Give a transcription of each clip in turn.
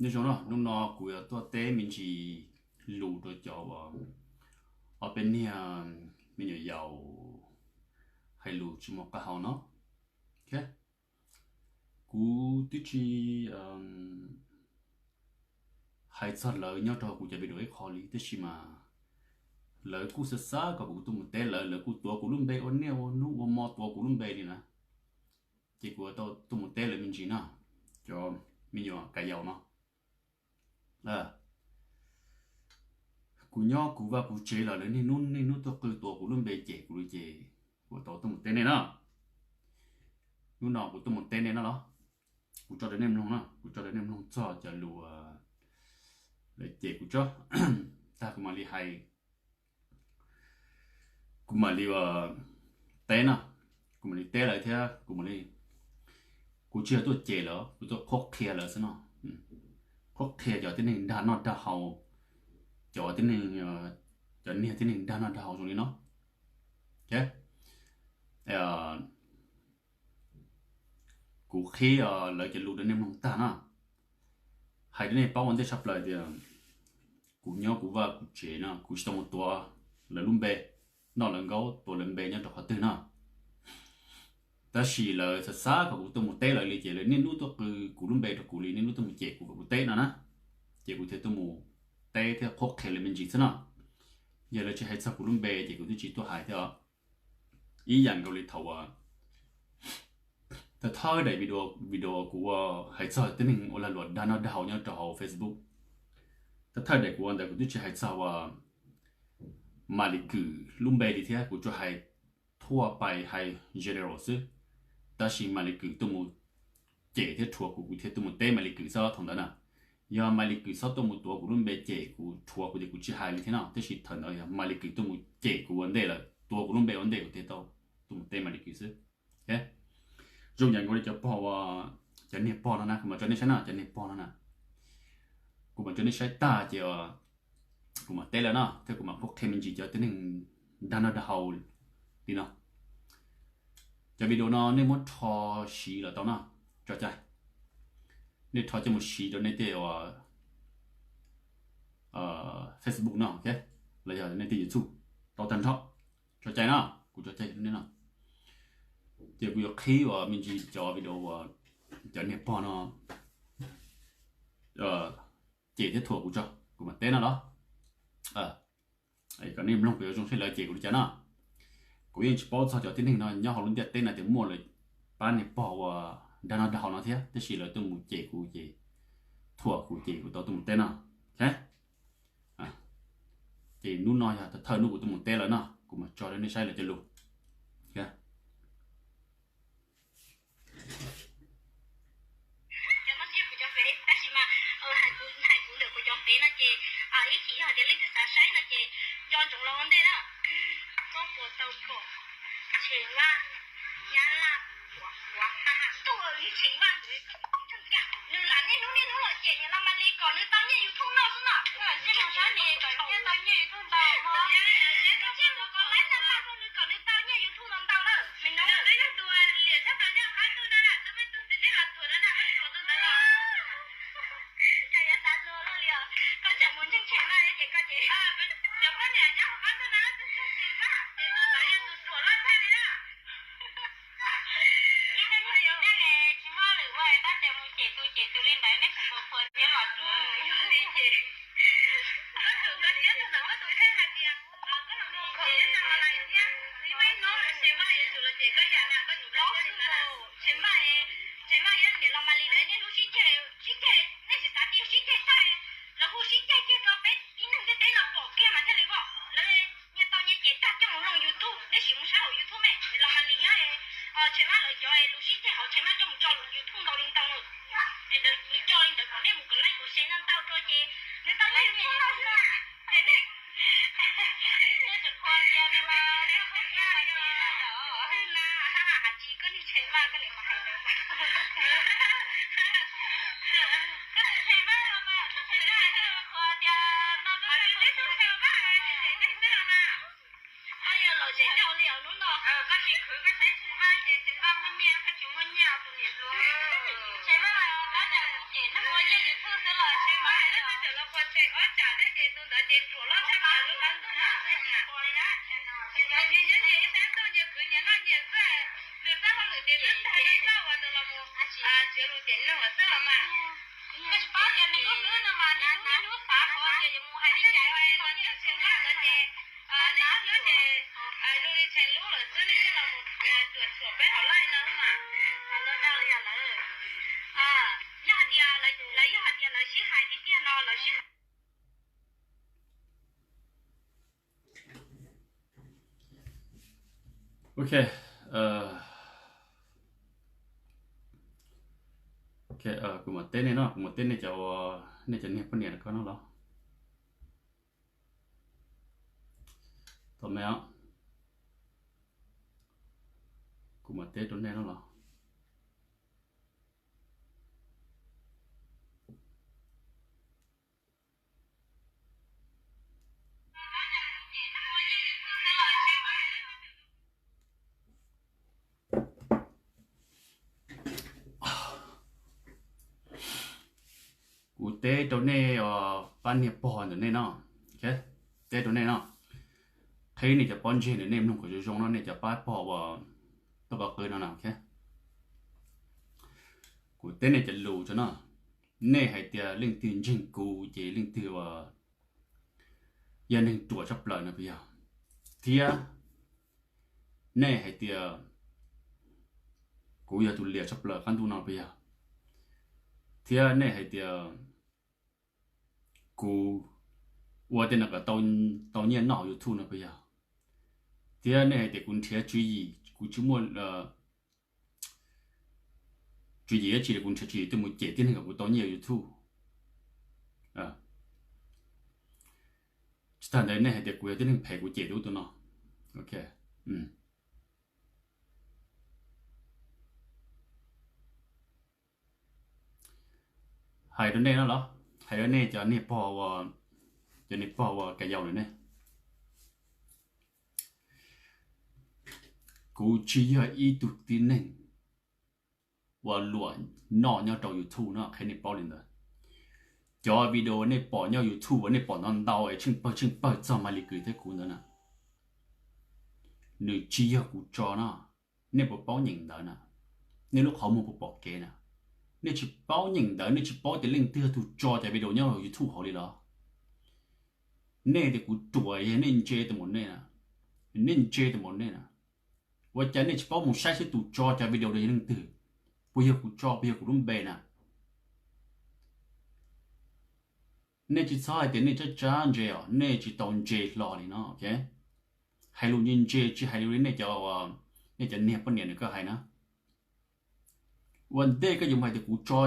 Nyob zoo no, hnub no kuv yuav tuaj teb me ntsis lus rau cov uas ob peb niag me nyuam yaus hais lus tsis muaj qab hau no. Kuv twb tsis hais txog lawv nyob rau kuv cov video ib qho li, tab sis mas lawv kuj xav xav kom kuv tuaj mus teb lawv, lawv kuj tuav kuv lub npe ua niaj ua hnub ua hmo tuav kuv lub npe li na. Ces kuv tau tuaj mus teb lawv me ntsis na, cov me nyuam ka yaus no. Kuv nyob kuv vaj kuv tsev los lawv niaj hnub niaj hnub tuaj qw tuav kuv lub npe cem kuv li ces kuv tau tuaj mus teb nej na. Hnub no kuv tuaj mus teb nej no los, kuv tso rau nej mloog na, kuv tso rau nej mloog txog cov lus lawv cem kuv tso, tag kuv mam li hais, kuv mam li teb na, kuv mam li teb lawv thiab kuv mam li, kuv tsis yog tuaj cem lawv, kuv tuaj qhuab qhia lawv xwb no. Qhuab qhia cov tib neeg dag noj dag haus, cov tib neeg, cov niag tib neeg dag noj dag haus zoo li no. Kuv qhib lawv cov lus rau nej mloog tag na. Hais rau nej paub ua ntej tshaj plaws tias kuv nyob kuv vaj kuv tsev no kuv tsis tau mus tuav lawv lub npe, noj lawv nkaub tuav lawv npe nyob rau qhov twg no. Tab sis lawv xav xav kom kuv tuaj mus teb lawv li ces lawv niaj hnub tuaj qw kuv lub npe rau kuv li, niaj hnub tuaj mus cem kuv kom kuv teb no na. Ces kuv thiaj tuaj mus teb thiab qhuab qhia lawv me ntsis xwb no. Yog lawv tsis hais txog kuv lub npe ces kuv twb tsis tuaj hais thiab os. Ib yam nkaus li thaum uas thawj thawj daim video, video kuv ua hais txog tib neeg ua lag luam dag noj dag haus nyob rau hauv Facebook. Thawj thawj daim kuv ua ntawd kuv twb tsis hais txog uas Mas Lis Kwm lub npe li thiab, kuv tsuas hais thuaj pais hais general xwb. Tab sis Mas Lis Kwm tuaj mus cem thiab rhuav kuv, kuv thiaj tuaj mus teb Mas Lis Kwm xwb thaum ntawd na. Yog Mas Lis Kwm txhob tuaj mus tuav kuv lub npe cem kuv rhuav kuv ces kuv tsis hais li thiab no, tab sis thaum ntawd yog Mas Lis Kwm tuaj mus cem kuv ua ntej lawm, tuav kuv lub npe ua ntej kuv thiaj tau tuaj mus teb Mas Lis Kwm xwb. Zoo yam nkaus li cov pog uas, cov niag pog no na, kuv mam tso nej saib no, cov niag pog no na, kuv mam tso nej saib tag ces kuv mam teb lawv no thiab kuv mam qhuab qhia me ntsis cov tib neeg dag noj dag haus li no. Cov video no nej muab rho siv los tau no, tso cai. Nej rho coj mus siv rau nej tej uas Facebook no, los yog nej tej YouTube tau tag nrho. Tso cai no, kuv tso cai nej no. Ces kuv yuav qhib uas me ntsis cov video uas cov niag pog no cem thiab thuam kuv tso, kuv mam teb no los. Kom nej mloog kom yuav zoo seb lawv cem kuv li cas no. Kuv yeej tsis paub txog cov tib neeg no nyob hauv lub ntiaj teb no tias muaj lawv pab niag pog uas dag noj dag haus no thiab, tab sis lawv tuaj mus cem kuv ces thuam kuv ces kuv tau tuaj mus teb no. Ces hnub no yog thawj hnub kuv tuaj mus teb lawv no, kuv mam tso rau nej saib lawv cov lus. Cov no tsis yog kuv cov fev, tab sis mas hais kuv ntawm kuv cov fev no ces ib chim yog hais tias leej twg xav saib no ces nco ntsoov los ua ntej na. Koj puas tau pom Tsheej Vaj, Nyab Laj, Suav, Suav, Suav, Suav, Tsheej Vaj ntawd, nws lam niaj hnub niaj hnub los cem niam Los Mas Lis kom nws tau nyiaj YouTube no xwb no. Koj lam sib nug saib nws kom nws tau nyiaj YouTube ntau, koj lam sib nug kom laib ntau ntau rau nws kom nws tau nyiaj YouTube no ntau lawm. Me no twb yog tus liam tshaj plaws nyob qab ntuj no na, twb muaj tus txiv neej los thuam no na, koj tsis pom tus ntawd los? Cas yuav xav luag luaj li os. Koj tseem mus ntseeg Tsheej Vaj ces koj ces, cov poj niam nyob hauv qab ntuj no twb ntseeg Tsheej Vaj ces tus ntawd yog tus ruam loj tag li na. Ib tug nyuag txiv neej tsis muaj lwm ua tab cem mus cem tus cem tus li ntawd, nej tseem qhuas qhuas thiab los tsuav yus li ces. Koj tsum koj siab tus ntawd muab tus kheej hais tias koj los mus cem nyob Los Lais thiab, tsis muaj ib hnub Tsheej Vaj yuav tsum los cem koj yam na, koj tsum koj siab tus ntawd na. Tsheej Vaj, Tsheej Vaj thiab niam Los Mas Lis lawv niaj hnub sib ceg, sib ceg, nej tsis xav tias sib ceg tag, lawv hu sib ceg kiag rau peb tib neeg ntiaj teb los pom kiag mas thiaj li pom. Lawv nyias tau nyias cem tag coj mus loo YouTube, nej sim mus saib hauv YouTube me, Los Mas Lis thiab Tsheej Vaj lawv cov lus sib ceg hauv Tsheej Vaj coj mus tso YouTube ntau li ntau na. Es nws tso li ntawd kom nej mus kom like kom share ntau ntau rau ces nws tau nyiaj YouTube ntau xwb na. Es nej, nej tseem qhuas tias nws mas, twb na, hais tsis koj niag Tsheej Vaj koj niam mas hais ntawd. Koj niag Tsheej Vaj los mas, koj niag Tsheej Vaj qhuas tias no twb yog ib tug Tsheej Vaj cem cem neeg xwb los mas. Koj yog lom zem dhau li os hnub no. Koj tsis khwv koj saib Tsheej Vaj ces Tsheej Vaj muaj nyiaj, koj tsis muaj nyiaj tus niam hluas. Tsheej Vaj tab cas cem neeg ua nyiaj YouTube xwb los. Ob tsam thiab ces tus ntawd ces ruam loj tshaj plaws lub qab ntuj no xwb na. Nyias nyob nyias ib sab ntuj, nyias khwv nyias noj nyias xwb. Nws txoj hauj lwm ces twb tag, txoj uas nws los mus nrhiav lus tiam neeg lawm xwb los mas. Koj tsis paub tias nws lub hlwb no mas nws lub hlwb xav qhov tias yuav mus hais li cas los nws tsis hlub ntawd ces, nws lub hlwb ces zoo li tshee lub lawm xwb, nws thiaj los mus cuam tshuam peb hauv live no mas. Yog hais tias lawv, yog hais tias lawv sib hais tiag tiag no lawv sib hais. Ok, kuv mam teb nej no, kuv mam teb nej cov, nej cov niag poj niam ko no los. Tau me os, kuv mam teb rau nej no los. Kuv teb rau nej os, pab niag pog ntawm nej no, teb rau nej no, qhib nej cov pob ntseg ntawm nej mloog kom zoo zoo no, nej cov pab pog uas tuaj pab qwb no na. Kuv teb nej cov lus tso no, nej hais tias leej twg ntseeg kuv ces leej twg uas yog neeg ruam tshaj plaws no puas yog? Thiab nej hais tias kuv yog tus liam tshaj plaws qab ntuj no puas yog? Thiab nej hais tias kuv ua tej no kom tau nyiaj noj hauv YouTube no puas yog? Thiab nej hais tias kuv nrhiav tswv yim, kuv tsis muaj tswv yim dab tsi li, kuv nrhiav tswv yim tuaj mus cem tib neeg kom kuv tau nyiaj YouTube. Tsis tag ntawd nej hais tias kuv yog tib neeg phem, kuv cem tus ub tus no. Ok, hais rau nej no los, hais rau nej cov niag pog, cov niag pog uas ka yau lawm ne, kuv tsis yog ib tug tib neeg ua luam noj nyob rau YouTube no, qhia nej paub li ntawd. Cov video nej pom nyob YouTube uas nej pom ntau ntau es tsheej pawg tsheej pawg txog Malis Kwm thiab kuv ntawd na, nws tsis yog kuv tso no. Nej puas paub nyeem ntawv na? Nej lub qhov muag puas pom kev na? Nej tsis paub nyeem ntawv, nej tsis paub tias leej twg yog tus tso cov video nyob hauv YouTube hauv li los? Nej tias kuv ruam, yog nej ntse tus maum nej na, nej ntse tus maum nej na, ua cas nej tsis paub mus saib seb tus tso cov video yog leej twg? Puas yog kuv tso, puas yog kuv lub npe na? Nej tsis txhob hais tias nej tsab tsab ntse os, nej tsis tau ntse hlo li no. Hais lus ntse ntse, tsis hais lus li nej cov, nej cov niag poj niam nws koj hais na. Ua ntej koj yuav mus hais tias kuv tso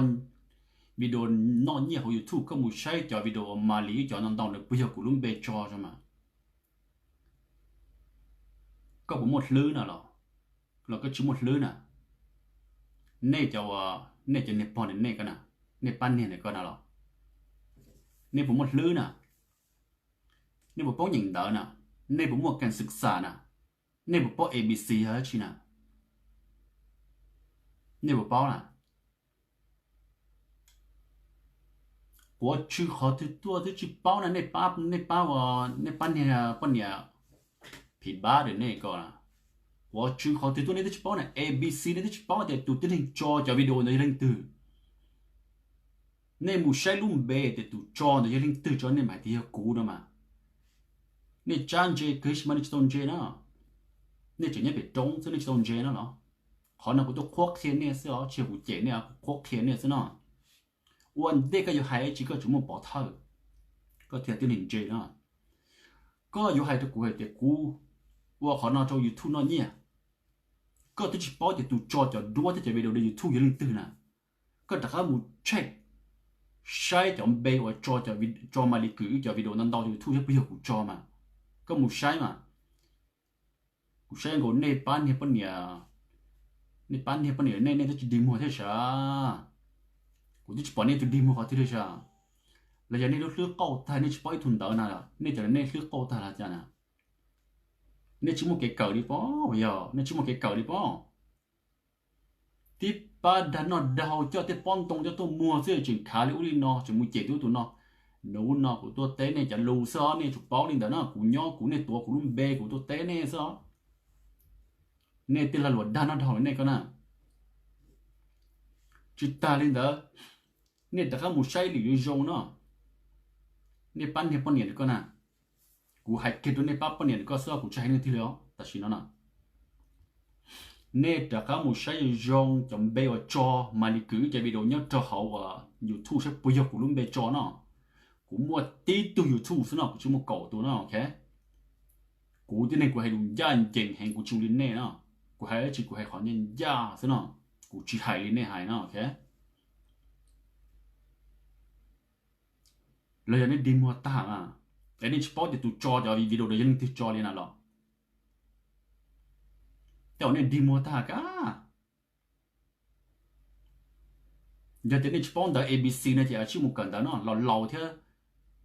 video noj nyiaj hauv YouTube, koj mus saib cov video uas Malis wb cov ntau ntau ntawd puas yog kuv lub npe tso tso mas. Koj puas muaj hlwb na los, los koj tsis muaj hlwb na? Nej cov, nej cov niag pog ntawm nej ko na, nej pab niag ntawm ko na los, nej puas muaj hlwb na? Nej puas paub nyeem ntawv na? Nej puas muaj kees xwm xam na? Nej puas paub A B C yog dab tsi na? Nej puas paub na? Quav tsw qhov twg tuaj twb tsis paub na, nej pab, nej pab, nej pab niag poj niam phim pab ntawm nej ko na. Quav tsw qhov twg tuaj nej twb tsis paub na, A B C nej twb tsis paub tias tus tib neeg tso cov video ntawd yog leej twg. Nej mus saib lub npe tias tus tso ntawd yog leej twg tso nej mam tias yog kuv no mas. Nej tsab ntse kawg sis mas nej tsis tau ntse na. Nej tseem nyob pem roob xwb, nej tsis tau ntse na los. Qhov no kuv tuaj qhuab qhia nej xwb os, tsis yog kuv cem nej, kuv qhuab qhia nej xwb no. Ua ntej koj yuav hais dab tsi koj tsuas muaj pov thawj, koj thiaj tib neeg ntse na. Koj yuav hais rau kuv hais tias kuv ua qhov no rau YouTube noj nyiaj, koj twb tsis paub tias tus tso cov duab thiab cov video rau YouTube yog leej twg na. Koj rov qab mus check saib cov npe uas tso, tso Malis Kwm wb cov video ntau ntau YouTube thiab puas yog kuv tso mas. Koj mus saib mas. Kuv saib nkaus nej pab niag poj niam, nej pab niag poj niam nej, nej twb tsis dig muag thiab sas. Kuv twb tsis pom nej tus dig muag qhov twg li sas. Los yog nej lub hlwb qauj tag nej tsis paub ib tug ntawd na, nej cov nej hlwb qauj tag los cas na? Nej tsis muaj kev kawm li pob, yog nej tsis muaj kev kawm li pob. Tib pab dag noj dag haus coj tej pob ntoo coj tuaj muag xwb tseem khav li ub li no, tseem mus cem tus ub tus no. Hnub no kuv tuaj teb nej cov lus xwb os, nej tsum paub li ntawd no, kuv nyob kuv, nej tuav kuv lub npe kuv tuaj teb nej xwb os. Nej tej lag luam dag noj dag haus nej ko na. Tsis tas li ntawd, nej rov qab mus saib lwm zoo zoo no. Nej pab niag poj niam ntawm ko na, kuv hais kiag rau nej pab poj niam ntawm ko xwb, kuv tsis hais leej twg li os tam sim no na. Nej rov qab mus saib zoo zoo cov npe uas tso, mam li kwv cov video nyob rau hauv uas YouTube saib puas yog kuv lub npe tso no. Kuv muaj tib tug YouTube xwb no, kuv tsis muaj kaum tus no, ok. Kuv tib neeg kuv hais lus ncaj ncees heev, kuv tsis zoo li nej no. Kuv hais dab tsi kuv hais qhov ncaj ncaj xwb no, kuv tsis hais li nej hais no, ok. Los yog nej dig muag tag na, es nej tsis paub tias tus tso cov video ntawd yog leej twg tso li na los? Tej zaum nej dig muag tag kab. Yog tias nej tsis paub ntawv A B C no ces tsij mus kawm ntawv no, los laus thiab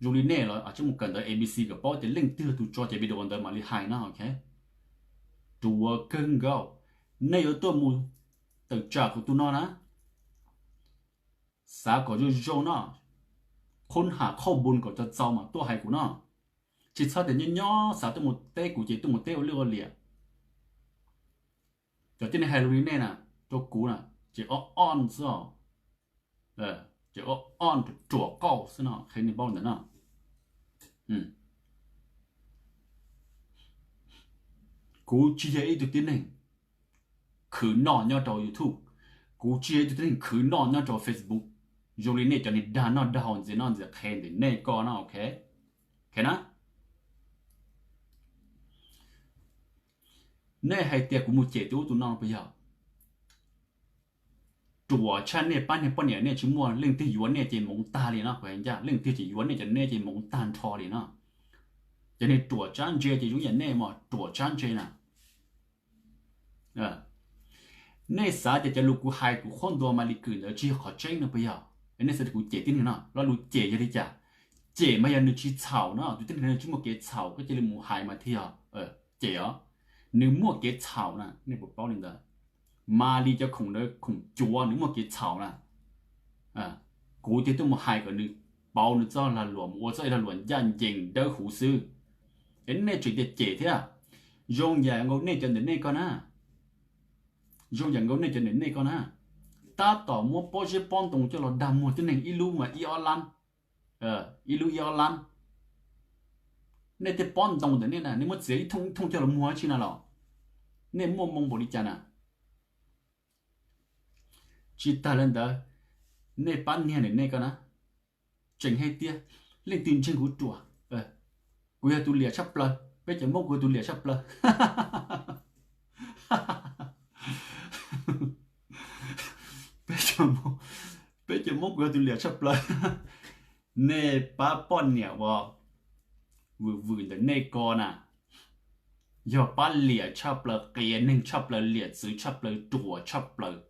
zoo li nej los tsij mus kawm ntawv A B C kom paub tias leej twg tus tso cov video ntawd mam li hais no, ok. Ruam kawg nkaus, nej yuav tuaj mus tawm tsam kuv tus no na. Xav kom zoo zoo no, qhov ham qhov npun kom txaus txaus mas tuaj hais kuv no. Tsis txhob tias nyob nyob xav tuaj mus teb kuv ces tuaj mus teb ua lwj ua liam. Cov tib neeg hais lus li nej na, rau kuv na, ces ob ob xwb os. Ces ob ob ruam ruam qauj xwb no, qhia nej paub ntawm no. Kuv tsis yog ib tug tib neeg khwv noj nyob rau YouTube, kuv tsis yog ib tug tib neeg khwv noj nyob rau Facebook zoo li nej cov niag dag noj dag haus ntxias noj ntxias qhe ntawm nej ko no, ok. Ok na. Nej hais tias kuv mus cem tus ub tus no puas yog? Ruam tshaj, nej pab niag poj niam nej tsis muaj leej twg yuav nej ces moov tag li no, kuv hais ncaj, leej twg tsis yuav nej ces nej ces moov tag nrho li no. Cov niag ruam tsab ntse ces zoo yam nej mas ruam tsab ntse na. Nej xav tias cov lus kuv hais kuv qhuab ntuas Maly Kue ntawd tsis yog qhov tseeb no puas yog? Nej xav tias kuv cem tib neeg no, lo lus cem yog li cas? Cem mas yog nws tsis txhaum no, tus tib neeg no tsis muaj kev txhaum koj cia li mus hais mas thiaj yog cem os. Nws muaj kev txhaum na, nej puas paub li ntawd? Maly cov khoom ntawd khoom cuav, nws muaj kev txhaum na. Kuv thiaj tuaj mus hais kom nws pauv nws txoj lag luam mus ua txoj lag luam ncaj ncees dawb huv xwb. Es nej tseem tias cem thiab. Zoo yam nkaus nej cov ntawm nej ko na, zoo yam nkaus nej cov ntawm nej ko na, tab tom muab pob zeb pob ntoo coj los dag muag tib neeg ib lub mas ib ob lab, ib lub ib ob lab. Nej tej pob ntoo ntawm nej na, nej muab txiav ib thooj ib thooj coj los muag dab tsi na los? Nej muaj moo npaum li cas na? Tsis tas li ntawd, nej pab niag ntawm nej ko na, tseem hais tias leej twg ntseeg kuv ruam, kuv yog tus liam tshaj plaws, peb cov Hmoob kuv yog tus liam tshaj plaws. Peb cov Hmoob kuv yog tus liam tshaj plaws. Nej pab poj niam uas vwm vwm ntawm nej ko na, yog pab liam tshaj plaws, qias neeg tshaj plaws, liam txwv tshaj plaws, ruam tshaj plaws,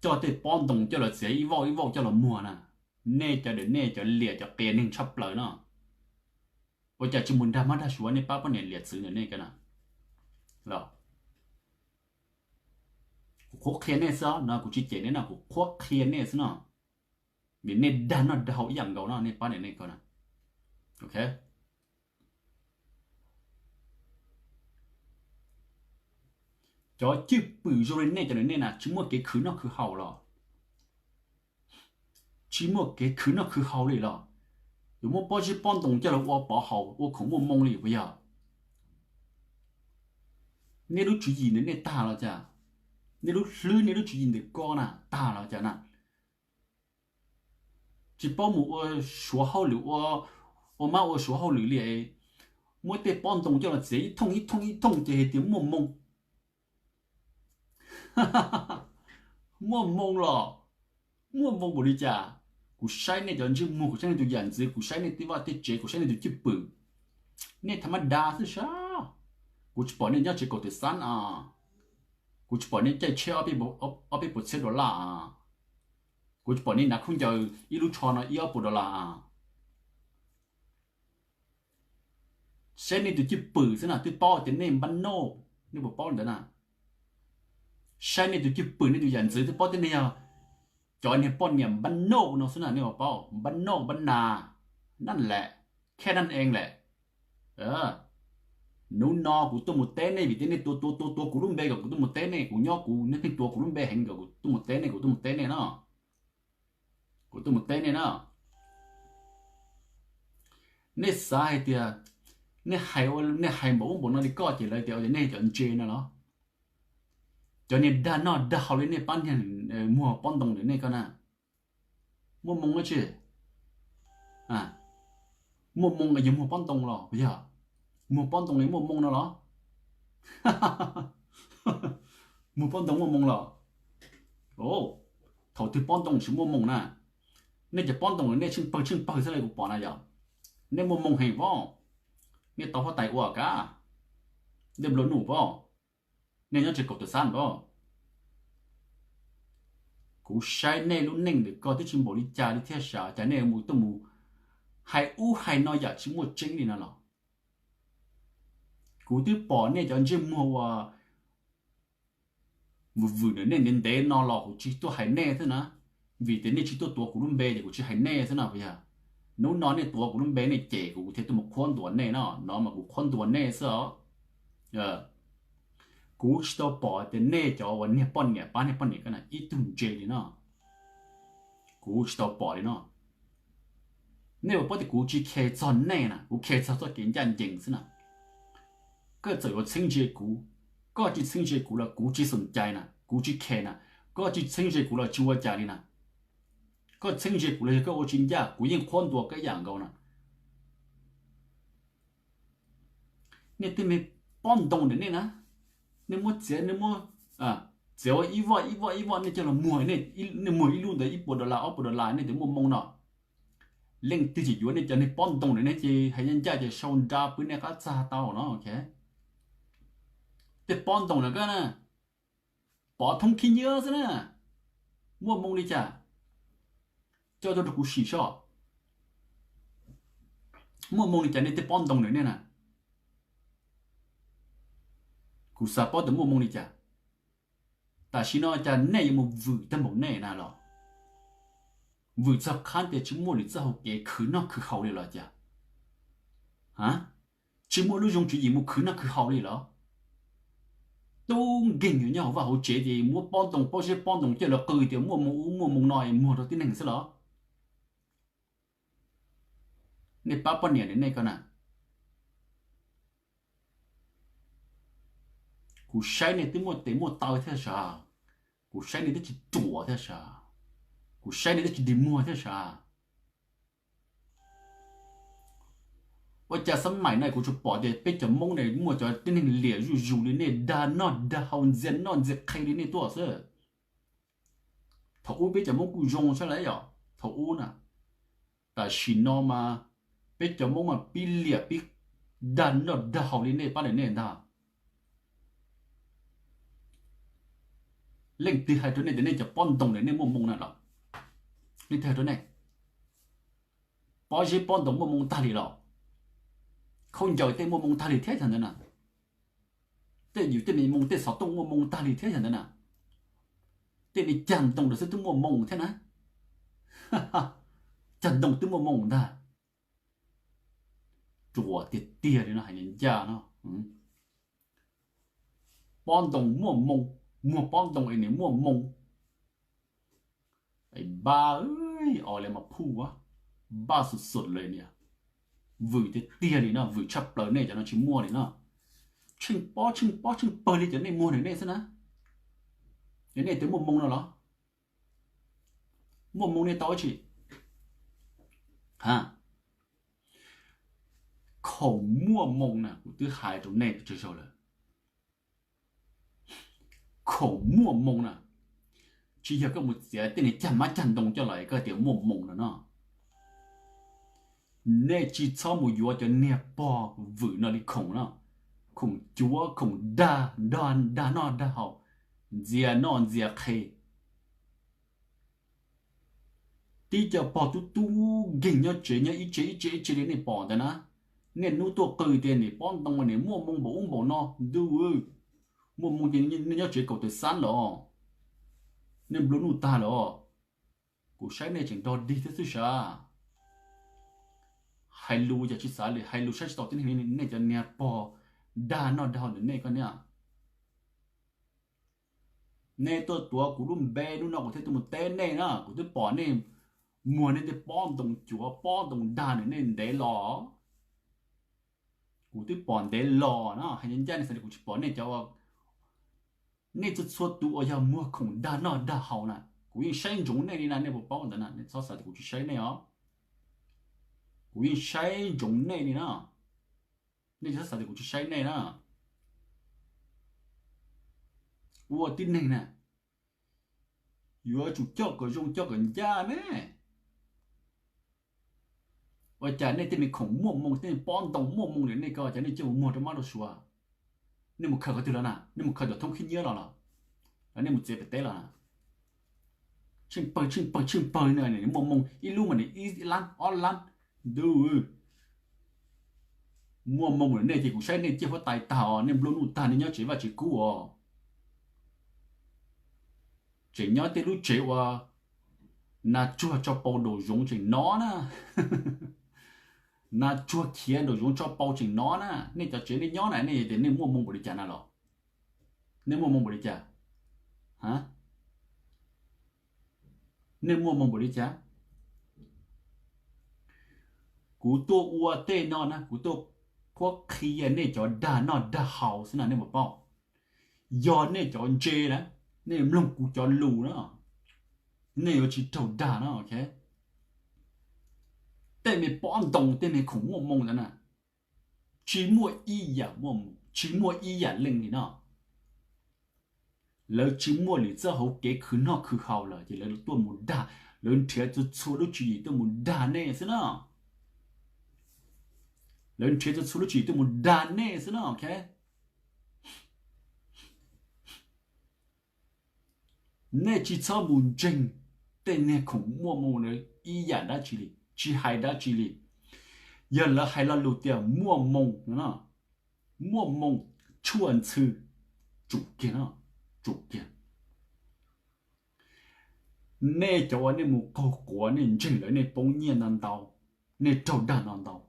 coj tej pob ntoo coj los txiav ib vauj ib vauj coj los muag na. Nej cov ntawm nej cov liam cov qias neeg tshaj plaws no, ua cas tsis mus nrag mab nrag suav nej pab poj niam liam txwv ntawm nej ko na? Los, kuv qhuab qhia nej xwb no, kuv tsis cem nej no, kuv qhuab qhia nej xwb no. Vim nej dag noj dag haus ib yam nkaus no, nej pab ntawm nej ko na. Ok. Cov cwj pwm zoo li nej cov ntawm nej na tsis muaj kev khwv noj khwv haus los? Tsis muaj kev khwv noj khwv haus li los? Yuav muab pob zeb pob ntoo coj los ua pov haus ua khoom muaj moo li puas yog? Nej lub tswv yim ntawm nej tag los cas? Nej lub hlwb nej lub tswv yim ntawm ko na tag los cas na? Tsis paub mus ua suav hauj lwm, ua mab ua suav hauj lwm li, muab tej pob ntoo coj los txiav ib thooj ib thooj ib thooj ces hais tias muaj moo. Muaj moo los? Muaj moo npaum li cas? Kuv saib nej cov ntsej muag, kuv saib nej tus yam ntxwv, kuv saib nej tej vaj tej tsev, kuv saib nej tus cwj pwm, nej tham mab da xwb sas. Kuv tsis pom nej nyob tsev kaum tawm xab a, kuv tsis pom nej caij tsheb ob peb puas txhiab dollar a, kuv tsis pom nej hnav khaub ncaws ib lub tsho no ib ob puas dollar a. Saib nej tus cwj pwm xwb na twb paub tias nej npab noj, nej puas paub ntawd na? Saib nej tus cwj pwm nej tus yam ntxwv twb paub tias nej yog cov niag poj niam npab noj no xwb na, nej puas paub? Npab noj npab nas, นั่นแหละ แค่นั้นเองแหละ Hnub no kuv tuaj mus teb nej vim tias nej tuav tuav tuav tuav kuv lub npe kom kuv tuaj mus teb nej, kuv nyob kuv nej pheej tuav kuv lub npe heev kom kuv tuaj mus teb nej, kuv tuaj mus teb nej no, kuv tuaj mus teb nej na. Nej xav hais tias nej hais, nej hais npaum ub npaum no li koj ces lawv tias ua tias nej cov ntse no los? Cov niag dag noj dag haus li nej pab niag muag pob ntoo ntawm nej ko na, muaj moo dab tsi? Muaj moo yog muag pob ntoo los puas yog? Muag pob ntoo li muaj moo no los? Muag pob ntoo muaj moo los? Thaum twg pob ntoo tsis muaj moo na? Nej cov pob ntoo nej tsheej pawg tsheej pawg xwb li kuv pom na yog. Nej muaj moo heev pob, nej tau huab tais ua kav, nej nplua nuj pob, nej nyob tsis kaum tus xab pob. Kuv saib nej lub neej ntawm ko twb tsis npaum li cas li thiaj sav, cas nej mus tuaj mus hais ub hais no yam tsis muaj tseeb li no los? Kuv twb pom nej cov ntsej muag uas vwm vwm ntawm nej ntev ntev no los kuv tsis tuaj hais nej xwb na, vim tias nej tsis tuaj tuav kuv lub npe ces kuv tsis hais nej xwb no puas yog? Hnub no nej tuav kuv lub npe nej cem kuv, kuv thiaj tuaj mus qhuab ntuas nej no, no mas kuv qhuab ntuas nej xwb os. Kuv tsis tau pom tias nej cov uas niag poj niam pab niag poj niam ko na ib tug ntse li no, kuv tsis tau pom li no. Nej puas paub tias kuv tsis khe txog nej na, kuv khe txog txoj kev ncaj ncees xwb na. Koj txawm yuav txheeb ze kuv, koj tsis txheeb ze kuv los kuv tsis xoom cai na, kuv tsis khe na. Koj tsis txheeb ze kuv los tsis ua cas li na. Koj txheeb ze kuv los yog koj ua tsis ncaj kuv yeej qhuab ntuas koj ib yam nkaus na. Nej tej me pob ntoo ntawm nej na, nej muab txiav, nej muab txiav ua ib voj ib voj ib voj nej coj los muag, nej muag ib lub ntawd ib puas dollar ob puas dollar nej tias muaj moo no. Leej twg tseem yuav nej cov niag pob ntoo ntawm nej ces hais ncaj ncaj ces sau nra pw nej qab txag tau no. Tej pob ntoo na koj na, pov thoob khib nyiab xwb na, muaj moo li cas? Coj tuaj rau kuv sim soj, muaj moo li cas nej tej pob ntoo ntawm nej na? Kuv xav paub tias muaj moo li cas. Tam sim no cas nej yuav mus vwm tag npaum nej na los? Vwm txog qhov tias tsis muaj lwm txoj hau kev khwv noj khwv haus li los cas? Tsis muaj lub zoo tswv yim mus khwv noj khwv haus li los? Tub nkeeg yuav nyob hauv vaj hauv tsev ces muab pob ntoo, pob zeb pob ntoo coj los qw tias muaj moo ub muaj moo no es muag rau tib neeg xwb los? Nej pab poj niam ntawm nej ko na, kuv saib nej twb muaj tes muaj taw thiab sav, kuv saib nej twb tsis ruam thiab sav, kuv saib nej twb tsis dig muag thiab sav. Ua cas xab maim no kuv tsuas pom tias peb cov Hmoob ne muaj cov tib neeg liam zuj zus li nej, dag noj dag haus ntxias noj ntxias qhe li nej tuaj xwb. Thaum ub peb cov Hmoob kuj zoo sab lawm yom, thaum ub na. Tam sim no mas peb cov Hmoob mas pib liam pib dag noj dag haus li nej pab ntawm nej ntag. Leej twg hais rau nej tias nej cov pob ntoo ntawm nej muaj moo na los? Leej twg hais rau nej? Pob zeb pob ntoo muaj moo tag li los? Khaub ncaws tej muaj moo tag li thiab yog ntawd na. Tej yus tej me moo tej xov tooj muaj moo tag li thiab yog ntawd na. Tej me cag ntoo ntawd xwb twb muaj moo thiab na. Cag ntoo twb muaj moo ntag. Ruam tiag tiag li no hais ncaj no. Pob ntoo muaj moo, muag pob ntoo es nim muaj moo. Npaj, o le mas phuj, npaj xus xus li niam. Vwm tiag tiag li no, vwm tshaj plaws nej cov no tsis muaj li no. Tsheej pob tsheej pob tsheej pawg li cov nej muag ntawm nej xwb na. Es nej tias muaj moo no los? Muaj moo nej tau dab tsi? Ha, khoom muaj moo na kuv twb hais rau nej tsawg zaug lawm. Khoom muaj moo na, tsis yog koj mus txiav tej niag cag mab cag ntoo coj los es koj tias muaj moo no no. Nej tsis txhob mus yuav cov niag pog vwm no li khoom no, khoom cuav khoom dag, dag noj dag haus, ntxias noj ntxias qhe. Tib co pog tub tub nkeeg nyob tsev nyob ib tse ib tse ib tse li nej pom ntawd na, niaj hnub tuaj qw tias nim pob ntoo nim muaj moo npaum ub npaum no, ntuj, muaj moo ces nej nyob tsev kaum tawm xab los, nej nplua nuj tag los. Kuv saib nej tseem nrog dig thiab xwb sav. hais lus yog tsis xav li, hais lus saib tsis taus tib neeg li, nej cov niag pog dag noj dag haus ntawm nej ko niam. Nej tuaj tuav kuv lub npe hnub no kuv thiaj tuaj mus teb nej na, kuv twb pom nej muag nej tej pob ntoos cuav pob ntoos dag ntawm nej ntev los. Kuv twb pom ntev los na, hais ncaj ncaj nej xav tias kuv tsis pom nej cov, nej txhua txhua tus uas yog muag khoom dag noj dag haus na, kuv yeej saib ntsoov nej li na, nej puas paub ntawd na, nej txhob xav tias kuv tsis saib nej os. Kuv yeej saib ntsoov nej li na, nej txhob xav tias kuv tsis saib nej na. Ua tib neeg na, yuav tsum coj kom zoo coj kom ncaj me. Ua cas nej tej me khoom muaj moo, tej pob ntoos muaj moo ntawm nej ko, cas nej coj mus muag rau mab rau suav? Nej mus khaws qhov twg los na? Nej mus khaws tom thoob khib nyiab los los? Los nej mus txiav pem teb los na? Tsheej pawg tsheej pawg tsheej pawg, muaj moo ib lub mas nws ib lab ob lab. Ntuj, muaj moo ntawm nej ces kuv saib nej ciaj huab tais tag os, nej nplua nuj tag, nej nyob tsev vaj tsev kub os. Tseem nyob tej lub tsev uas nas tsuag tso pau nraum zoov tseem nov na. Nas tsuag khiav nraum zoov tso pau tseem nov na. Nej cov tsev nej nyob na, nej tias nej muaj moo npaum li cas na los? Nej muaj moo npaum li cas? Nej muaj moo npaum li cas? Kuv tuaj ua tej no na, kuv tuaj qhuab qhia nej cov dag noj dag haus xwb na, nej puas paub? Yog nej cov ntse na, nej mloog kuv cov lus na, nej yuav tsis raug dag na, ok? Tej me pob ntoos tej me khoom muaj moo ntawd na, tsis muaj ib yam muaj, tsis muaj ib yam leej li no. Lawv tsis muaj lwm txoj hauv kev khwv noj khwv haus lawm ces lawv tuaj mus dag, lawv nrhiav txhua txhua lub tswv yim tuaj mus dag nej xwb na. Lawv nrhiav txhua txhua lub tswv yim tuaj mus dag nej xwb na, ok? Nej tsis txhob mus ntseeg tej niag khoom muaj moo ntawd ib yam dab tsi li, tsis hais dab tsi li. Yog lawv hais lo lus tias muaj moo, muaj moo tshuaj ntxhw, tsum kiag, tsum kiag. Nej cov uas nej mus qaug quav, nej ntseeg lawv, nej poob nyiaj ntau ntau, nej raug dag ntau ntau,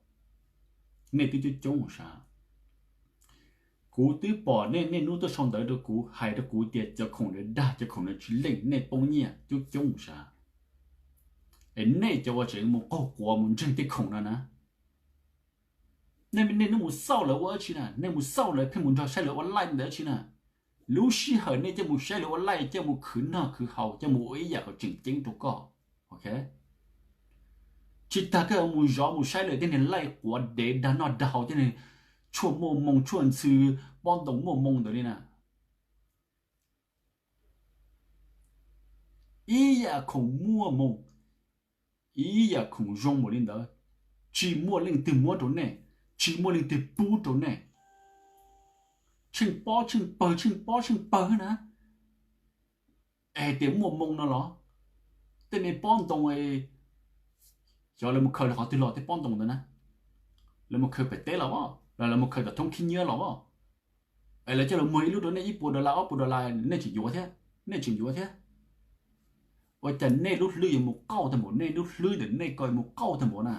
nej twb coob coob sav. Kuv twb pom nej niaj hnub tuaj sau ntawv rau kuv, hais rau kuv tias cov khoom ntawd dag, cov khoom ntawd tsis leej, nej poob nyiaj coob coob sav. Es nej cov uas tseem mus qaug quav mus ntseeg tej khoom no na, nej niaj hnub mus xauj lawv ua dab tsi na? Nej mus xauj lawv pheej mus nrog saib lawv ua live ntawd dab tsi na? Lub sij hawm nej coj mus saib lawv ua live, coj mus khwv noj khwv haus, coj mus ua ib yam kom tseem ceeb rau koj, ok? Tsis tas koj mus zov mus saib lawv tej niag live quav dev dag noj dag haus, tej niag tshuaj muaj moo tshuaj ntxhw, pob ntoos muaj moo ntawd li na. Ib yam khoom muaj moo, ib yam khoom zoo npaum li ntawd, tsis muaj leej twg muab rau nej, tsis muaj leej twg pub rau nej. Tsheej pob tsheej pawg tsheej pob tsheej pawg na. Es tias muaj moo no los, tej me pob ntoo, xyov lawv mus khaws qhov twg los tej pob ntoo ntawd na? Lawv mus khaws pem teb los, los lawv mus khaws tom thoob khib nyiab los, es lawv coj los muag ib lub rau nej ib puas dollar ob puas dollar nej tseem yuav thiab, nej tseem yuav thiab. Ua cas nej lub hlwb yuav mus qauj tag npaum, nej lub hlwb ntawm nej ko yuav mus qauj tag npaum na?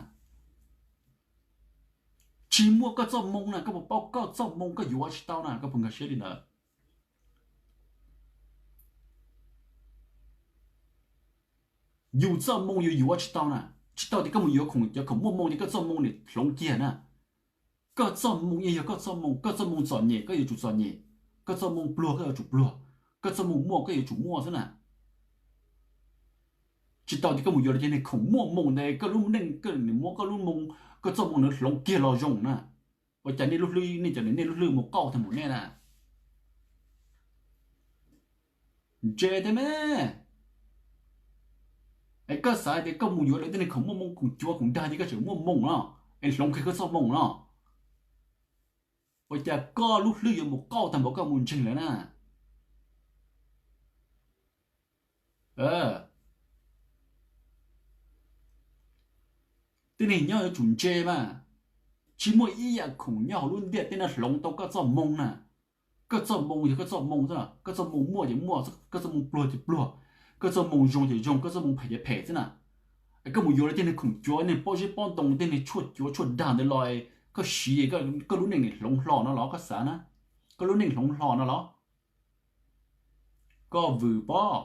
Tsis muaj koj txoj moo na, koj puas paub koj txoj moo koj yuav tsis tau na, koj puas nkag siab li ntawd? Yus txoj moo yus yuav tsis tau na, tsis tau tias koj mus yuav khoom, cov khoom muaj moo ces koj txoj moo nws hloov kiag na. Koj txoj moo yeej yog koj txoj moo, koj txoj moo txom nyem koj yuav tsum txom nyem, koj txoj moo pluag koj yuav tsum pluag, koj txoj moo muaj koj yuav tsum muaj xwb na. Tsis tau tias koj mus yuav cov niag khoom muaj moo ntawd, koj lub neej koj muab koj lub moo, koj txoj moo ntawd hloov kiag los zoo na. Ua cas nej lub hlwb, nej cov, nej lub hlwb mus qauj tag npaum nej na? Ntse thiab me. Es koj xav tias koj mus yuav lawv tej niag khoom muaj moo, khoom cuav khoom dag ces koj tseem muaj moo no, es hloov kiag koj txoj moo no. Ua cas koj lub hlwb yuav mus qauj tag npaum koj mus ntseeg lawv na? Tib neeg nyob yuav tsum ntse mas. Tsis muaj ib yam khoom nyob hauv lub ntiaj teb no hloov tau koj txoj moo na. Koj txoj moo yog koj txoj moo xwb, koj txoj moo muaj ces muaj, koj txoj moo pluag ces pluag, koj txoj moo zoo ces zoo, koj txoj moo phem ces phem xwb na. Koj mus yuav tej neeg khoom cuav, neeg pob zeb pob ntoo, tej neeg tshuaj cuav tshuaj dag ntawd los, koj siv koj lub neej hloov hlo no los koj xav na? Koj lub neej hloov hlo no los? Koj vwm pob,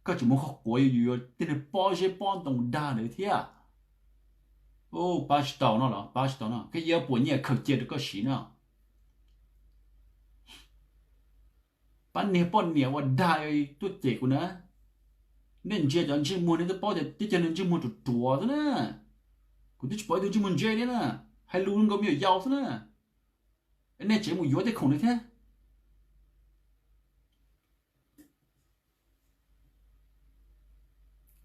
koj tseem mus qhov quav yuav tej neeg pob zeb pob ntoo dag ntawd thiab. Pab tsis tau no los pab tsis tau no, koj yuav puas nyiaj khaws cia rau koj siv no. Pab niag poj niam uas dag tuaj cem kuv na, nej ntsia cov ntsej muag nej twb paub tias teb chaws no ntsej muag ruam ruam xwb na. Kuv twb tsis pom ib tug ntsej muag ntse thiab na, hais lus nkaus me nyuam yaus xwb na. Nej tseem mus yuav tej khoom ntawd thiab.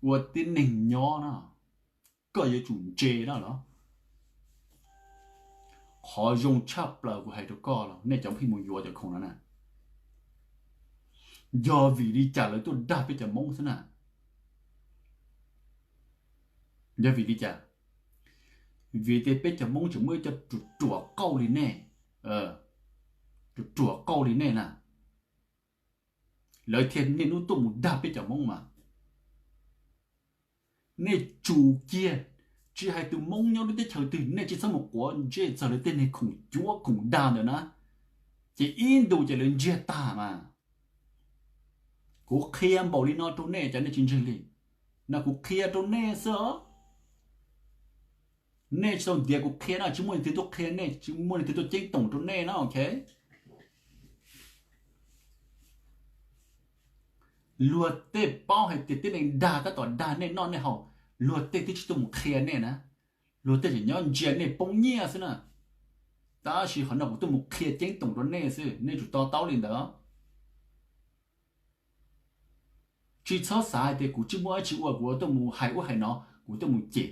Ua tib neeg nyob no, koj yuav tsum ntse no los? Qhov zoo tshaj plaws kuv hais rau koj los nej cov pheej mus yuav cov khoom no na, yog vim li cas lawv tuaj dag peb cov Hmoob xwb na? Yog vim li cas? Vim tias peb cov Hmoob tseem muaj ib co ruam ruam qauj li nej, ruam ruam qauj li nej na, lawv thiaj niaj hnub tuaj mus dag peb cov Hmoob mas. Nej tsum kiag, tsis hais tus Hmoob nyob lub teb chaws twg nej tsis txhob mus quav ntsej txog lawv tej neeg khoom cuav khoom dag ntawd na, ces ib ntus ces lawv ntsiag tag mas. Kuv qhia npaum li no rau nej cas nej tsis ntseeg li? No kuv qhia rau nej xwb os. Nej tsis tau ntiav kuv qhia na, tsis muaj leej twg tuaj qhia nej, tsis muaj leej twg tuaj ceeb toom rau nej na, ok? Luag tej paub hais tias tib neeg dag tab tom dag nej noj nej haus, luag tej twb tsis tuaj mus qhia nej na. Luag tej tseem nyob ntsia nej poob nyiaj xwb na. Tab sis qhov no kuv tuaj mus qhia ceeb toom rau nej xwb, nej tsum to taub li ntawd. Tsis txhob xav hais tias kuv tsis muaj dab tsi ua kuv tuaj mus hais ub hais no, kuv tuaj mus cem.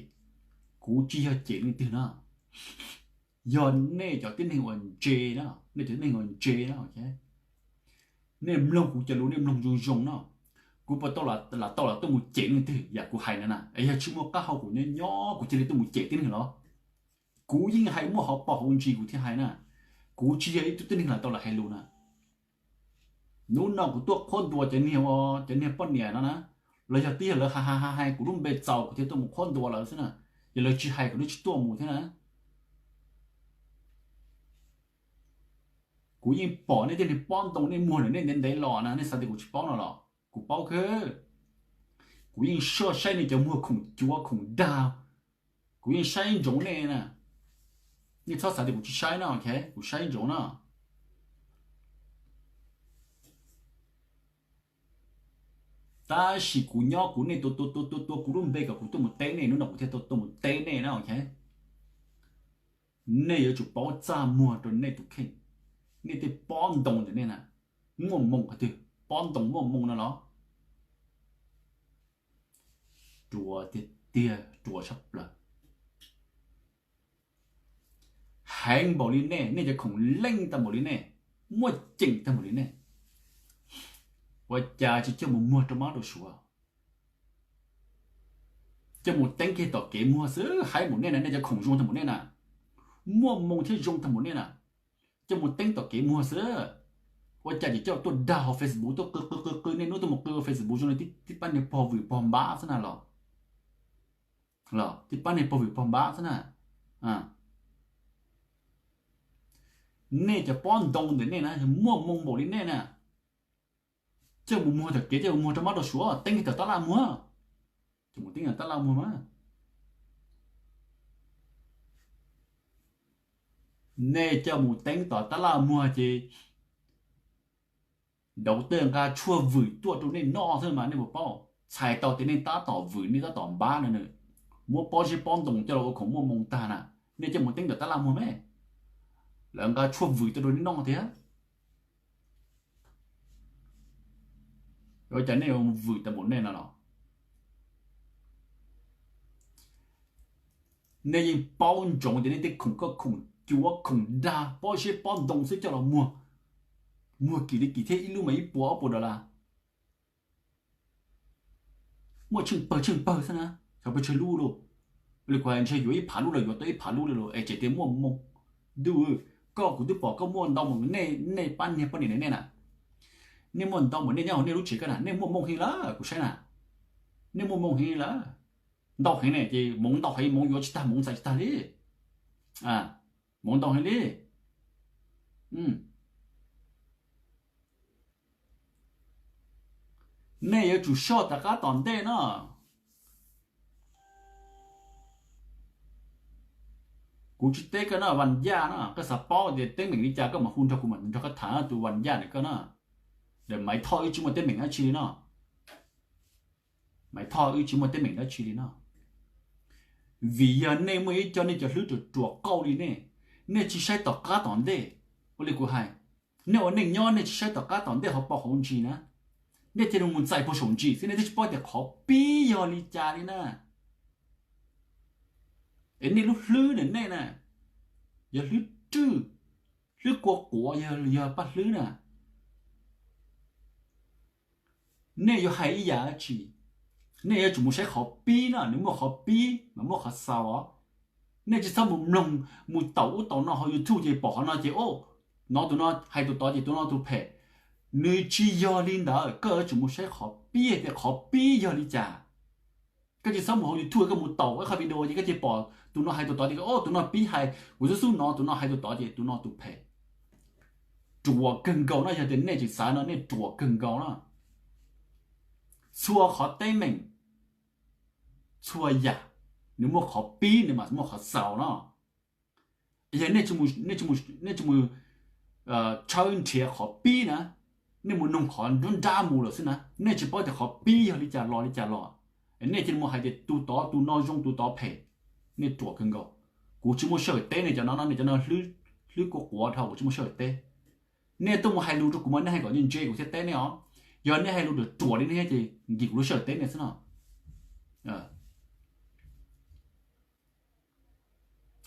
Kuv tsis yog cem leej twg na, yog nej cov tib neeg uas ntse na, nej cov tib neeg uas ntse na. Nej mloog kuv cov lus nej mloog zoo zoo no. Kuv puas tau lam tau lam tuaj mus cem leej twg yam kuv hais no na? Es yog tsis muaj qab hau kuv nyob nyob kuv cia li tuaj mus cem tib neeg los? Kuv yeej hais muaj hauv paus hauv ntsis kuv thiaj hais na. Kuv tsis yog ib tug tib neeg lam tau lam hais lus na. Hnub no kuv tuaj qhuab ntuas cov niag, cov niag poj niam no na, los yog twb yog lawv hais hais hais kuv lub npe txaus kuv thiaj tuaj mus qhuab ntuas lawv xwb na. Yog lawv tsis hais kuv twb tsis tuaj mus thiab na. Kuv yeej pom nej tej niag pob ntoo nej muag ntawm nej ntev ntev los na, nej xav tias kuv tsis paub no los? Kuv paub kawg. Kuv yeej soj saib nej cov muag khoom cuav khoom dag. Kuv yeej saib ntsoov nej na. Nej txhob xav tias kuv tsis saib no, ok, kuv saib ntsoov no. Tab sis kuv nyob kuv nej tua tua tua tua tua kuv lub npe kom kuv tuaj mus teb nej, hnub no kuv thiaj tuaj mus teb nej na, ok. Nej yuav tsum paub txaj muag rau nej tus kheej. Nej tej pob ntoo ntawm nej na, muaj moo qhov twg? Pob ntoo muaj moo no los? Ruam tiag tiag, ruam tshaj plaws. Heev npaum li nej, nej cov khoom leej tag npaum li nej, muaj ceem tag npaum li nej, ua cas tsis coj mus muag rau mab rau suav? Coj mus teeb kiag tom kev muag xwb, heev npaum nej na, nej cov khoom zoo tag npaum nej na, muaj moo thiab zoo tag npaum nej na, coj mus teeb tom kev muag xwb. Ua cas tsis coj tuaj dag hauv Facebook tuaj qw qw qw qw, nej hnub tuaj mus qw Facebook zoo li tib pab niag pog vwm pog npab xwb na los? Los tib pab niag pog vwm pog npab xwb na. Nej cov pob ntoo ntawm nej na, muaj moo npaum li nej na, coj mus muag tom kev, coj mus muag rau mab rau suav, teeb kiag tom tab laj muag. Coj mus teeb tom tab laj muag mas. Nej coj mus teeb tom tab laj muag ces dauv tej nqa tshuaj vwm tuaj rau nej noj xwb mas nej puas paub? Txhais tau tias nej tab tom vwm, nej tab tom npab no na. Muab pob zeb pob ntoo coj los ua khoom muaj moo tag na, nej coj mus teeb tom tab laj muag me, lawv nqa tshuaj vwm tuaj rau nej noj tiag. Ua cas nej vwm tau npaum nej no los? Nej yeej paub ntsoov tias nej tej khoom, koj khoom cuav khoom dag pob zeb pob ntoo xwb coj los muag, muag kim li kim thiab ib lub mas ib puas ob puas dollar. Muaj tsheej pawg tsheej pawg xwb na, xyov pes tsawg lub lauj. Li kuv hais ntshe yuav ib phav lub los yuav tau ib phav lub li lauj es tseem tias muaj moo. Ntuj, koj kuv twb pom koj muaj ntau mus, nej pab niag poj niam nej na, nej muaj ntau mus nej nyob hauv nej lub tsev koj na, nej muaj moo heev lawm kuv saib na. Nej muaj moo heev lawm. ntau heev ne, ces hmoov ntau heev, hmoov yuav tsis tag, hmoov txais tsis tag li. Hmoov ntau heev li. Nej yuav tsum soj tom qab tom ntej no. Kuv tsis teb koj no, Vas Yaj no, koj xav paub tias teeb meem li cas koj mam hu nrog kuv mam nrog koj tham tus Vas Yaj ntawm koj no. Ntawm Maiv Thoj wb tsis muaj teeb meem dab tsi li no. Maiv Thoj wb tsis muaj teeb meem dab tsi li no. Vim yog nej muaj ib co nej cov hlwb ruam ruam qauj li nej, nej tsis saib tom qab tom ntej. Ua li kuv hais, nej ua neej nyob nej tsis saib tom qab tom ntej hauv paus hauv ntsis na, nej thiaj li mus txais puag saum ntsis xwb, nej twb tsis paub tias qhov pib yog li cas li na. Es nej lub hlwb ntawm nej na, yog hlwb rwj, hlwb kua quav, yog paj hlwb na. Nej yuav hais ib yam dab tsi, nej yuav tsum mus saib qhov pib no, nws muaj qhov pib mas muaj qhov xaus os. Nej tsis txhob mus mloog, mus taum ub taum no hauv YouTube ces pom qhov no ces, o, no tus no hais tus tod ces tus no tus phem. Nws tsis yog li ntawd, koj yuav tsum mus saib qhov pib tias qhov pib yog li cas. Koj tsis txhob mus hauv YouTube koj mus taum ib qhov video ces koj cia li pom tus no hais tus tod tias, o, tus no pib hais, kuv xub xub no tus no hais tus tod ces tus no tus phem. Ruam kawg nkaus no, yog tias nej tseem xav no nej ruam kawg nkaus na. Txhua qhov teeb meem, txhua yam, nws muaj qhov pib nws mam muaj qhov xaus no. Yog nej tsis mus tshawb nrhiav qhov pib na, nej mus noog qhov nruab nrab mus lawm xwb na, nej tsis paub tias qhov pib yog li cas los li cas los, nej cia li mus hais tias tus tod tus no zoo tus tod phem, nej ruam kawg nkaus. Kuv tsis muaj sij hawm teb nej cov no no, nej cov no hlwb kua quav dhau, kuv tsis muaj sij hawm teb. Nej tuaj mus hais lus rau kuv mas nej hais kom ntse ntse kuv thiaj teb nej os. Yog nej hais lus ruam ruam li nej ces nkim kuv lub sij hawm teb nej xwb no.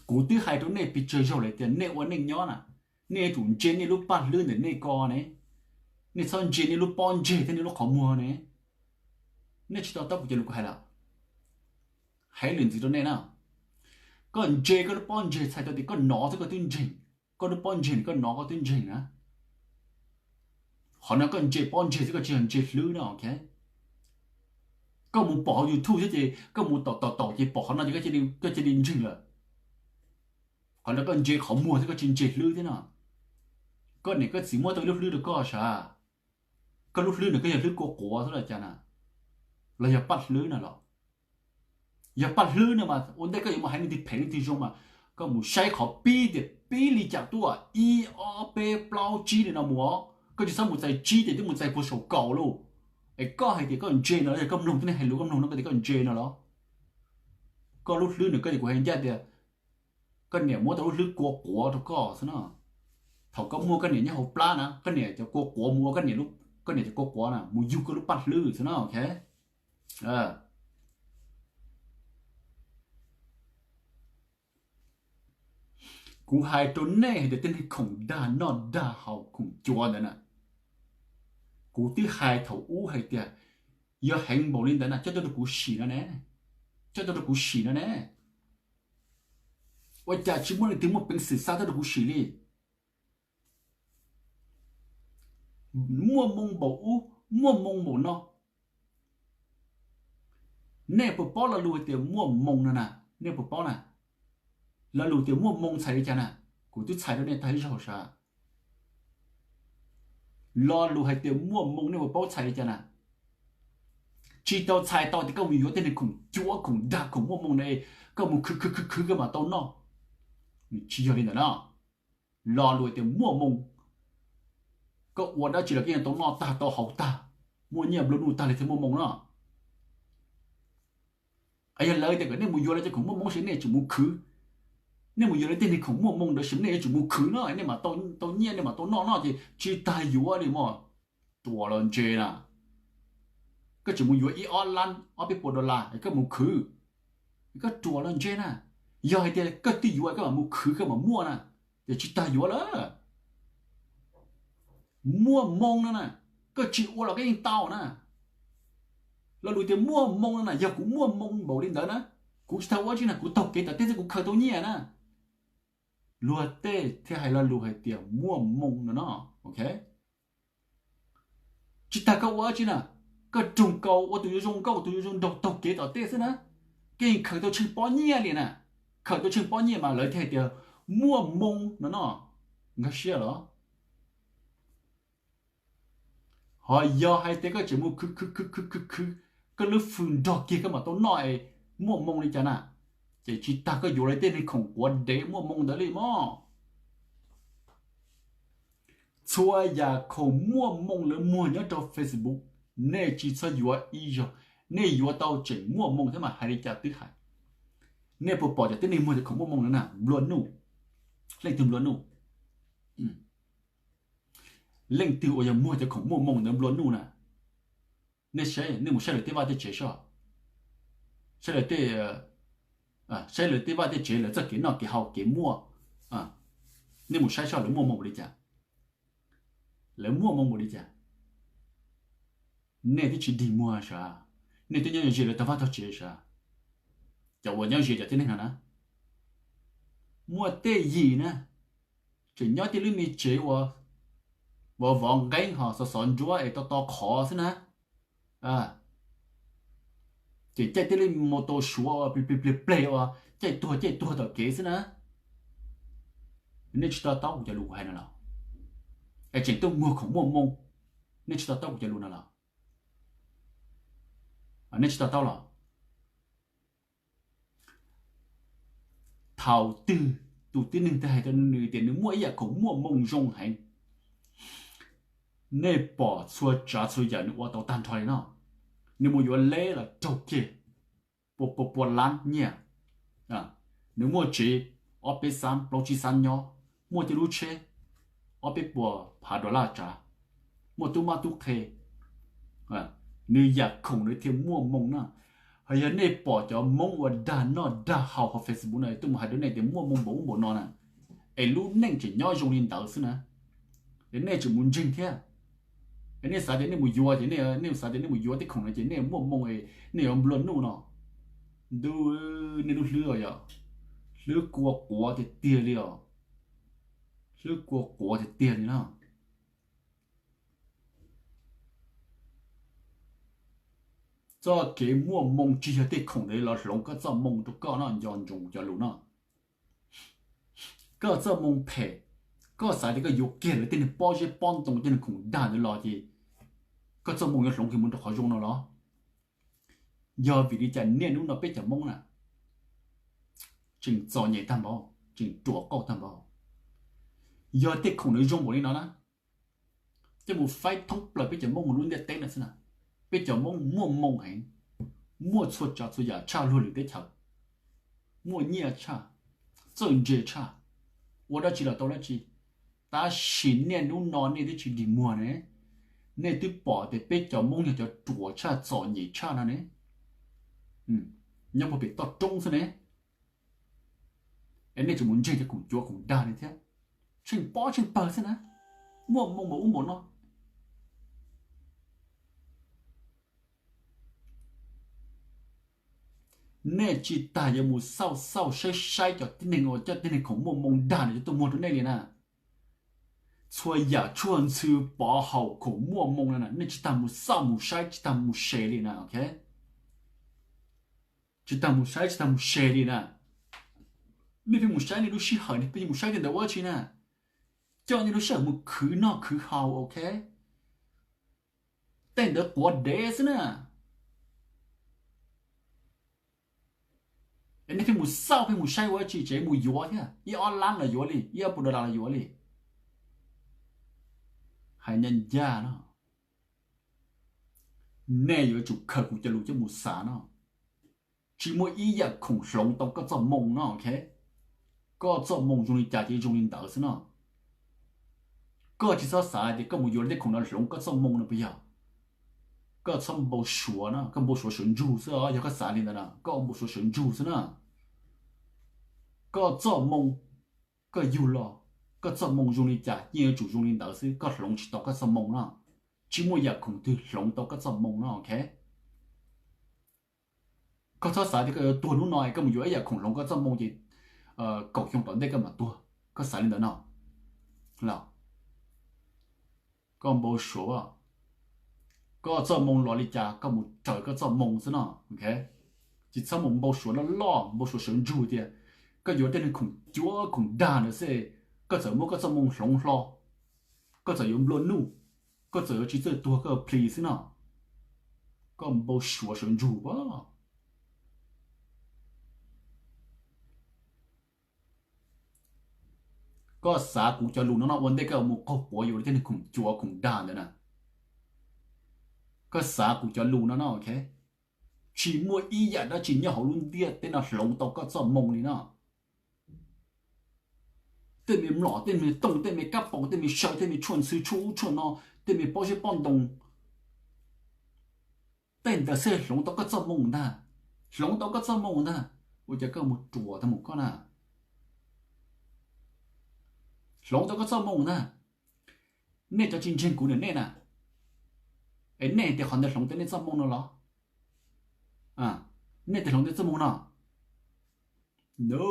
Kuv twb hais rau nej pes tsawg zaug lawm tias nej ua neej nyob na, nej yuav tsum ntse nej lub paj hlwb ntawm nej ko ne, nej txhob ntse nej lub pob ntseg thiab nej lub qhov muag ne. Nej tsis to taub kuv cov lus kuv hais lawm. Hais lwm ntxiv rau nej na, koj ntse koj lub pob ntseg txhais tau tias koj nov xwb koj twb ntseeg, koj lub pob ntseg koj nov koj twb ntseeg na. Qhov no koj ntse pob ntseg xwb koj tsis yog ntse hlwb na, ok. Koj mus pom hauv YouTube thiab ces koj mus taum taum taum ces pom qhov no ces koj cia li ntseeg lawm. Qhov no koj ntse qhov muag thiab koj tsis ntse hlwb thiab no. Koj niam koj txiv muab tau ib lub hlwb rau koj sav, koj lub hlwb no koj yog hlwb kua quav xwb los cas na, los yog paj hlwb na los? Yog paj hlwb no mas ua ntej koj yuav mus hais leej twg phem leej twg zoo mas koj mus saib qhov pib tias pib li cas tuaj, ib ob peb plaub tsib li no mus os. Koj tsis txhob mus txais tsib ces twb mus txais puag saum kaum lauj. Es koj hais tias koj ntse no los yog koj mloog tib neeg hais lus koj mloog no koj tias koj ntse no los? Koj lub hlwb no koj ces kuv hais ncaj tias koj niam muab tau lub hlwb kua quav rau koj xwb no. Thaum koj muaj koj niam nyob hauv plab na, koj niam cov kua quav mus ua koj niam, koj niam cov kua quav na mus yug koj lub paj hlwb xwb no, ok. Kuv hais rau nej hais tias tej neeg khoom dag noj dag haus khoom cuav ntawd na, kuv twb hais thaum ub hais tias yog heev npaum li ntawd na coj tuaj rau kuv sim no ne, coj tuaj rau kuv sim no ne. Ua cas tsis muaj leej twg muaj peev xwm xa tuaj rau kuv sim li? Muaj moo npaum ub, muaj moo npaum no. Nej puas paub lo lus hais tias muaj moo no na? Nej puas paub na? Lo lus tias muaj moo txhais li cas na? Kuv twb txhais rau nej tag ib zaug sav. Lo lus hais tias muaj moo nej puas paub txhais li cas na? Tsis tau txhais tau tias koj mus yuav tej neeg khoom cuav khoom dag khoom muaj moo na, koj mus khwv khwv khwv khwv koj mam tau noj. Nws tsis yog li ntawd na. Lo lus tias muaj moo, koj ua dab tsi los koj yeej tau noj tag tau haus tag, muaj nyiaj nplua nuj tag li thiaj muaj moo no. Yog lawv tias kom nej mus yuav lawv cov khoom muaj moo sis nej yuav tsum mus khwv, nej mus yuav lawv tej neeg khoom muaj moo ntawd sis nej yuav tsum mus khwv no nej mam tau nyiaj nej mam tau noj no ces tsis tas yuav li mog. Ruam los ntse na. Koj tseem mus yuav ib ob lab ob peb puas dollar es koj mus khwv, koj ruam los ntse na. Yog hais tias koj twb yuav koj mam mus khwv koj mam muaj na, ces tsis tas yuav lawm. Muaj moo no na, koj tsis ua los koj yeej tau na. Lo lus tias muaj moo no na, yog kuv muaj moo npaum li ntawd na, kuv tsis tas ua dab tsi na, kuv taug kev tom tej xwb kuv khaws tau nyiaj na. Luag tej thiaj hais lo lus hais tias muaj moo no no, ok. Tsis tas koj ua dab tsi na, koj roog kaus ua tus yuav zoo nkauj tus yuav zoo nraug taug kev tom tej xwb na, Koj yeej khaws tau tsheej pob nyiaj li na, khaws tau tsheej pob nyiaj mas lawv thiaj hais tias muaj moo no no, nkag siab los? Ho yog hais tias koj tseem mus khwv khwv khwv khwv khwv khwv, koj lub fws nrog kiag koj mam tau noj es muaj moo li cas na, ces tsis tas koj yuav li tej neeg khoom quav dev muaj moo ntawd li mog. Txhua yam khoom muaj moo lawv muag nyob rau Facebook, nej tsis txhob yuav ib zaug, nej yuav tau tseem muaj moo thiab mas hais li cas twb hais. Nej puas pom cov tib neeg muag cov khoom muaj moo ntawd na nplua nuj? Leej twg nplua nuj? Leej twg uas yog muag cov khoom muaj moo ntawd nplua nuj na? Nej saib, nej mus saib lawv tej vaj tej tsev soj, saib lawv tej, saib lawv tej vaj tej tsev, lawv txoj kev noj kev haus kev muaj, nej mus saib soj lawv muaj moo npaum li cas, lawv muaj moo npaum li cas. Nej twb tsis dig muag sav, nej twb nyob ze lawv tog vaj tog tsev sav. Cov uas nyob ze cov tib neeg no na, muaj tej yim na, tseem nyob tej lub me tsev uas vov vov nqeeb ho xov xov nruab es to to qhov xwb na. Ces caij tej lub mus tau suav pliag pliag pliag uas caij tuag caij tuag tom kev xwb na. Nej tsis to taub kuv cov lus kuv hais no los? Es tseem tuaj muag khoom muaj moo, nej tsis to taub kuv cov lus no los? Nej tsis to taub los? Thaum twg tus tib neeg twg hais rau nws tias nws muaj ib yam khoom muaj moo zoo heev, nej pom txhua tsav txhua yam nws ua tau tag nrho li no. Nws mus yuav leb los raug kiag pua pua pua lab nyiaj. Nws muaj tsev ob peb xab plaub tsib xab nyob, muaj tej lub tsheb ob peb puas phav dollar tsav, muaj tub mab tub qhe, nws yam khoom nws thiaj muaj moo na. Ho yog nej pom cov Hmoob uas dag noj dag haus hauv Facebook no tuaj mus hais rau nej tias muaj moo npaum ub npaum no na, es lub neej tseem nyob zoo li ntawd xwb na, es nej tseem mus ntseeg thiab. Es nej xav tias nej mus yuav ces nej, nej xav tias nej mus yuav tej khoom no ces nej muaj moo es nej yuav nplua nuj no. Ntuj, nej lub hlwb os yog, hlwb kua quav tiag tiag li os, hlwb kua quav tiag tiag li na. Txoj kev muaj moo tsis yog tej khoom ntawd los hloov koj txoj moo rau koj no, nco ntsoov cov lus no. Koj txoj moo phem, koj xav tias koj yuav kiag lawv tej neeg pob zeb pob ntoo tej neeg khoom dag ntawd los ces koj txoj moo yuav hloov kiag mus rau qhov zoo no los? Yog vim li cas niaj hnub no peb cov Hmoob na tseem txom nyem tag npaum, tseem ruam qauj tag npaum? Yog tej khoom nws zoo npaum li no na, coj mus faib thoob plaws peb cov Hmoob mus lub ntiaj teb no xwb na, peb cov Hmoob muaj moo heev, muaj txhua tsav txhua yam tshaj luag lwm teb chaws, muaj nyiaj tshaj, txawj ntse tshaj, ua dab tsi los tau dab tsi. Tab sis niaj hnub no nej twb tsis dig muag ne, nej twb pom tias peb cov Hmoob yog cov ruam tshaj txom nyem tshaj no ne, nyob puag pem toj roob xwb ne. Es nej tseem mus ntseeg cov khoom cuav khoom dag li thiab, tsheej pob tsheej pawg xwb na, muaj moo npaum ub npaum no. Nej tsis tas yuav mus xauj xauj saib saib cov tib neeg uas coj tej neeg khoom muaj moo dag no coj tuaj muag rau nej li na. Txhua yam tshuaj ntxhw pov haum khoom muaj moo no na, nej tsis tas mus xauj mus saib, tsis tas mus se li na, ok? Tsis tas mus saib, tsis tas mus se li na. Nej pheej mus saib nej lub sij hawm, nej pheej mus saib tej ntawd ua tsi na? Coj nej lub sij hawm mus khwv noj khwv haus, ok? Tej ntawd quav dev xwb na. Es nej pheej mus xauj pheej mus saib ua tsi, tsev mus yuav thiab, ib ob lab los yuav li, ib ob puas dollar los yuav li. Hais ncaj ncaj no, nej yuav tsum khaws kuv cov lus coj mus xav no. Tsis muaj ib yam khoom hloov tau koj txoj moo no, ok? Koj txoj moo zoo li cas ces zoo li ntawd xwb no. Koj tsis txhob xav tias koj mus yuav tej khoom no hloov koj txoj moo no puas yog? Koj txhob npau suav no, koj npau suav sawv ntsug xwb os. Yog koj xav li ntawd no, koj npau suav sawv ntsug xwb na. Koj txoj moo, koj yug los, koj txoj moo zoo li cas yeej yuav tsum zoo li ntawd xwb, koj hloov tsis tau koj txoj moo no. Tsis muaj yam khoom twg hloov tau koj txoj moo no, ok? Koj txhob xav tias koj yuav tuag hnub no es koj mus yuav ib yam khoom hloov koj txoj moo ces kaum xyoo tom ntej koj mam tuag, koj xav li ntawd no los? Koj npau suav, koj txoj moo los li cas koj mus raws koj txoj moo xwb no, ok? Tsis txhob mus npau suav loj loj, npau suav sawv ntsug tias koj yuav tej neeg khoom cuav khoom dag ntawd xwb, koj txawm muab koj txoj moo hloov hlo, koj txawm yuav nplua nuj, koj txawm yuav tsis txawj tuag koj plis xwb no. Koj npau suav sawv ntsug pab. Koj xav kuv cov lus no no ua ntej koj mus qaug quav yuav tej neeg khoom cuav khoom dag ntawd na. Koj xav kuv cov lus no no, ok? Tsis muaj ib yam dab tsi nyob hauv lub ntiaj teb no hloov tau koj txoj moo li no. Tej me mlom, tej me tooj, tej me kab paus, tej me saw, tej me tshuaj ntxhw, tshuaj ub tshuaj no, tej me pob zeb pob ntoo, tej ntawd xwb hloov tau koj txoj moo ntag. Hloov tau koj txoj moo ntag. Ua cas koj mus ruam tag mus koj na? Hloov tau koj txoj moo ntag. Nej cov tsis ntseeg kuv niam nej na, es nej tias qhov ntawd hloov tau nej txoj moo no los? Nej tias hloov tau txoj moo no? No.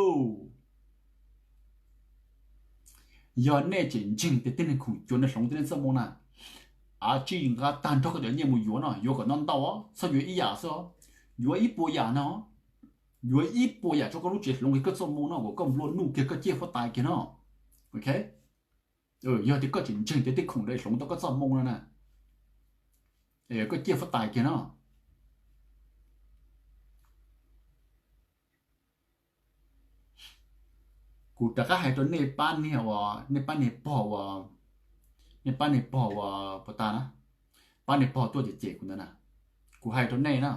Yog nej tseem ntseeg tias tej neeg khoom cuav ntawd hloov tau nej txoj moo na, av tsij nqa tag nrho koj cov nyiaj mus yuav no, yuav kom ntau ntau, txhob yuav ib yam xwb, yuav ib puas yam no. Yuav ib puas yam rau koj lub tsev hloov kiag koj txoj moo no kom koj nplua nuj kiag koj ciaj huab tais kiag no. Ok, yog tias koj tseem ntseeg tias tej khoom ntawd hloov tau koj txoj moo no na, koj ciaj huab tais kiag no. Kuv rov qab hais rau nej pab niag uas, nej pab niag pog uas, nej pab niag pog uas puas tas na, pab niag pog tuaj cem cem kuv ntawd na. Kuv hais rau nej na,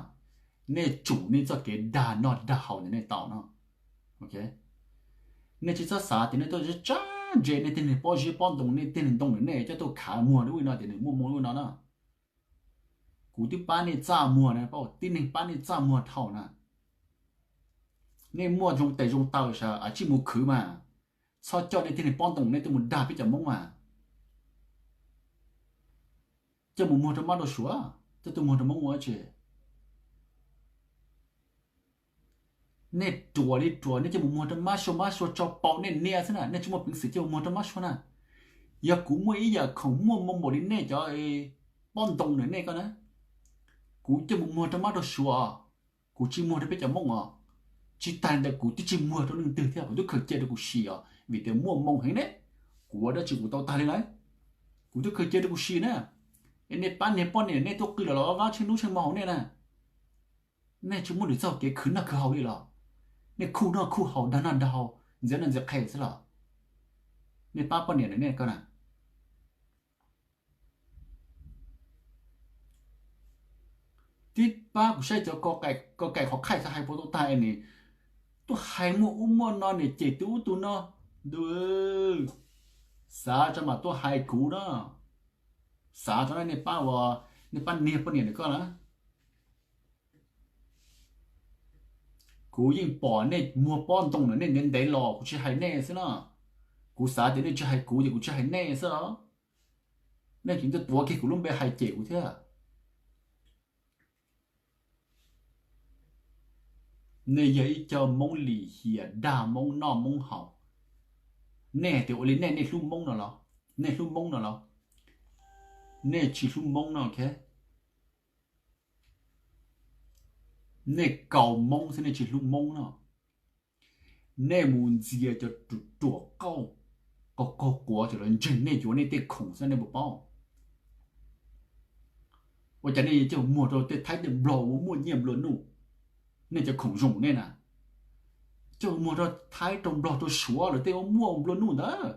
nej tsum nej txoj kev dag noj dag haus ntawm nej tau no. Nej tsis txhob xav tias nej tuaj tsab ntse nej tej niag pob zeb pob ntoo, nej tej niag ntoo ntawm nej coj tuaj khav muag lub no tias nws muaj moo lub no na. Kuv twb pab nej txaj muag na, tib neeg pab nej txaj muag dhau na. Nej muaj zoo tes zoo taw sav, av tsij mus khwv mas, txhob coj nej tej niag pob ntoo nej tuaj mus dag peb cov Hmoob mas. Coj mus muag rau mab rau suav, coj tuaj muag rau Hmoob ua tsi? Nej ruam li ruam, nej coj mus muag rau mab sua, mab sua tso paum nej niam xwb na, nej tsis muaj peev xwm coj mus muag rau mab sua na. Yog kuv muaj ib yam khoom muaj moo npaum li nej cov pob ntoo ntawm nej ko na, kuv coj mus muag rau mab rau suav, kuv tsis muag rau peb cov Hmoob os. Tsis tas li ntawd kuv twb tsis muag rau leej twg thiab, kuv twb khaws cia rau kuv sim os, vim tias muaj moo heev ne, kuv ua dab tsi kuv tau tag li lauj. Kuv twb khaws cia rau kuv sim na, es nej pab niag poj niam nej tuaj qw los los vab tsheej hnub tsheej hmo hauv nej na. Nej tsis muaj lwm txoj kev khwv noj khwv haus li los? Nej khuj noj khuj haus dag noj dag haus ntxias noj ntxias qhe xwb los? Nej pab poj niam ntawm nej ko na, tib pab kuv saib cov ko kaim qhov khaij xav hais puas tau tag es nws tuaj hais muaj ub muaj no, nws cem tus ub tus no. Ntu, xav tso mas tuaj hais kuv na, xav tso nej pab ua, nej pab niag poj niam ntawm ko na. Kuv yeej pom nej muag pob ntoo ntawm nej ntev ntev los, kuv tsis hais nej xwb na. Kuv xav tias nej tsis hais kuv ces kuv tsis hais nej xwb os. Nej tseem tuaj tuav kiag kuv lub npe hais cem kuv thiab. Nej yog ib co Hmoob lim hiam dag Hmoob noj Hmoob haus. Nej hais tias ua li nej, nej hlub Hmoob no los? Nej hlub Hmoob no los? Nej tsis hlub Hmoob no, ok? Nej kaus Hmoob xwb, nej tsis hlub Hmoob no. Nej mus ntxias cov ruam qauj, qaug qaug quav coj los ntseeg nej yuav nej tej khoom xwb, nej puas paub? Ua cas nej coj muag rau tej Thaib tej Nplog uas muaj nyiaj nplua nuj, nej cov khoom zoo nej na? Coj muag rau Thaib rau Nplog rau Suav lawv tej uas muaj nplua nuj ntawd.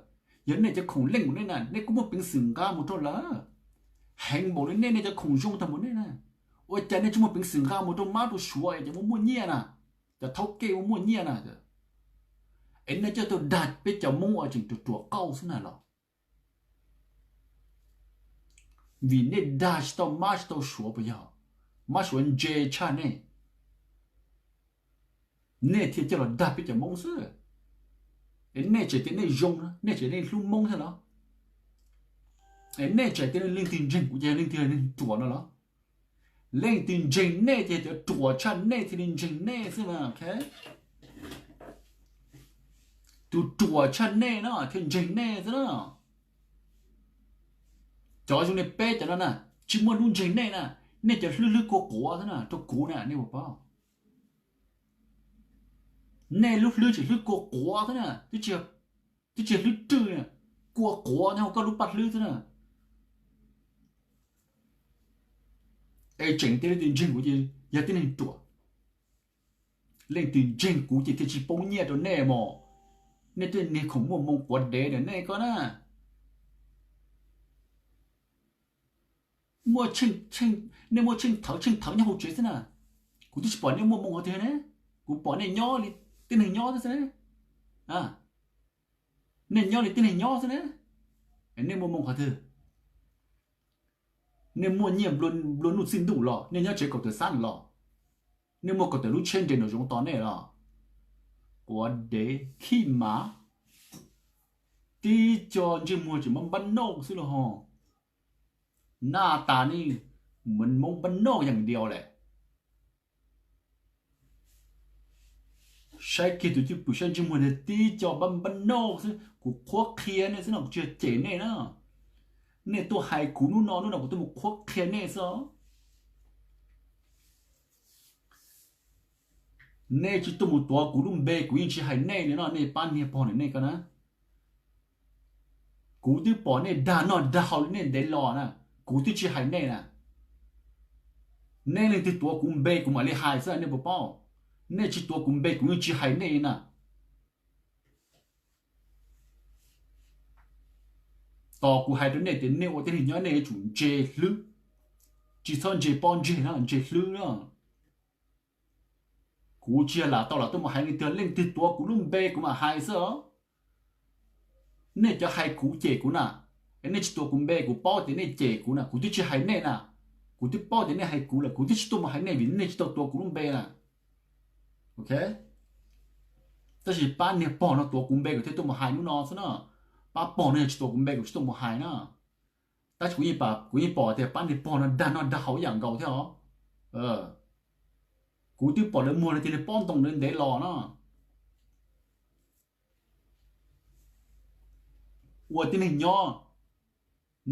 Yog nej cov khoom leej nej na, nej kuj muaj peev xwm nqa mus rau lawv. Heev npaum li nej, nej cov khoom zoo tag npaum nej na, ua cas nej tsis muaj peev xwm nqa mus rau mab rau Suav cov uas muaj nyiaj na, cov thaub kej uas muaj nyiaj na? Es nej coj tuaj dag peb cov Hmoob uas tseem ruam ruam qauj xwb na los? Vim nej dag tsis tau mab tsis tau suav puas yog? Mab suav ntse tshaj nej, nej thiaj coj los dag peb cov Hmoob xwb. Es nej tseem tias nej zoo, nej tseem nej hlub Hmoob thiab los? Es nej tseem tias leej twg ntseeg kuv ces leej twg yog neeg ruam no los? Leej twg ntseeg nej ces cov ruam tshaj nej thiaj li ntseeg nej xwb na, ok? Tus ruam tshaj nej no thiaj ntseeg nej xwb na. Cov zoo li peb cov no na, tsis muaj hnub ntseeg nej na, nej cov hlwb hlwb kua quav xwb na rau kuv na, nej puas paub? Nej lub hlwb tseem hlwb kua quav xwb na, twb tsis yog hlwb rwj, kua quav nyob hauv koj lub paj hlwb xwb na. Es tseem tias leej twg ntseeg kuv ces yog tib neeg ruam. Leej twg ntseeg kuv ces thiaj tsis poob nyiaj rau nej mog. Nej tej niag khoom muaj moo quav dev ntawm nej ko na. Nej muaj tsheej thawv tsheej thawv nyob hauv tsev xwb na. Kuv twb tsis pom nej muaj moo qhov twg ne. Kuv pom nej nyob li tib neeg nyob xwb ne. Nej nyob li tib neeg nyob xwb ne. Nej muaj moo qhov twg? Nej muaj nyiaj nplua nuj txij ntuj los, nej nyob tsev kaum tawm xab los, nej muaj kaum tawm lub tsheb nres nraum zoov tos nej los? Quav dev khib mav, tib co ntsej muag tseem npab npab noj xwb los ho. Naj tas nej mas Hmoob npab noj yam diaus lawm. Saib kiag tus cwj pwm saib ntsej muag tias tib co npab npab noj xwb, kuv qhuab qhia nej xwb no, kuv tsis yog cem nej na. Nej tuaj hais kuv hnub no hnub no kuv tuaj mus qhuab qhia nej xwb os. Nej tsis tuaj mus tuav kuv lub npe kuv yeej tsis hais nej li no, nej pab niag pog ntawm nej ko na. Kuv twb pom nej dag noj dag haus li nej ntev los na, kuv twb tsis hais nej na. Nej leej twg tuav kuv npe kuv mam li hais xwb nej puas paub? Nej tsis tuav kuv npe kuv yeej tsis hais nej na. Tos kuv hais rau nej tias nej ua tib neeg nyob nej yuav tsum ntse hlwb, tsis txhob ntse pob ntseg na, ntse hlwb na. Kuv tsis yog lam tau lam tuaj mus hais leej twg, leej twg tuav kuv lub npe kuv mam hais xwb os. Nej cov hais kuv cem kuv na, es nej tsis tuav kuv npe kuv paub tias nej cem kuv na, kuv twb tsis hais nej na. Kuv twb paub tias nej hais kuv lawm kuv twb tsis tuaj mus hais nej vim nej tsis tau tuav kuv lub npe na. Ok, tab sis pab niag pog no tuav kuv npe kuv thiaj tuaj mus hais hnub no xwb na. Pab pog no yog tsis tuav kuv npe kuv tsis tuaj mus hais na. Tab sis kuv yeej pom tias pab niag pog no dag noj dag haus ib yam nkaus thiab os. Kuv twb pom lawv muag no tias nws pob ntoo ntev los no. Ua tib neeg nyob,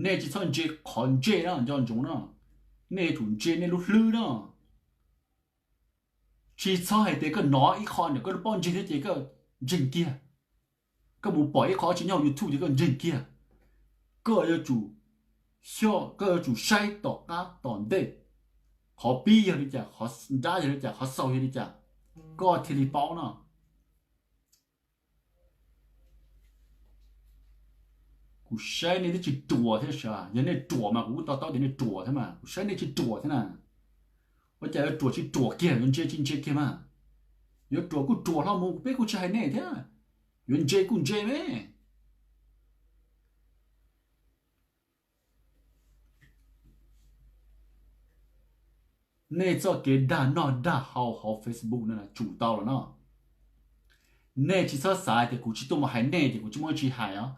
nej tsis txhob ntse qhov ntsej na nco ntsoov no. Nej yuav tsum ntse nej lub hlwb no. Tsis txhob hais tias koj hnov ib qho ntawm koj lub pob ntseg thiab ces koj ntseeg kiag. Koj mus pom ib qho tsis nyob YouTube ces koj ntseeg kiag. Koj yuav tsum xyuas, koj yuav tsum saib tom qab tom ntej, qhov pib yog li cas, qhov nrab yog li cas, qhov xaus yog li cas, koj thiaj li paub no. Kuv saib nej twb tsis ruam thiab sav, yog nej ruam mas kuv kuj to taub tias nej ruam thiab mas, kuv saib nej tsis ruam thiab na. Ua cas yuav ruam tsis ruam kiag, yuav ntse tsis ntse kiag mas. Yuav ruam kuj ruam hlo mus, peb kuj tsis hais nej thiab. Yuav ntse kuj ntse me. Nej txoj kev dag noj dag haus hauv Facebook no tsum tau lawm no. Nej tsis txhob xav tias kuv tsis tuaj mus hais nej ces kuv tsis muaj tsis hais os.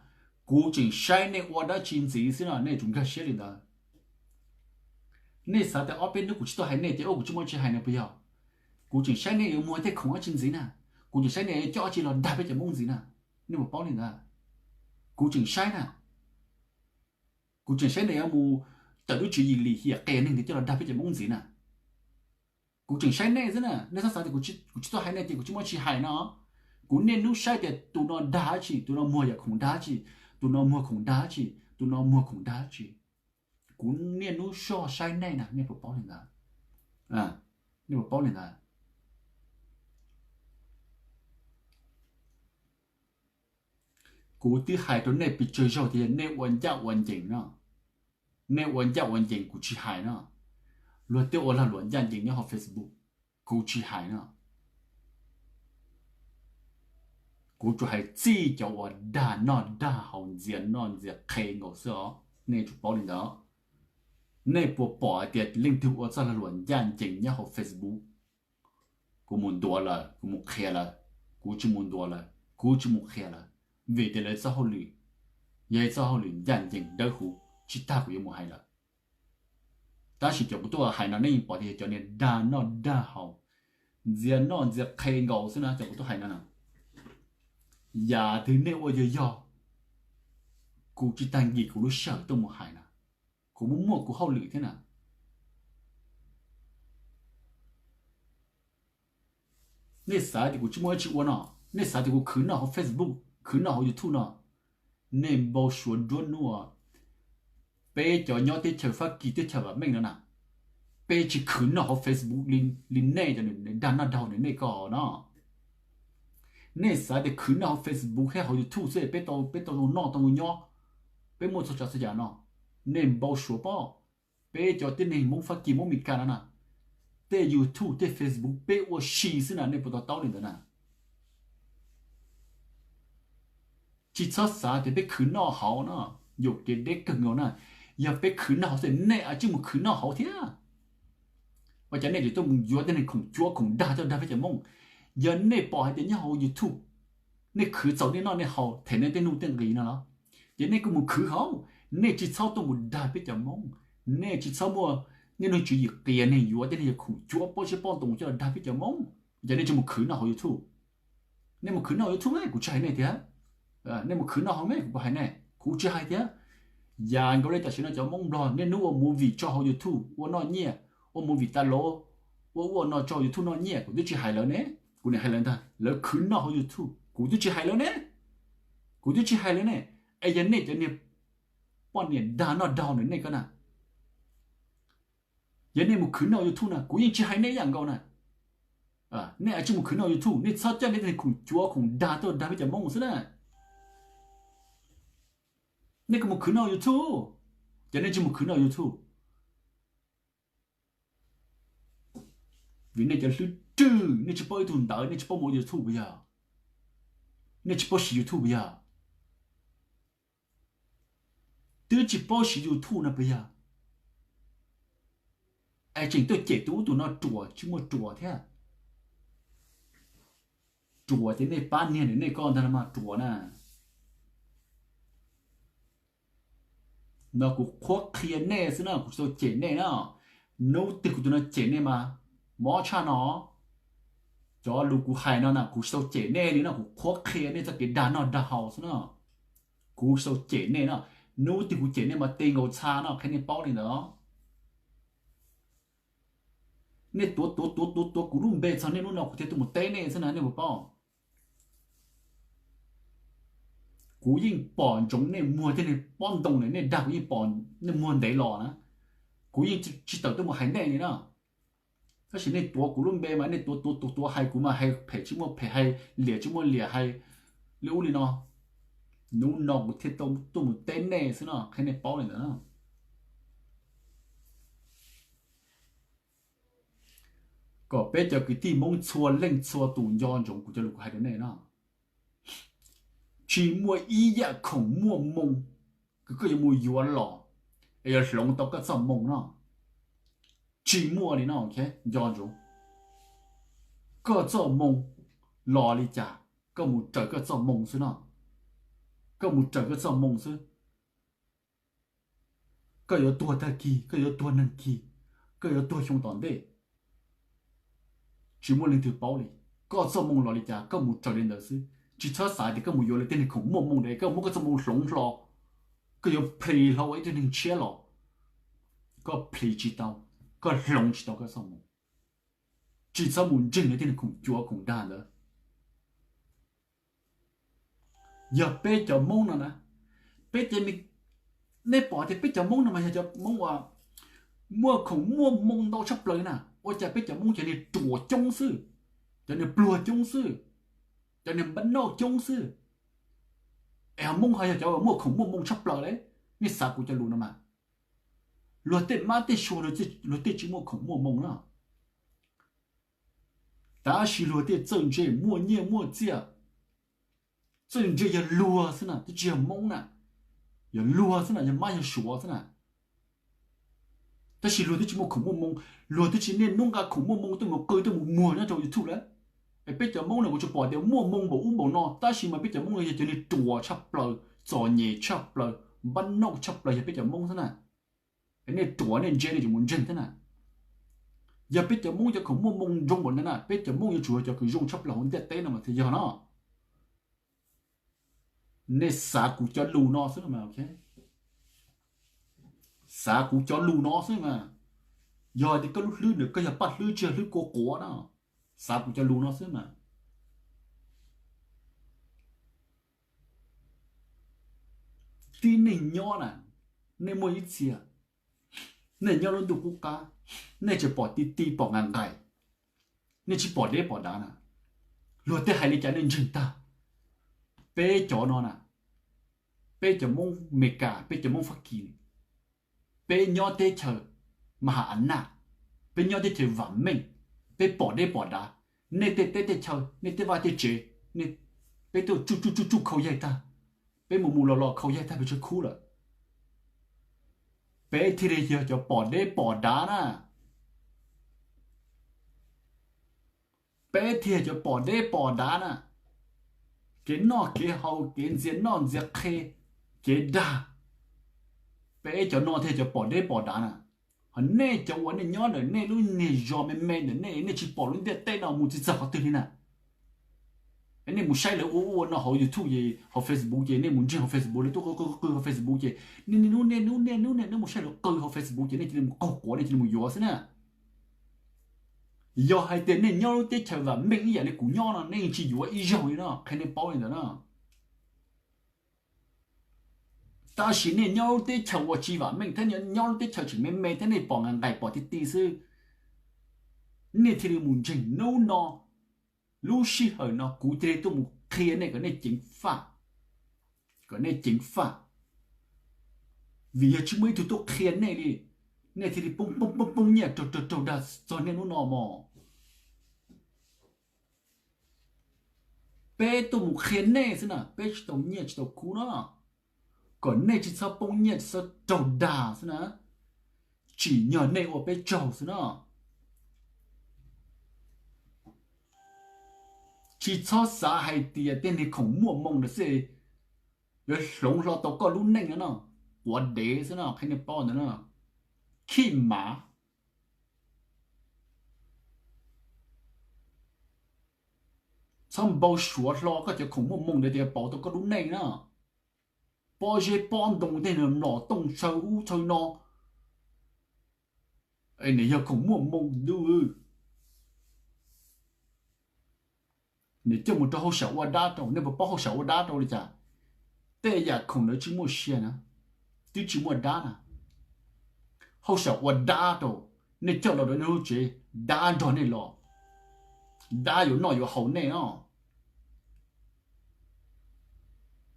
Kuv tseem saib nej ua dab tsi ntxiv xwb no, nej tsum nkag siab li ntawd. Nej xav tias ob peb hnub kuv tsis tuaj hais nej ces ua kuv tsis muaj tsis hais no puas yog? Kuv tseem saib nej yuav muag tej khoom dab tsi ntxiv na. Kuv tseem saib nej yuav coj dab tsi los dag peb cov Hmoob ntxiv na. Nej puas paub li ntawd? Kuv tseem saib na. Kuv tseem saib nej yuav mus tawm lub tswv yim lim hiam qias neeg ntawd coj los dag peb cov Hmoob ntxiv na. Kuv tseem saib nej xwb na, nej txhob xav tias kuv tsis tuaj hais nej ces kuv tsis muaj tsis hais no. Kuv niaj hnub saib tias tus no dag dab tsi, tus no muag yam khoom dag dab tsi, tus no muag khoom dag dab tsi, tus no muag khoom dag dab tsi. Kuv niaj hnub soj saib nej na, nej puas paub li ntawd? Nej puas paub li ntawd? Kuv twb hais rau nej pes tsawg zaug tias nej ua ncaj ua ncees no. Nej ua ncaj ua ncees kuv tsis hais no. Luag tej ua lag luam ncaj ncees nyob hauv Facebook, kuv tsis hais no. Kuv tsuas hais txij cov uas dag noj dag haus ntxias noj ntxias qhe nkaus xwb os, nej tsum paub li ntawd. Nej puas pom hais tias leej twg ua txoj lag luam ncaj ncees nyob hauv Facebook? Kuv mus ntuas lawm, kuv mus qhia lawm, kuv tsis mus ntuas lawm, kuv tsis mus qhia lawm, vim tias lawv txoj hauj lwm yog ib txoj hauj lwm ncaj ncees dawb huv, tsis tas kuv yuav mus hais lawm. Tab sis cov kuv tuaj hais no nej yeej pom tias yog cov niag dag noj dag haus, ntxias noj ntxias qhe nkaus xwb na, cov kuv tuaj hais no na. Yam twg nej ua yog yog, kuv tsis tas nkim kuv lub sij hawm tuaj mus hais na. Kuv muaj muaj kuv hauj lwm thiab na. Nej xav tias kuv tsis muaj dab tsi ua no, nej xav tias kuv khwv noj hauv Facebook, khwv noj hauv YouTube no, nej npau suav duab nuj. Peb cov nyob teb chaws Fab Kis teb chaws vam meej no na, peb tsis khwv noj hauv Facebook li nej cov dag noj dag haus nej ko no. Nej xav tias khwv noj hauv Facebook thiab hauv YouTube xwb peb tau, peb tau zoo noj tau zoo nyob, peb muaj txhua tsav txhua yam no. Nej npau suav pob. Peb cov tib neeg Hmoob Fab Kis Hmoob Mes Kas no na, tej YouTube tej Facebook peb ua si xwb na, nej puas to taub li ntawd na? Tsis txhob xav tias peb khwv noj hauv no, yuam kev deb kawg nkaus na. Yog peb khwv noj hauv xwb nej a tsis mus khwv noj hauv thiab. Ua cas nej tseem tuaj mus yuav tej neeg khoom cuav khoom dag tuaj dag peb cov Hmoob? Yog nej pom hais tias nyob hauv YouTube nej khwv txaus nej noj nej haus them nej tej nuj tej nqis no los, ces nej kuj mus khwv hauv. Nej tsis txhob tuaj mus dag peb cov Hmoob. Nej tsis txhob muaj nej nuj tswv yim qias neeg yuav tej neeg yog khoom cuav pob zeb pob ntoos coj los dag peb cov Hmoob. Ces nej tsis mus khwv noj hauv YouTube. Nej mus khwv noj YouTube me kuv tsis hais nej thiab. Nej mus khwv noj hauv me kuv puas hais nej? Kuv tsis hais thiab. Yam nkaus li tam sim no cov Hmoob Nplog nej hnub ua movie tso hauv YouTube ua noj nyiaj, ua movie tas los ua ua no tso YouTube noj nyiaj, kuv twb tsis hais lawv ne. Kuv niam hais lawv ntag, lawv khwv noj hauv YouTube kuv twb tsis hais lawv ne. Kuv twb tsis hais lawv ne. Es yog nej cov niag poj niam dag noj dag haus ntawm nej ko na, yog nej mus khwv noj YouTube na kuv yeej tsis hais nej ib yam nkaus na. Nej a tsis mus khwv noj YouTube, nej txhob coj nej tej khoom cuav khoom dag tuaj dag peb cov Hmoob xwb na. Nej kuj mus khwv noj YouTube, ces nej tsis mus khwv noj YouTube. Vim nej cov hlwb rwg, nej tsis paub ib tug ntawv, nej tsis paub mus ua YouTube puas yog? Nej tsis paub siv YouTube puas yog? Twb tsis paub siv YouTube no puas yog? Es tseem tuaj cem tus ub tus no ruam tsis muaj ruam thiab. Ruam ces nej pab niag ntawm nej ko ntag los mas ruam na. No kuv qhuab qhia nej xwb na, kuv tsis tau cem nej na. Hnub twg kuv tus no cem nej mas mob tshaj no. Cov lus kuv hais no na kuv tsis tau cem nej li no, kuv qhuab qhia nej txoj kev dag noj dag haus xwb na. Kuv tsis tau cem nej no. Hnub twg kuv cem nej mas ti nkaus txha no, qhia nej paub li ntawd. Nej tuav tuav tuav tuav tuav kuv lub npe txog nej hnub no kuv thiaj tuaj mus teb nej xwb na, nej puas paub? Kuv yeej pom ntsoov nej muag tej neeg pob ntoo na, nej dag kuv yeej pom nej muag ntev los na. Kuv yeej tsis tawm tuaj mus hais nej li na. Tab sis nej tuav kuv lub npe mas nej tuav tuav tuav tuav hais kuv mas hais phem tsis muaj phem, hais liam tsis muaj liam, hais li ub li no. Hnub no kuv thiaj tuaj mus teb nej xwb no, qhia nej paub li ntawd na. Kom peb cov kwv tij Hmoob txhua leej txhua tus nco ntsoov kuv cov lus kuv hais rau nej no. Tsis muaj ib yam khoom muaj moo kws koj yuav mus yuav los es yuav hloov tau koj txoj moo no. Tsis muaj li no, nco ntsoov. Koj txoj moo los li cas, koj mus raws koj txoj moo xwb no. Koj mus raws koj txoj moo xwb. Koj yuav tuag tag kis, koj yuav tuag neeg kis, koj yuav tuag xyoo tom ntej, tsis muaj leej twg paub li. Koj txoj moo los li cas koj mus raws li ntawd xwb, tsis txhob xav tias koj mus yuav lawv tej neeg khoom muaj moo ntawd koj muab koj txoj moo hloov hlo, koj yuav plhis hlo ua ib tug neeg tshiab los, koj plhis tsis tau, koj hloov tsis tau koj txoj moo. Tsis txhob mus ntseeg lawv tej neeg khoom cuav khoom dag ntawd. Yog peb cov Hmoob no na, peb cov, nej pom tias peb cov Hmoob no mas yog cov Hmoob uas muaj khoom muaj moo ntau tshaj plaws na, ua cas peb cov Hmoob cov niag ruam coob xwb, cov niag pluag coob xwb, cov niag npab nauj coob xwb, es ho Hmoob ho yog cov muaj khoom muaj moo tshaj plaws li? Nej xav kuv cov lus no mas, luag tej mab tej suav luag tej tsis muaj khoom muaj moo na, tab sis luag tej txawj ntse muaj nyiaj muaj txiaj, txawj ntse yog luag xwb na, twb tsis yog Hmoob na, yog luag xwb na, yog mab yog suav xwb na. Tab sis luag twb tsis muaj khoom muaj moo, luag twb tsis niaj hnub nqa khoom muaj moo tuaj mus qw tuaj mus muag nyob rau YouTube lawm. Es peb cov Hmoob no kuv tsuas pom tias muaj moo npaum ub npaum no, tab sis mas peb cov Hmoob no yog cov niag ruam tshaj plaws, txom nyem tshaj plaws, npab nauj tshaj plaws yog peb cov Hmoob xwb na. Es nej ruam nej ntse nej tseem mus ntseeg thiab na. Yog peb cov Hmoob cov khoom muaj moo zoo npaum ntawd na, peb cov Hmoob yuav tsum yog cov kws zoo tshaj plaws hauv ntiaj teb no mas thiaj yog no. Nej xav kuv cov lus no xwb, xav kuv cov lus no xwb mas. Yog tias koj lub hlwb ntawm koj yog paj hlwb tsis yog hlwb kua quav na, xav kuv cov lus no xwb mas. Tib neeg nyob na, nej muaj ib txhia, nej nyob lub ntuj qub qab, nej tseem pom ti ti pom nqaim nqaim, nej tsis pom deb pom dav na. Luag tej hais li cas nej ntseeg tag. Peb cov no na, peb cov Hmoob Meskas, peb cov Hmoob Fab Kis, peb nyob teb chaws ma ha a naj, peb nyob teb chaws vam meej, peb pom deb pom dav. Nej tej teb tej chaw, nej tej vaj tej tsev, peb tuaj tsuj tsuj tsuj tsuj khau yaig tag, peb mus mus los los khau yaig tag pes tsawg khub lawm. Peb thiaj li yog cov pom deb pom dav na. Peb thiaj cov pom deb pom dav na. Kev noj kev haus, kev ntxias noj ntxias qhe, kev dag, peb cov no thiaj cov pom deb pom dav na. Ho nej cov uas nej nyob ntawm nej lub niag zos me me ntawm nej, nej tsis pom lub ntiaj teb no mus tsis txog qhov twg li na. Nej mus saib lawv ua ua no hauv YouTube ces, hauv Facebook ces, nej mus ntseeg hauv Facebook lawv tuaj qw qw qw hauv Facebook ces, nej niaj hnub niaj hnub niaj hnub nej mus saib lawv qw hauv Facebook ces nej cia li mus qaug quav, nej cia li mus yuav xwb na. Yog hais tias nej nyob lub teb chaws vam meej ib yam li kuv nyob no, nej yeej tsis yuav ib zaug li no, qhia nej paub li ntawd na. Tab sis nej nyob lub teb chaws uas tsis vam meej thiab nyob lub teb chaws tseem me me thiab nej pom nqaim nqaim pom ti ti xwb, nej thiaj li mus ntseeg hnub no. Lub sij hawm no kuv thiaj li tuaj mus qhia nej kom nej ceev faj, kom nej ceev faj. Vim yog tsis muaj ib tug tuaj qhia nej li, nej thiaj li poob poob poob poob nyiaj raug raug raug dag txog niaj hnub no mog. Peb tuaj mus qhia nej xwb na, peb tsis tau nyiaj tsis tau kub no, kom nej tsis txhob poob nyiaj tsis txhob raug dag xwb na. Tsim nyog nej ua peb tsaug xwb na. Tsis txhob xav hais tias tej niag khoom muaj moo ntawd xwb yuav hloov hlo tau koj lub neej no no. Quav dev xwb no, qhia nej paub ntawd na. Khib mav. Txhob npau suav hlo koj cov khoom muaj moo ntawd tias pauv tau koj lub neej na. Pob zeb pob ntoo tej mlom tooj tshaw ub tshaw no, nws yog khoom muaj moo ntuj. Nws coj mus rau hauj sam ua dab rau, nej puas paub hauj sam ua dab rau li cas? Tej yam khoom ntawd tsis muaj sia na, twb tsis muaj dab na. Hauj sam ua dab rau, nej coj los rau nej lub tsev, dab nrog nej los, dab yuav noj yuav haus nej os.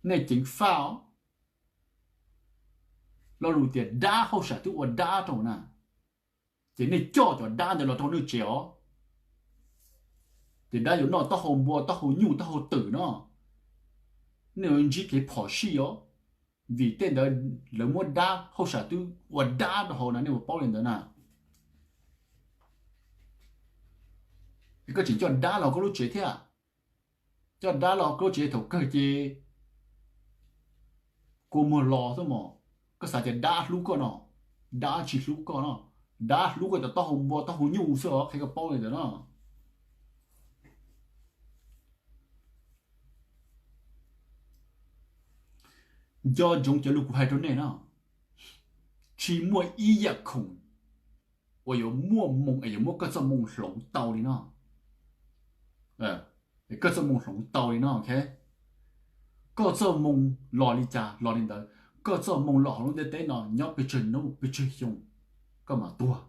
Nej ceev faj os. Lo lus tias dab hauj sam twb ua dab rau na, ces nej coj cov dab ntawd los rau nej tsev os. Ces dab yuav noj taub hau npua taub hau nyuj taub hau twm no, nej yuav ntsib kev phom sij os. Vim tej ntawd lawv muab dab hauj sam twb ua dab rau hauv na, nej puas paub li ntawd na? Es koj tseem coj dab los koj lub tsev thiab, coj dab los koj lub tsev thaum kawg ces kua muag los xwb mos. Koj xav tias dab hlub koj no, dab tsis hlub koj no, dab hlub koj cov taub hau npua taub hau nyuj xwb os, qhia koj paub li ntawd no. Nco ntsoov cov lus kuv hais rau nej no, tsis muaj ib yam khoom uas yuav muaj moo es yuav muab koj txoj moo hloov tau li no. Koj txoj moo hloov tau li no, ok. Koj txoj moo los li cas los li ntawd, koj txoj moo los hauv lub ntiaj teb no nyob pes tsawg hnub pes tsawg xyoo, koj mam tuag,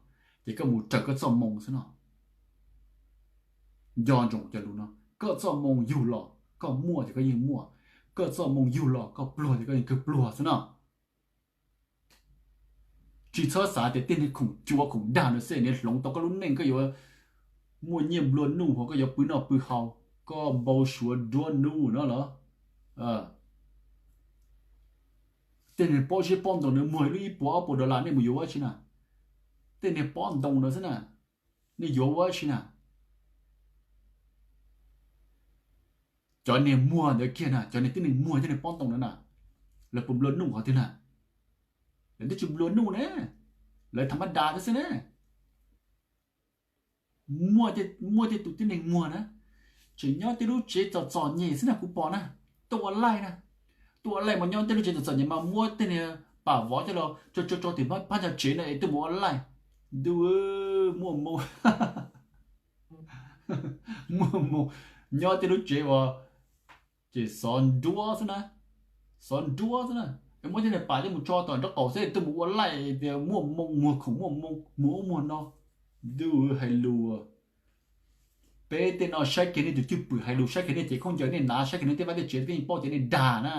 ces koj mus raws koj txoj moo xwb no. Nco ntsoov cov lus no, koj txoj moo yug los koj muaj ces koj yeej muaj, koj txoj moo yug los koj pluag ces koj yeej kawg pluag xwb no. Tsis txhob xav tias tej niag khoom cua khoom dag no xwb nws hloov tau koj lub neej, koj yuav muaj nyiaj nplua nuj, koj yuav pw noj pw haus, koj npau suav nruab hnub no los. Tej niag pob zeb pob ntoo ntawd muag lub ib puas ob puas dollar nej mus yuav ua tsi na? Tej niag pob ntoo ntawd xwb na, nej yuav ua tsi na? Cov niag muag ntawd kiag na, cov niag tib neeg muag cov niag pob ntoo ntawd na, lawv puas nplua nuj qhov twg na? Lawv twb tsis nplua nuj ne, lawv tham mab das thiab xwb ne. Muaj tej tus tib neeg muag na, tseem nyob tej lub tsev txom txom nyem xwb na kuv pom na, tuaj ua laij na, tuaj ua laij mas nyob tej lub tsev txom txom nyem mas muab tej niag pam vov coj los tso tso tso tim phab ntsa tsev na es tuaj mus ua laij. Ntuj, muaj moo, muaj moo, nyob tej lub tsev uas ces xov nruab xwb na, xov nruab xwb na. Muab cov niag pas coj mus tso tom nraub qaum xwb, tuaj mus ua laij tias muaj moo, muag khoom muaj moo, muag ub muag no. Ntuj, hais lus. Peb tej no saib kiag nej tus cwj pwm hais lus, saib kiag nej cev khaub ncaws nej hnav, saib kiag nej tej vaj tej tsev, peb yeej paub tias nej dag na.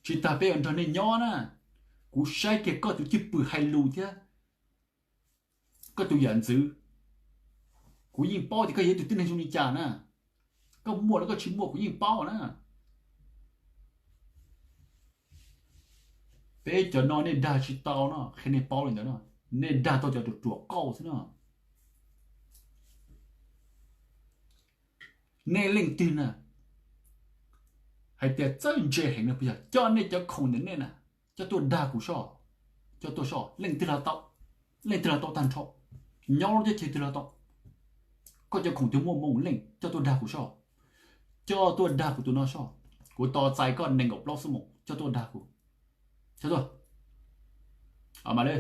Tsis tas peb yuav nrog nej nyob na. Kuv saib kiag koj tus cwj pwm hais lus thiab koj tus yam ntxwv, kuv yeej paub tias koj yog ib tug tib neeg zoo li cas na. Koj muaj los koj tsis muaj kuv yeej paub na. Peb cov no nej dag tsis tau no, qhia nej paub li ntawd no. Nej dag tau cov ruam ruam qauj xwb no. Nej leej twg na hais tias txawj ntse heev no puas yog? Coj nej cov khoom ntawm nej na, coj tuaj dag kuv soj. Coj tuaj soj, leej twg los tau, leej twg los tau tag nrho, nyob lub teb chaws twg los tau. Koj cov khoom twg muaj moo leej coj tuaj dag kuv soj. Coj tuaj dag kuv tus no soj. Kuv tos txais koj nees nkaum plaub xuab moos, coj tuaj dag kuv. Coj tuaj. Mas li,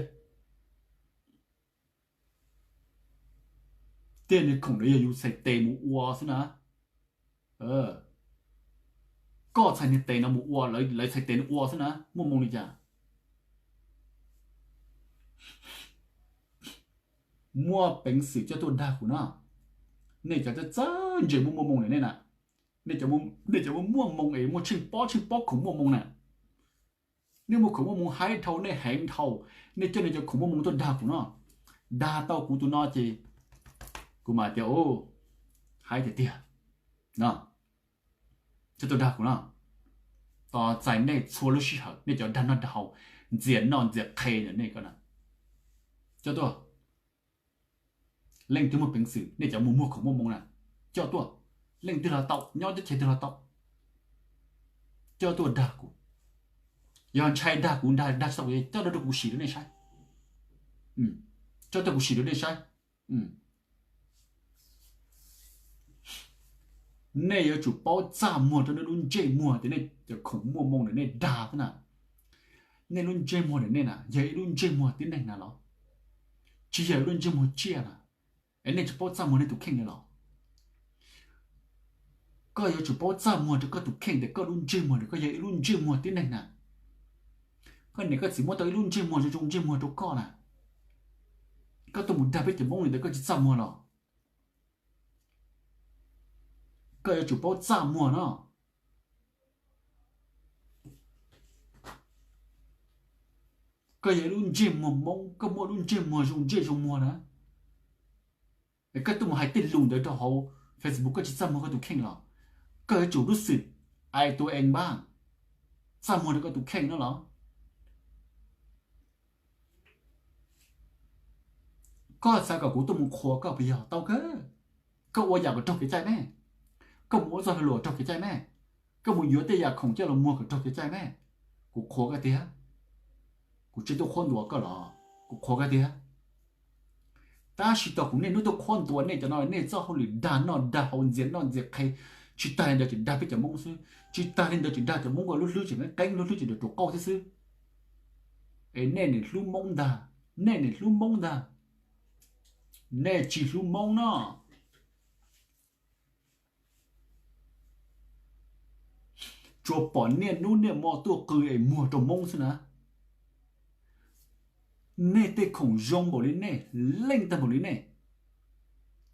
tej niag khoom ntawd yog yus txhais tes mus ua xwb na. Koj txhais niag tes no mus ua, lawv txhais tes no ua xwb na, muaj moo li cas? Muaj peev xwm coj tuaj dag kuv no. Nej cov txawj ntse muaj muaj moo ntawm nej na, nej cov muaj muaj moo es muaj tsheej pob tsheej pob khoom muaj moo na. Nej muaj khoom muaj moo haib dhau nej heev dhau, nej coj nej cov khoom muaj moo tuaj dag kuv no. Dag tau kuv tus no ces kuv mam tias, haib tiag tiag. Coj tuaj dag kuv no. Tos txais nej txhua lub sij hawm, nej cov dag noj dag haus, ntxias noj ntxias qhe ntawm nej ko na. Coj tuaj. Leej twg muaj peev xwm, nej cov muaj muag khoom muaj moo na, coj tuaj. Leej twg los tau, nyob teb chaws twg los tau, coj tuaj dag kuv. Yog ntshai dag kuv, dag dag tsis tau, coj tuaj rau kuv sim rau nej saib. Coj tuaj kuv sim rau nej saib. Nej yuav tsum paub txaj muag rau nej lub ntsej muag tias nej cov khoom muaj moo ntawm nej dag xwb na. Nej lub ntsej muag ntawm nej na yog ib lub ntsej muag tib neeg na los, tsis yog ib lub ntsej muag tsiaj na. Es nej tsis paub txaj muag nej tus kheej li los? Koj yuav tsum paub txaj muag rau koj tus kheej tias koj lub ntsej muag ntawm koj yog ib lub ntsej muag tib neeg na. Koj niam koj txiv muab tau ib lub ntsej muag zoo zoo ntsej muag rau koj na, koj tuaj mus dag peb cov Hmoob li ntawd koj tsis txaj muag los? Koj yuav tsum paub txaj muag no. Koj yog ib lub ntsej muag Hmoob, koj muaj lub ntsej muag zoo ntsej zoo muag na. Es koj tuaj mus hais tej lus ntawd rau hauv Facebook koj tsis txaj muag koj tus kheej los? Koj yuav tsum lub xwm ais tua ees npab, txaj muag rau koj tus kheej no los? Koj xav kom kuv tuaj mus qhuas koj puas yog? Tau kawg. Koj ua yam kom raug kev cai me, koj mus ua txoj lag luam raug kev cai me, koj mus yuav tej yam khoom coj los muag kom raug kev cai me, kuv qhuas koj tiag. Kuv tsis tuaj qhuab ntuas koj los, kuv qhuas koj tiag. Tab sis tau kuv niaj hnub tuaj qhuab ntuas nej cov no, nej txoj hauj lwm dag noj dag haus ntxias noj ntxias qhe, tsis tag li ntawd tseem dag peb cov Hmoob xwb, tsis tag li ntawd tseem dag cov Hmoob ko lub hlwb tseem qeeb qeeb, lub hlwb tseem rau rau qauj thiab xwb. Es nej nim hlub Hmoob ntag, nej nim hlub Hmoob ntag, nej tsis hlub Hmoob no. Tsuas pom niaj hnub niaj hmo tuaj qw es muag rau Hmoob xwb na. Nej tej khoom zoo npaum li nej, leej tag npaum li nej,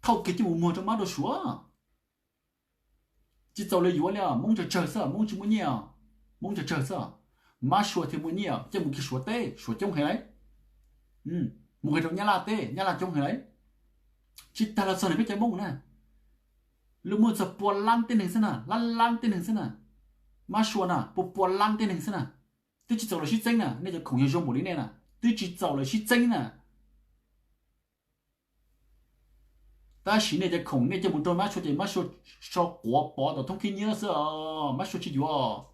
thauj kiag coj mus muag rau mab rau suav. Tsis txaus lawv yuav li os, Hmoob tsawg tsawg xwb, Hmoob tsis muaj nyiaj os, Hmoob tsawg tsawg xwb. Mab sua thiaj muaj nyiaj, coj mus kiag suav teb, suav coob heev lauj. Mus kiag rau nyab laj teb, nyab laj coob heev lauj. Tsis tas los txog ntawm peb cov Hmoob na, lub muaj txog pua lab tib neeg xwb na, lab lab tib neeg xwb na. Mab sua na pua pua lab tib neeg xwb na. Twb tsis txaus lawv sib txeeb na, nej cov khoom yog zoo npaum li nej na, twb tsis txaus lawv sib txeeb na. Tab sis nej cov khoom nej coj mus rau mab sua ces mab sua so quav pov tom thoob khib nyiab xwb os, mab sua tsis yuav.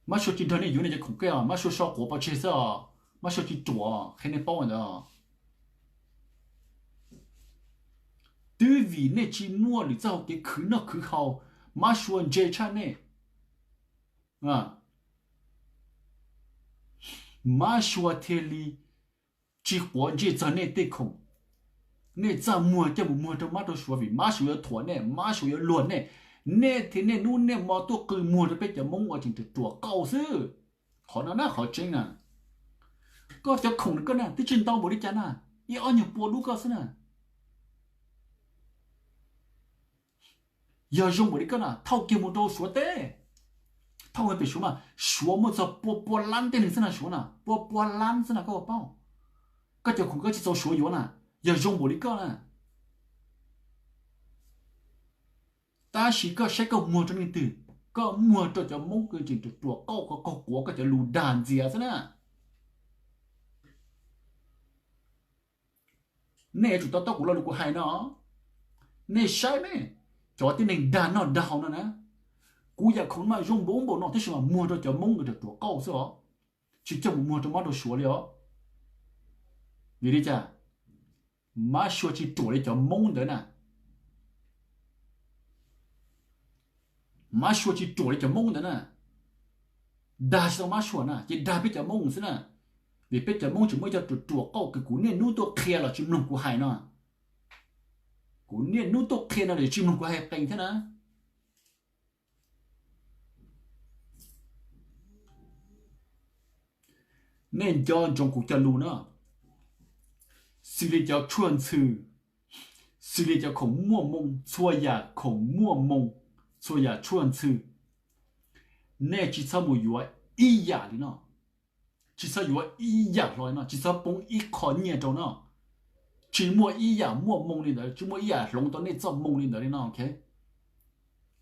Mab sua tsis nrog nej yuav nej cov khoom kiag os, mab sua so quav pov tseg xwb os, mab sua tsis ruam, qhia nej paub ntawd. Twb vim nej tsis muaj lwm txoj hau kev khwv noj khwv haus, mab sua ntse tshaj nej. Mab sua thiaj li tsis quav ntsej txog nej tej khoom. Nej txaj muag coj mus muag rau mab rau suav vim mab suav yuav thuam nej, mab suav yuav luag nej. Nej thiaj niaj hnub niaj hmo tuaj qw muag rau peb cov Hmoob uas tseem ruam ruam qauj xwb. Qhov no na qhov tseeb na. Koj cov khoom koj na twb tsis ntau npaum li cas na, ib ob nyuag pua dub koj xwb na. Yog zoo npaum li koj na thauj kiag mus rau suav teb, thauj pem suav mas suav muaj txog pua pua lab tej neeg xwb na, suav na pua pua lab xwb na koj puas paub. Koj cov khoom koj tsis txaus suav yuav na, yog zoo npaum li koj na. Tab sis koj saib koj muag rau leej twg? Koj muag rau cov Hmoob uas tseem ruam ruam qauj, koj qaug quav koj cov lus dag ntxias xwb na. Nej yuav tsum to taub kuv lo lus kuv hais no. Nej saib me, cov tib neeg dag noj dag haus no na, kuv yam khoom mas zoo npaum npaum no tab sis mas muag rau cov Hmoob uas ruam ruam qauj xwb os, tsis coj mus muag rau mab rau suav li os. Vim li cas? Mab suav tsis ruam li cov Hmoob ntawd na. Mab suav tsis ruam li cov Hmoob ntawd na. Dag tsis tau mab suav na, ces dag peb cov Hmoob xwb na. Vim peb cov Hmoob tseem muaj ib co ruam ruam qauj kws kuv niaj hnub tuaj qhia los tsis mloog kuv hais no. Kuv niaj hnub tuaj qhia no los tsis mloog kuv hais qees thiab na. Nej nco ntsoov kuv cov lus no, xws li cov tshuaj ntxhw, xws li cov khoom muaj moo, txhua yam khoom muaj moo, txhua yam tshuaj ntxhw, nej tsis txhob mus yuav ib yam li no. Tsis txhob yuav ib yam hlo li no, tsis txhob poob ib qho nyiaj rau no. Tsis muaj ib yam muaj moo li ntawd, tsis muaj ib yam hloov tau nej txoj moo li ntawd li no.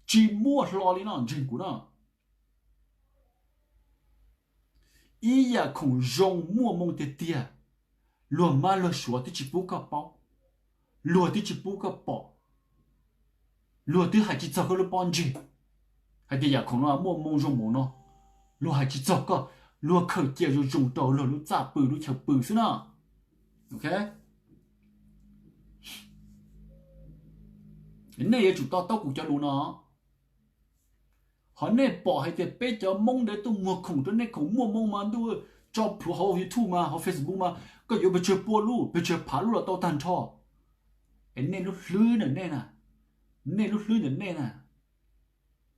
Tsis muaj hlo li no, ntseeg kuv no. Ib yam khoom zoo muaj moo tiag tiag, luag mab luag suav twb tsis pub koj paub, luag twb tsis pub koj pom, luag twb hais tsis txog koj lub pob ntseg hais tias yam khoom no muaj moo zoo mus no, luag hais tsis txog koj, luag khaws cia zoo zoo rau luag lub txaj pw lub chaw pw xwb no. Nej yuav tsum to taub kuv cov lus no. Ho nej pom hais tias peb cov Hmoob ntawd tuaj muag khoom rau nej khoom muaj moo mas ntuj, tso plhuav hauv YouTube mas hauv Facebook mas koj yuav pes tsawg pua lub pes tsawg phav lub los tau tag nrho. Es nej lub hlwb ntawm nej na, nej lub hlwb ntawm nej na,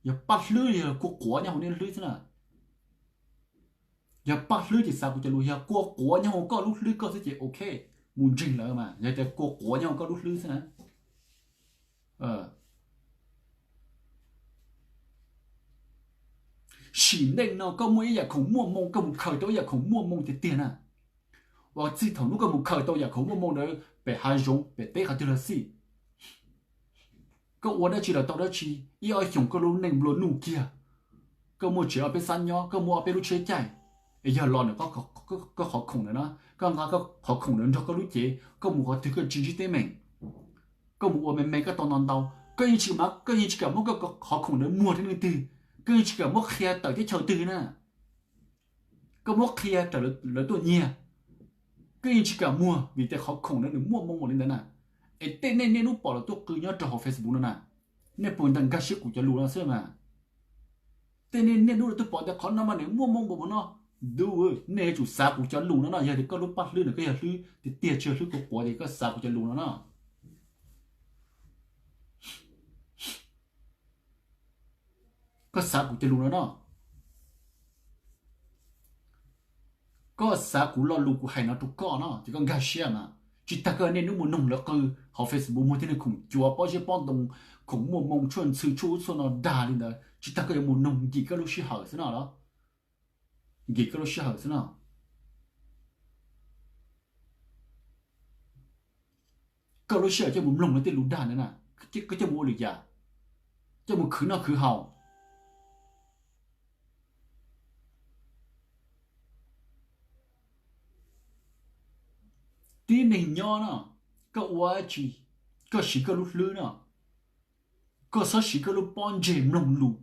yog paj hlwb yog kua quav nyob hauv nej lub hlwb xwb na. Yog paj hlwb ces xav kuv cov lus, yog kua quav nyob hauv koj lub hlwb koj xwb ces ok, mus ntseeg lawm mas yog tias kua quav nyob hauv koj lub hlwb xwb na. Sim neej no koj muaj ib yam khoom muaj moo koj mus khaws tau ib yam khoom muaj moo tiag tiag na. Ua txij thaum hnub koj mus khaws tau yam khoom muaj moo ntawd pem hav zoov pem teb qhov twg los xij, koj ua dab tsi los tau dab tsi, ib ob xyoos koj lub neej nplua nuj kiag. Koj muaj tsev ob peb xab nyob, koj muaj ob peb lub tsheb caij, es yog los ntawm koj qhov khoom ntawd na, koj nqa koj qhov khoom ntawd nrog koj lub cev koj mus qhov twg koj tsis ntsib teeb meem. Koj mus ua me me koj tau ntau ntau, koj yeej tsis kam, koj yeej tsis kam muab koj qhov khoom ntawd muag rau leej twg, koj yeej tsis kam muab qhia tawm teb chaws twg na. Koj muab qhia raws lawv tuaj nyiag, koj yeej tsis kam muag vim tias qhov khoom ntawd nws muaj moo npaum li ntawd na. Es tej nej niaj hnub pom lawv tuaj qw nyob rau hauv Facebook no na, nej puas nkag siab kuv cov lus no xwb mas? Tej nej niaj hnub lawv tuaj pom tias qhov no mas nws muaj moo npaum no, ntuj, nej yuav tsum xav kuv cov lus no no. Yog tias koj lub paj hlwb ntawd koj yog hlwb tiag tiag tsis yog hlwb kua quav ces koj xav kuv cov lus no no. Koj xav kuv cov lus no no. Koj xav kuv lo lus kuv hais no rau koj no ces koj nkag siab mas. Tsis tas koj niaj hnub mus noog lawv qw hauv Facebook muag tej neeg khoom cuav pob zeb pob ntoo, khoom muaj moo tshuaj ntxhw tshuaj ub tshuaj no dag li ntawd, tsis tas koj yuav mus noog nkim koj lub sij hawm xwb no los? Nkim koj lub sij hawm xwb no. Koj lub sij hawm coj mus mloog lawv tej lus dag ntawd na, koj coj mus ua lwm yam, coj mus khwv noj khwv haus. Tib neeg nyob no, koj ua dab tsi, koj siv koj lub hlwb no, koj txhob siv koj lub pob ntseg mloog lus,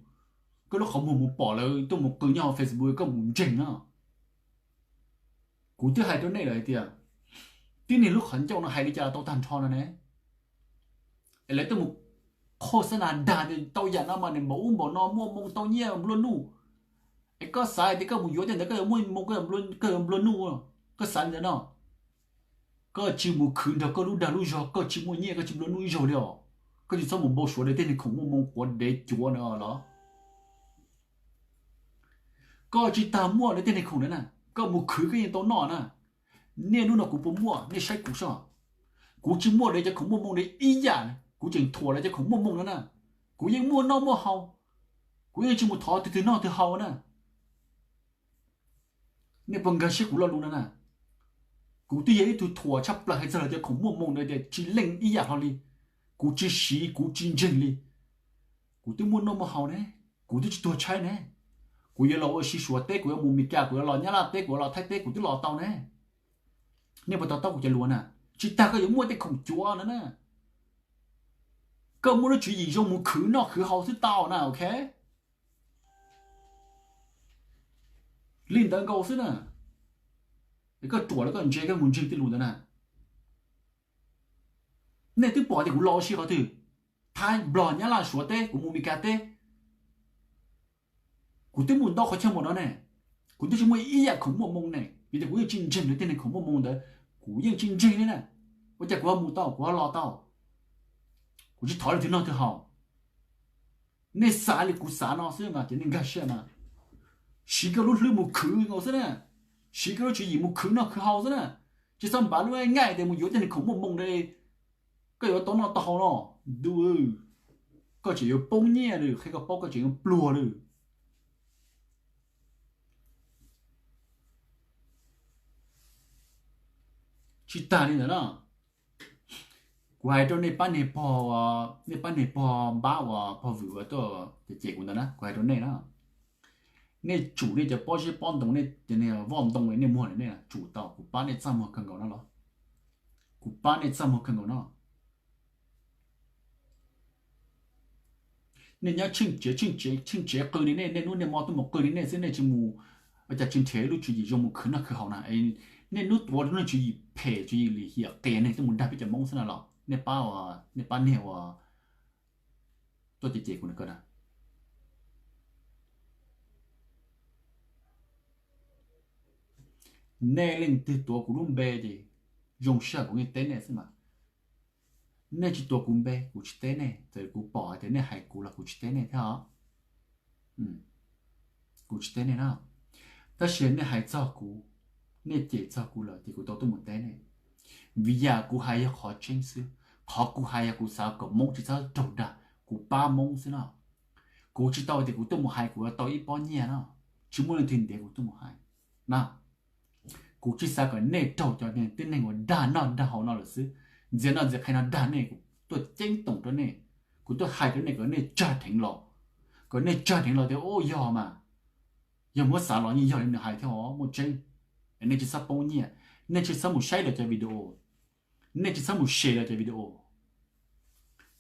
koj lub qhov muag mus pom lawv tuaj mus qw nyob hauv Facebook koj mus ntseeg no. Kuv twb hais rau nej lawm hais tias, tib neeg lub qhov ncauj no hais li cas los tau tag nrho no ne. Es lawv tuaj mus qhua xab nas dag tias tau yam no mas nws npaum ub npaum no, muaj moo tau nyiaj nplua nuj. Es koj xav hais tias koj mus yuav tej ntawd koj yuav muaj moo, koj yuav nplua nuj, koj xav li ntawd no. Koj tsis mus khwv nrog koj lub dag lub zog, koj tsis muaj nyiaj, koj tsis nplua nuj ib zaug li os. Koj tsis txhob mus npau suav rau tej neeg khoom muaj moo quav dev cuav na los. Koj tsis tas muaj rau tej neeg khoom na, koj mus khwv koj yeej tau noj na. Niaj hnub no kuv puas muaj, nej saib kuv soj. Kuv tsis muaj rau cov khoom muaj moo ntawd ib yam, kuv tseem thuam rau cov khoom muaj moo no na. Kuv yeej muaj noj muaj haus, kuv yeej tsis mus thov twg twg noj twg haus na. Nej puas nkag siab kuv lo lus no na? Kuv twb yog ib tug thuam tshaj plaws hais txog los cov khoom muaj moo ntawd tias tsis leej ib yam hlo li. Kuv tsis siv, kuv tsis ntseeg li. Kuv twb muaj noj muaj haus ne, kuv twb tsis tuag tshaib ne. Kuv yuav los ua si Suav teb, kuv yuav mus Mes Kas, kuv yuav los Nyab Laj teb, kuv yuav los Thaib teb, kuv twb los tau ne. Nej puas to taub kuv cov lus na? Tsis tas koj yuav muaj tej khoom cuav no na. Koj muaj lub tswv yim zoo mus khwv noj khwv haus xwb tau na, ok? Li ntawd nkaus xwb na. Koj ruam los koj ntse koj mus ntseeg tej lus ntawd na. Nej twb pom tias kuv los ua si qhov twg? Thaib, Nplog, Nyab Laj, Suav teb, kuv mus Mes Kas teb. Kuv twb mus ntau qhov chaw mus no ne. Kuv twb tsis muaj ib yam khoom muaj moo ne, vim tias kuv yeej tsis ntseeg rau tej neeg khoom muaj moo ntawd. Kuv yeej tsis ntseeg li na. Ua cas kuv ho mus tau, kuv ho los tau? Kuv tsis thov leej twg noj twg haus. Nej xav li kuv xav no xwb mas ces nej nkag siab mas. Siv koj lub hlwb mus khwv nkaus xwb na. Siv koj lub tswv yim mus khwv noj khwv haus xwb na. Tsis txhob npav lub nqaij tias mus yuav tej neeg khoom muaj moo ntawd koj yuav tau noj tau haus no. Ntuj, koj tseem yuav poob nyiaj lawm, qhia koj paub koj tseem yuav pluag lawm. Tsis tas li ntawd na, kuv hais rau nej pab niag pog, nej pab niag pog npab uas pog Vwm uas tuaj cem cem kuv ntawd na, kuv hais rau nej na, nej tsum nej cov pob zeb pob ntoo, nej cov niag voj ntoo nej muag lawm, nej tsum tau. Kuv pab nej txaj muag kawg nkaus no los? Kuv pab nej txaj muag kawg nkaus no. Nej nyob tsheej tsev tsheej tsev tsheej tsev qw li nej, nej hnub nej hmo tuaj mus qw li nej xwb, nej tsis mus, ua cas tsis nrhiav lub tswv yim zoo mus khwv noj khwv haus na? Nej hnub tuav rau lub tswv yim phem, tswv yim lim hiam qias neeg tuaj mus dag peb cov Hmoob xwb na los? Nej pab, nej pab niag uas tuaj cem cem kuv na, nej leej twg tuav kuv lub npe ces zoo sij hawm kuv yeej teb nej xwb mas. Nej tsis tuav kuv npe kuv tsis teb nej, txawm kuv pom hais tias nej hais kuv los kuv tsis teb nej thiab os. Kuv tsis teb nej na. Tab sis nej hais txog kuv, nej cem txog kuv lawm ces kuv tau tuaj mus teb nej. Vim yam kuv hais yog qhov tseeb xwb, qhov kuv hais yog kuv xav kom Hmoob tsis txhob raug dag, kuv pab Hmoob xwb no. Kuv tsis tau tias kuv tuaj mus hais kuv yuav tau ib pob nyiaj no, tsis muaj leej twg ntiav kuv tuaj mus hais na. Kuv tsis xav kom nej raug cov tib neeg uas dag noj dag haus no lawm xwb. Ntxias noj ntxias qhe no dag nej, kuv tuaj ceeb toom rau nej, kuv tuaj hais rau nej kom nej tsag dheev los, kom nej tsag dheev los tias ub yog mas, yog muab xav los yeej yog li nws hais thiab os, muaj tseeb. Nej tsis txhob poob nyiaj, nej tsis txhob mus saib lawv cov video, nej tsis txhob mus share lawv cov video,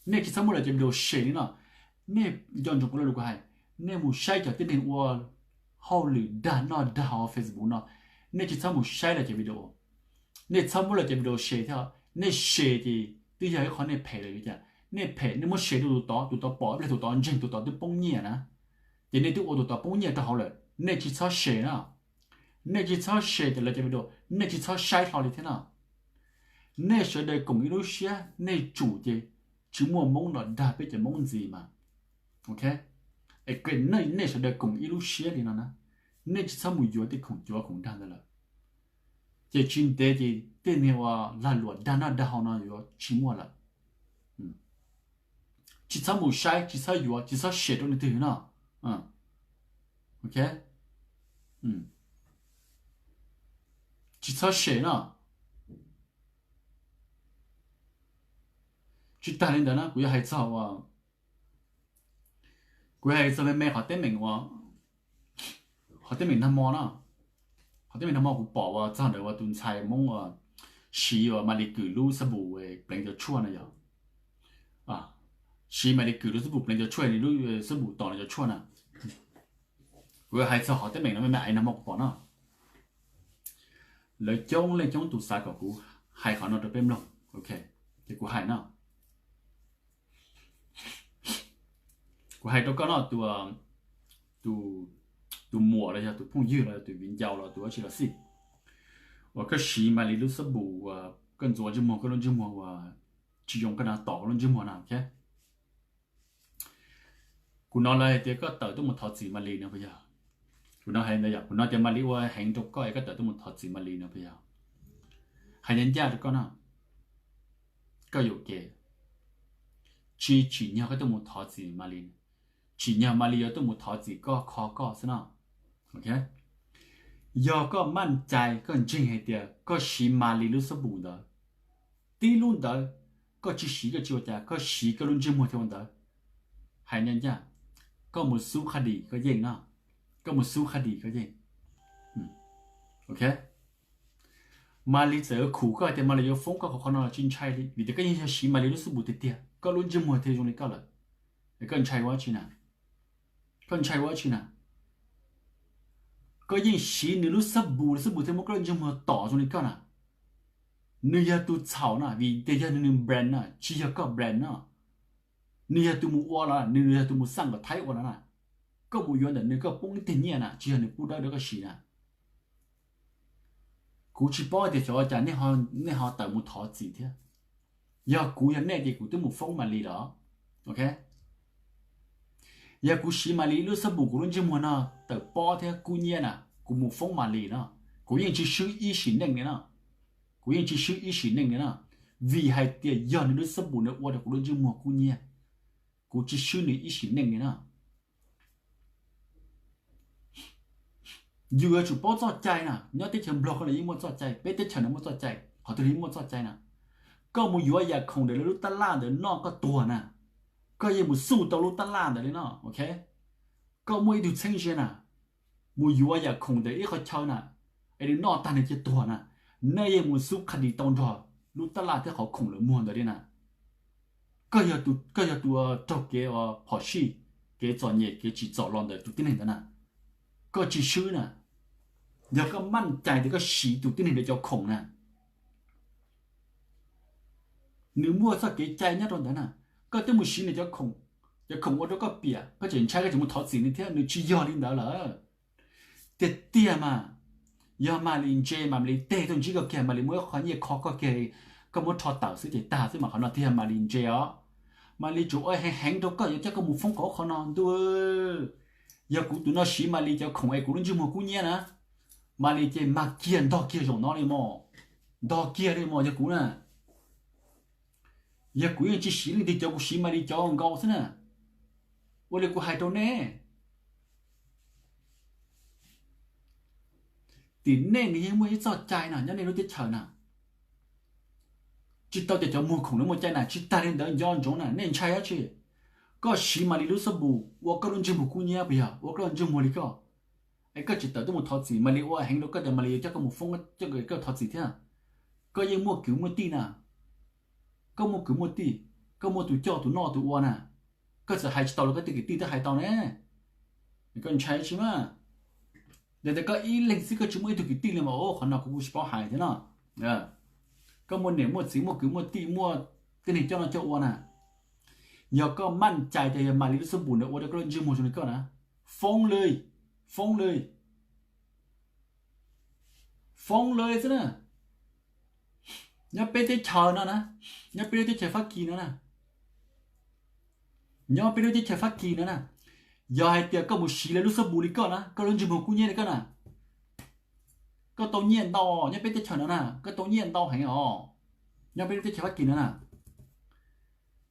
nej tsis txhob muab lawv cov video share li no. Nej nco ntsoov kuv lo lus kuv hais, nej mus saib cov tib neeg ua hauj lwm dag noj dag haus Facebook no, nej tsis txhob mus saib lawv cov video, nej txhob muab lawv cov video share thiab. Nej share ces twb yog ib qho nej phem lawm li cas? Nej phem nej muab share rau tus tod, tus tod pom ib pliag tus tod ntseeg, tus tod twb poob nyiaj na, ces nej twb ua tus tod poob nyiaj rau hauv lawm. Nej tsis txhob share na, nej tsis txhob share cov lawv cov video, nej tsis txhob saib hlo li thiab no. Nej sawv daws koom ib lub siab, nej tsum ces tsis muaj Hmoob los dag peb cov Hmoob ntxiv mas. Ok, es nej sawv daws koom ib lub siab li no na, nej tsis txhob mus yuav tej khoom cuav khoom dag ntawd lawm. Ces tsis ntev ces tej niag uas lag luam dag noj dag haus no yuav tsis muaj lawm. Tsis txhob mus saib, tsis txhob yuav, tsis txhob share rau leej twg no. Ok, tsis txhob share no. Tsis tas li ntawd na, kuv yuav hais txog, kuv hais txog me me qhov teeb meem uas, qhov teeb meem nag hmo na, qhov teeb meem nag hmo kuv pom uas txog ntawd uas tus ntxhais Hmoob uas siv uas Maly Kue lub xab pum pleev cov tshuaj na yog, siv Maly Kue lub xab pum pleev cov tshuaj, nws lub xab pum tom nws cov tshuaj na. Kuv hais txog qhov teeb meem no me me aiv nag hmo kuv pom no. Lawv coob leej coob tus xav kom kuv hais qhov no rau peb mloog, ok, ces kuv hais no. Kuv hais rau koj no, tus, tus muam los yog tus phooj ywg los yog tus viv ncaus los tus dab tsi los xij, uas koj siv Maly lub xab pum uas koj ntxuav ntsej muag koj lub ntsej muag uas tsis zoo, koj na tom koj lub ntsej muag na, ok. Kuv hnov lawv hais tias koj tawm tuaj mus thov txim Malis no puas yog? Kuv hnov hais ntawd yom, kuv hnov tias Malis ua heev rau koj es koj tawm tuaj mus thov txim Malis no puas yog? Hais ncaj ncaj rau koj no, koj yuam kev. Tsis tsim nyog koj tuaj mus thov txim Malis, tsim nyog Malis yuav tuaj mus thov txim koj, kho koj xwb no. Yog koj maj cai, koj ntseeg hais tias koj siv Malis lub xab npum ntawd, tib lub ntawd, koj tsis siv koj tsis ua cas, koj siv koj lub ntsej muag thiab ua ntawd, hais ncaj ncaj, koj mus xub qha dis koj yeej no, koj mus xub qha dis koj yeej. Ok, Malis txawm yuav khum koj tias Malis yuav foob koj qhov qhov no los tsis ntshai li, vim tias koj yeej yog siv Malis lub xab npum tiag tiag, koj lub ntsej muag thiaj zoo li koj lawm. Es koj ntshai ua dab tsi na? Koj ntshai ua dab tsi na? Koj yeej siv nws lub xab npum, lub xab npum thiaj muab koj lub ntsej muag tom zoo li koj na. Nws yog tus txhaum na, vim tias yog nws brand na, tsis yog koj brand no. Nws yog tus mus ua los, nws yog tus mus xaj kom Thaib ua los na. Koj mus yuav ntawm nws koj poob ib teg nyiaj na, tsis yog nws pub dawb rau koj siv na. Kuv tsis paub tias xyov ua cas nej ho tawm mus thov txim thiab. Yog kuv yog nej ces kuv twb mus foob Malis lawm. Ok, yog kuv siv Malis lub xab npum kuv lub ntsej muag no tawm pob thiab kub hnyiab na, kuv mus foob Malis no, kuv yeej tsis swb ib sim neej li no. Kuv yeej tsis swb ib sim neej li no, vim hais tias yog nws lub xab npum nws ua rau kuv lub ntsej muag kub hnyiab, kuv tsis swb nws ib sim neej li no. Yus yuav tsum paub txoj cai na, nyob teb chaws Nplog koj los yeej muaj txoj cai, peb teb chaws no muaj txoj cai, qhov twg los yeej muaj txoj cai na. Koj mus yuav yam khoom ntawm lawv lub tab laj ntawd noj koj tuag na, koj yeej mus xuj tau lub tab laj ntawd li no, ok. Koj muaj ib tug txheeb ze na, mus yuav yam khoom ntawm ib qhov chaw na, es nws noj tag nws cia tuag na, nej yeej mus xub qha dis tau nrog lub tab laj thiab qhov khoom lawv muag ntawd li na. Koj yog tus raug kev phom sij, kev txom nyem, kev tsim txom los ntawm tus tib neeg ntawd na, koj tsis swb na. Yog koj maj cai tias koj siv tus tib neeg ntawd cov khoom na, nws muaj txoj kev cai nyob rau ntawd na, koj twb mus siv nws cov khoom, cov khoom ua rau koj piam, koj tseem ntshai koj tseem mus thov txim nws thiab, nws tsis yog li ntawd lawm. Tiag tiag mas, yog Malis ntse mas Malis teg tuaj ntsib koj kiag, Malis muaj ib qho nyiaj kho koj kiag, koj muab rho tawm xwb ces tag xwb mas qhov no thiaj yog Malis ntse os. Malis tsuas ua heev heev rau koj yuav coj koj mus foob qhov ub qhov no ntuj. Yog kuv tus no siv Malis cov khoom es kuv lub ntsej muag kub hnyiab na, Malis ces mag kiag ntog kiag zaum no li mos, ntog kiag li mos yog kuv na. Yog kuv yeej tsis siv leej twg cov, kuv siv Malis cov nkaus xwb na. Ua li kuv hais rau nej, tim nej nws yeej muaj ib txoj cai no nyob nej lub teb chaws na, tsis tau tias cov muag khoom lawv muaj cai na, tsis tas li ntawd nco ntsoov na, nej ntshai dab tsi? Koj siv Malis lub xab npum ua koj lub ntsej muag kub hnyiab puas yog? Ua koj lub ntsej muag li koj, es koj tsis tawm tuaj mus thov txim, Malis ua heev rau koj tias Malis yuav coj koj mus foob, coj koj thov txim thiab. Koj yeej muaj kwv muaj tij na, koj muaj kwv muaj tij, koj muaj tus coj tus noj tus ua na, koj txawm hais tsis tau los koj tej kwv tij twb hais tau ne. Koj ntshai dab tsi mas? Yog tias koj ib leeg xwb koj tsis muaj ib tug kwv tij li mas qhov no kuv kuj tsis paub hais thiab no. Koj muaj niam muaj txiv muaj kwv muaj tij muaj tej neeg coj noj coj ua na. Yog koj maj cai tias yog Malis lub xab npum ntawd ua rau koj lub ntsej muag zoo li koj na, foob li, foob li, foob li xwb na. Nyob peb teb chaws no na, nyob peb lub teb chaws Fab Kis no na, nyob peb lub teb chaws Fab Kis no na, yog hais tias koj mus siv lawv lub xab npum li koj na, koj lub ntsej muag kub hnyiab li koj na, koj tau nyiaj ntau nyob peb teb chaws no na, koj tau nyiaj ntau heev os. Nyob peb lub teb chaws Fab Kis no na,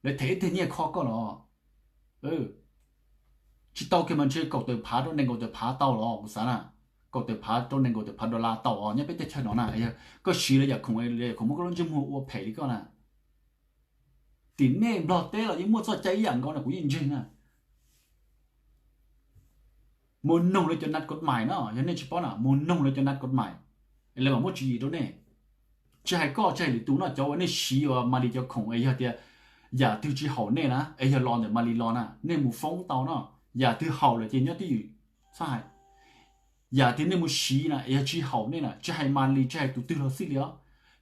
lawv them ib teg nyiaj kho koj los, tsis tau kiag mas ntshe kaum tawm phav rau nees nkaum tawm phav tau los kuv xav na. Kaum tawm phav rau nees nkaum tawm phav dollar tau os nyob peb teb chaws no na. Koj siv lawv yam khoom, lawv yam khoom muab koj lub ntsej muag ua phem li koj na. Tim nej Nplog teb los yeej muaj txoj cai ib yam nkaus na, kuv yeej ntseeg na. Mus noog lawv cov nab kod mais no, yog nej tsis paub na, mus noog lawv cov nab kod mais, lawv mam muab tswv yim rau nej. Tsis hais koj tsis hais lwm tus no, cov uas nej siv uas Malis cov khoom es yog tias yam twg tsis haum nej na, es yog los ntawm Malis los na, nej mus foob tau no. Yam twg haum lawm ces nyob twj ywm, txhob hais. Yam twg nej mus siv na es yog tsis haum nej na, tsis hais Malis tsis hais tus twg los xij li os,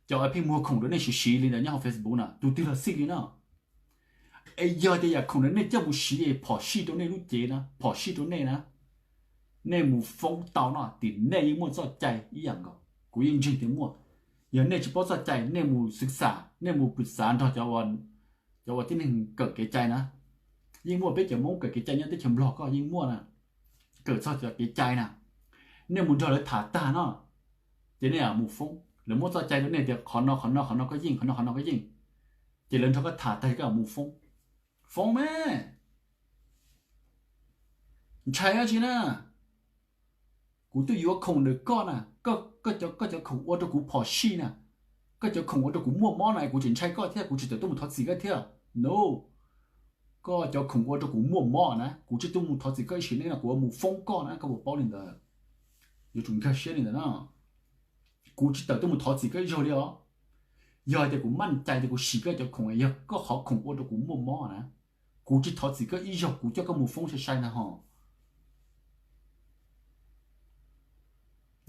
cov uas pheej muag khoom rau nej siv siv li ntawd nyob hauv Facebook na, tus twg los xij li na. Es yog tias yam khoom ntawd nej coj mus siv es phom sij rau nej lub cev na, phom sij rau nej na, nej mus foob tau no, tim nej yeej muaj txoj cai ib yam nkaus, kuv yeej ntseeg tias muaj. Yog nej tsis paub txoj cai, nej mus xwv xam, nej mus pwm xav nrog cov uas tib neeg kawm kev cai na. Yeej muaj peb cov Hmoob kawm kev cai nyob teb chaws Nplog ko yeej muaj na, kawm txog cov kev cai na. Nej mus nrog lawv tham tag no, ces nej mus foob, lawv muab txoj cai rau nej tias qhov no qhov no qhov no koj yeej, qhov no qhov no koj yeej, ces lawv nrog koj tham tag koj mus foob. Foob me, ntshai dab tsi na? Kuv twb yuav khoom ntawm koj na, koj cov khoom ua rau kuv phom sij na, koj cov khoom ua rau kuv muaj mob na, kuv tseem ntshai koj thiab, kuv tsis tawm tuaj mus thov txim koj thiab no. Koj cov khoom ua rau kuv muaj mob na, kuv tsis tuaj mus thov txim koj ib sim neej no, kuv yuav mus foob koj na, koj puas paub li ntawd? Yuav tsum nkag siab li ntawd na. Kuv tsis tawm tuaj mus thov txim koj ib zaug li os. Yog hais tias kuv maj cai tias kuv siv koj cov khoom, yog koj qhov khoom ua rau kuv muaj mob na, kuv tsis thov txim koj ib zaug, kuv coj koj mus foob sai sai ntag hos.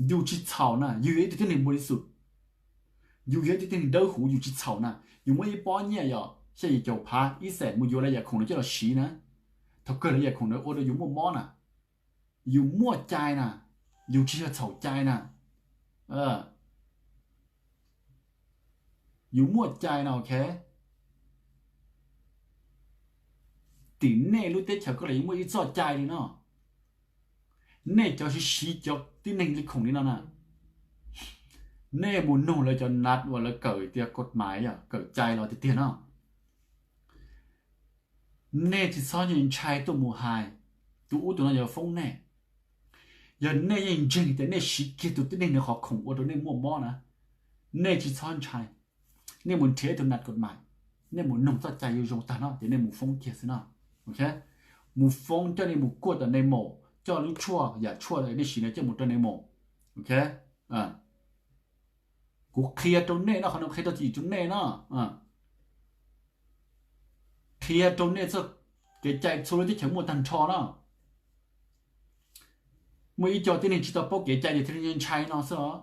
Yus tsis txhaum na, yus yog ib tug tib neeg npaum li xus, yus yog ib tug tib neeg dawb huv, yus tsis txhaum na. Yus muab ib pob nyiaj yog xya yim caum phav ib xees mus yuav lawv yam khoom ntawd coj los siv na, thaum kawg lawv yam khoom ntawd ua rau yus muaj mob na. Yus muaj cai na, yus tsis yog txhaum cai na. Yus muaj cai na, ok. Tim nej lub teb chaws ko los yeej muaj ib txoj cai li no. Nej cov siv siv cov tib neeg li khoom li no na, nej mus noog lawv cov nat uas lawv kawm tias kod mais, kawm cai los tiag tiag no. Nej tsis txhob ntshai tuaj mus hais tus ub tus no yuav foob nej. Yog nej yeej ntseeg tias nej siv kiag tus tib neeg nws qhov khoom ua rau nej muaj mob na, nej tsis txhob ntshai. Nej mus nrhiav tus nat kod mais, nej mus noog txoj cai yuav zoo tag no ces nej mus foob kiag xwb no. Ok, mus foob, coj nej mus kuaj tom nej mus, coj lub tshuaj, yam tshuaj nej siv no coj mus rau nej mus. Ok, kuv qhia rau nej no, qhov no qhia rau txim rau nej no. Qhia rau nej txoj kev cai txhua lub teb chaws muaj tag nrho no. Muaj ib co tib neeg tsis tau paub kev cai ces thiaj li ntshai no xwb os.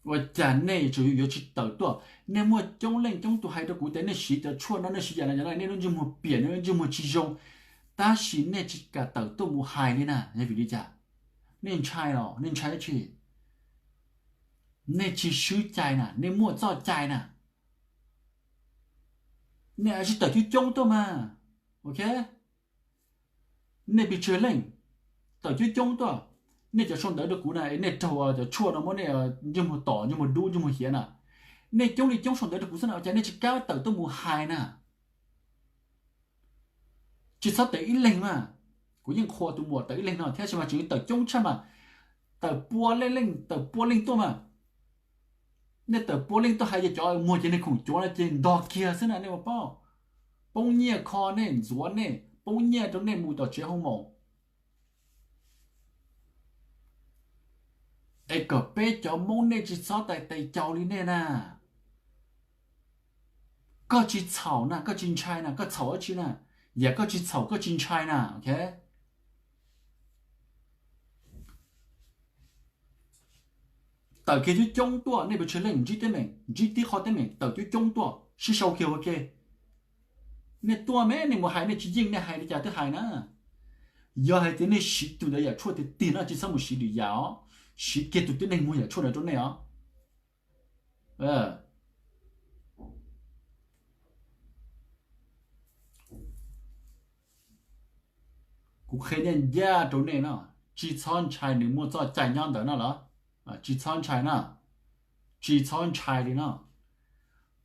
Ua cas nej tseem yuav tsis tawm tuaj? Nej muaj coob leej coob tus hais rau kuv tias nej siv cov tshuaj no, nej siv yam no yam no, nej lub ntsej muag piam, nej lub ntsej muag tsis zoo, tab sis nej tsis kam tawm tuaj mus hais li na, yog vim li cas? Nej ntshai los nej ntshai dab tsi? Nej tsis swb cai na, nej muaj txoj cai na. Nej tsis tawm coob coob tuaj mas. Ok, nej pes tsawg leej tawm coob coob tuaj? Nej cov sau ntawv rau kuv na, nej raug cov tshuaj no muab nej ntsej muag tom, ntsej muag dub, ntsej muag hiav na. Nej coob li coob sau ntawv rau kuv xwb na, ua cas nej tsis kam tawm tuaj mus hais na? Tsis txhob tawm ib leeg mas. Kuv yeej qhuas tus muam tawm ib leeg no thiab, tab sis mas tseem tawm coob tshaj mas. Tawm pua leej leej, tawm pua leej tuaj mas. Nej tawm pua leej tuaj hais ces cov muag ces nej khoom cuav no ces ntog kiag xwb na, nej puas paub? Poob nyiaj kho nej, ntxuav nej, poob nyiaj rau nej mus tom tsev hoo maum. Es kom peb cov Hmoob nej tsis txhob tais tes caus li nej na. Koj tsis txhaum na, koj tsis ntshai na, koj txhaum dab tsi na? Yam koj tsis txhaum koj tsis ntshai na, ok. Tawm kiag coob coob tuaj, nej pes tsawg leej ntsib teeb meem, ntsib tib qho teeb meem tawm coob coob tuaj sib sau kiag ua ke. Nej tuaj me nej mus hais, nej tsis yeej nej hais li cas twb hais na. Yog hais tias nej siv tus ntawd yam tshuaj tiag tiag no tsis txhob mus siv lwm yam os, siv kiag tus tib neeg muag yam tshuaj ntawd rau nej os. Kuv qhia ncaj ncaj rau nej no, tsis txhob ntshai, nws muaj txoj cai nyob ntawd no los, tsis txhob ntshai na, tsis txhob ntshai li no.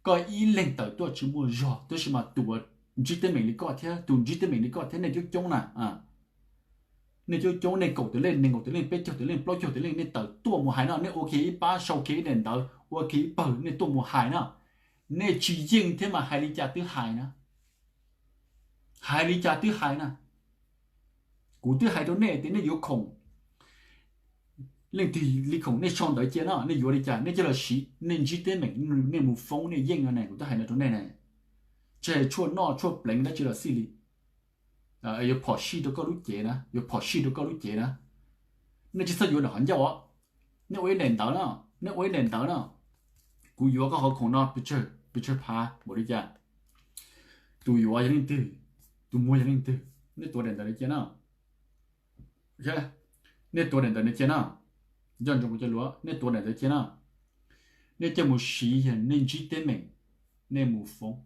Koj ib leeg tawm tuaj tsis muaj zog, tab sis mas tus uas ntsib teeb meem li koj thiab, tus ntsib teeb meem li koj thiab nej coob coob na. Nej coob coob, nej kaum tawm leej, nees nkaum tawm leej, peb caug tawm leej, plaub caug tawm leej, nej tawm tuaj mus hais no, nej ua kiag ib pab, sau kiag ib daim ntawv, ua kiag ib pawg, nej tuaj mus hais no. Nej tsis yeej thiab mas hais li cas twb hais na. Hais li cas twb hais na. Kuv twb hais rau nej tias nej yuav khoom, leej twg li khoom nej sau ntawv cia no, nej yuav li cas nej coj los siv, nej ntsib teeb meem nej mus foob nej yeej no ne, kuv twb hais no rau nej ne. Tsis hais tshuaj noj tshuaj pleev dab tsi los xij li, yuav phom sij rau koj lub cev na, yuav phom sij rau koj lub cev na. Nej tsis txhob yuav ntawm qhov ncauj os. Nej ua ib daim ntawv no, nej ua ib daim ntawv no, kuv yuav koj qhov khoom no pes tsawg phav npaum li cas, tus yuav yog leej twg, tus muag yog leej twg, nej tuav daim ntawv li cia no. Nej tuav daim ntawv no cia na, nco ntsoov kuv cov lus, nej tuav daim ntawv cia na. Nej coj mus siv yog nej ntsib teeb meem, nej mus foob,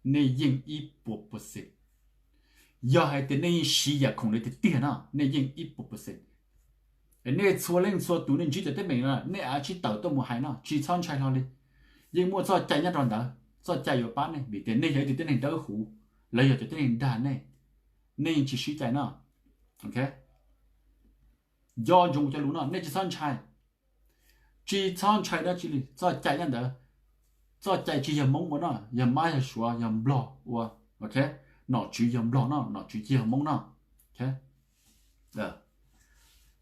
nej yeej ib puas percent. Yog hais tias nej yeej siv yam khoom ntawd tiag tiag na, nej yeej ib puas percent. Nej txhua leej txhua tus nej ntsib cov teeb meem no nej av tsib tawm tuaj mus hais no, tsis txhob ntshai hlo li. Yeej muaj txoj cai nyob rau ntawd, txoj cai yuav pab nej vim tias nej yog ib tug tib neeg dawb huv, lawv yog cov tib neeg dag nej, nej yeej tsis sib cai no. Nco ntsoov kuv cov lus no, nej tsis txhob ntshai. Tsis txhob ntshai dab tsi li, txoj cai nyob ntawd. Txoj cai tsis yog Hmoob ua no, yog Mab yog Suav yog Nplog ua. Nom tswv yog Nplog no, nom tswv tsis yog Hmoob no.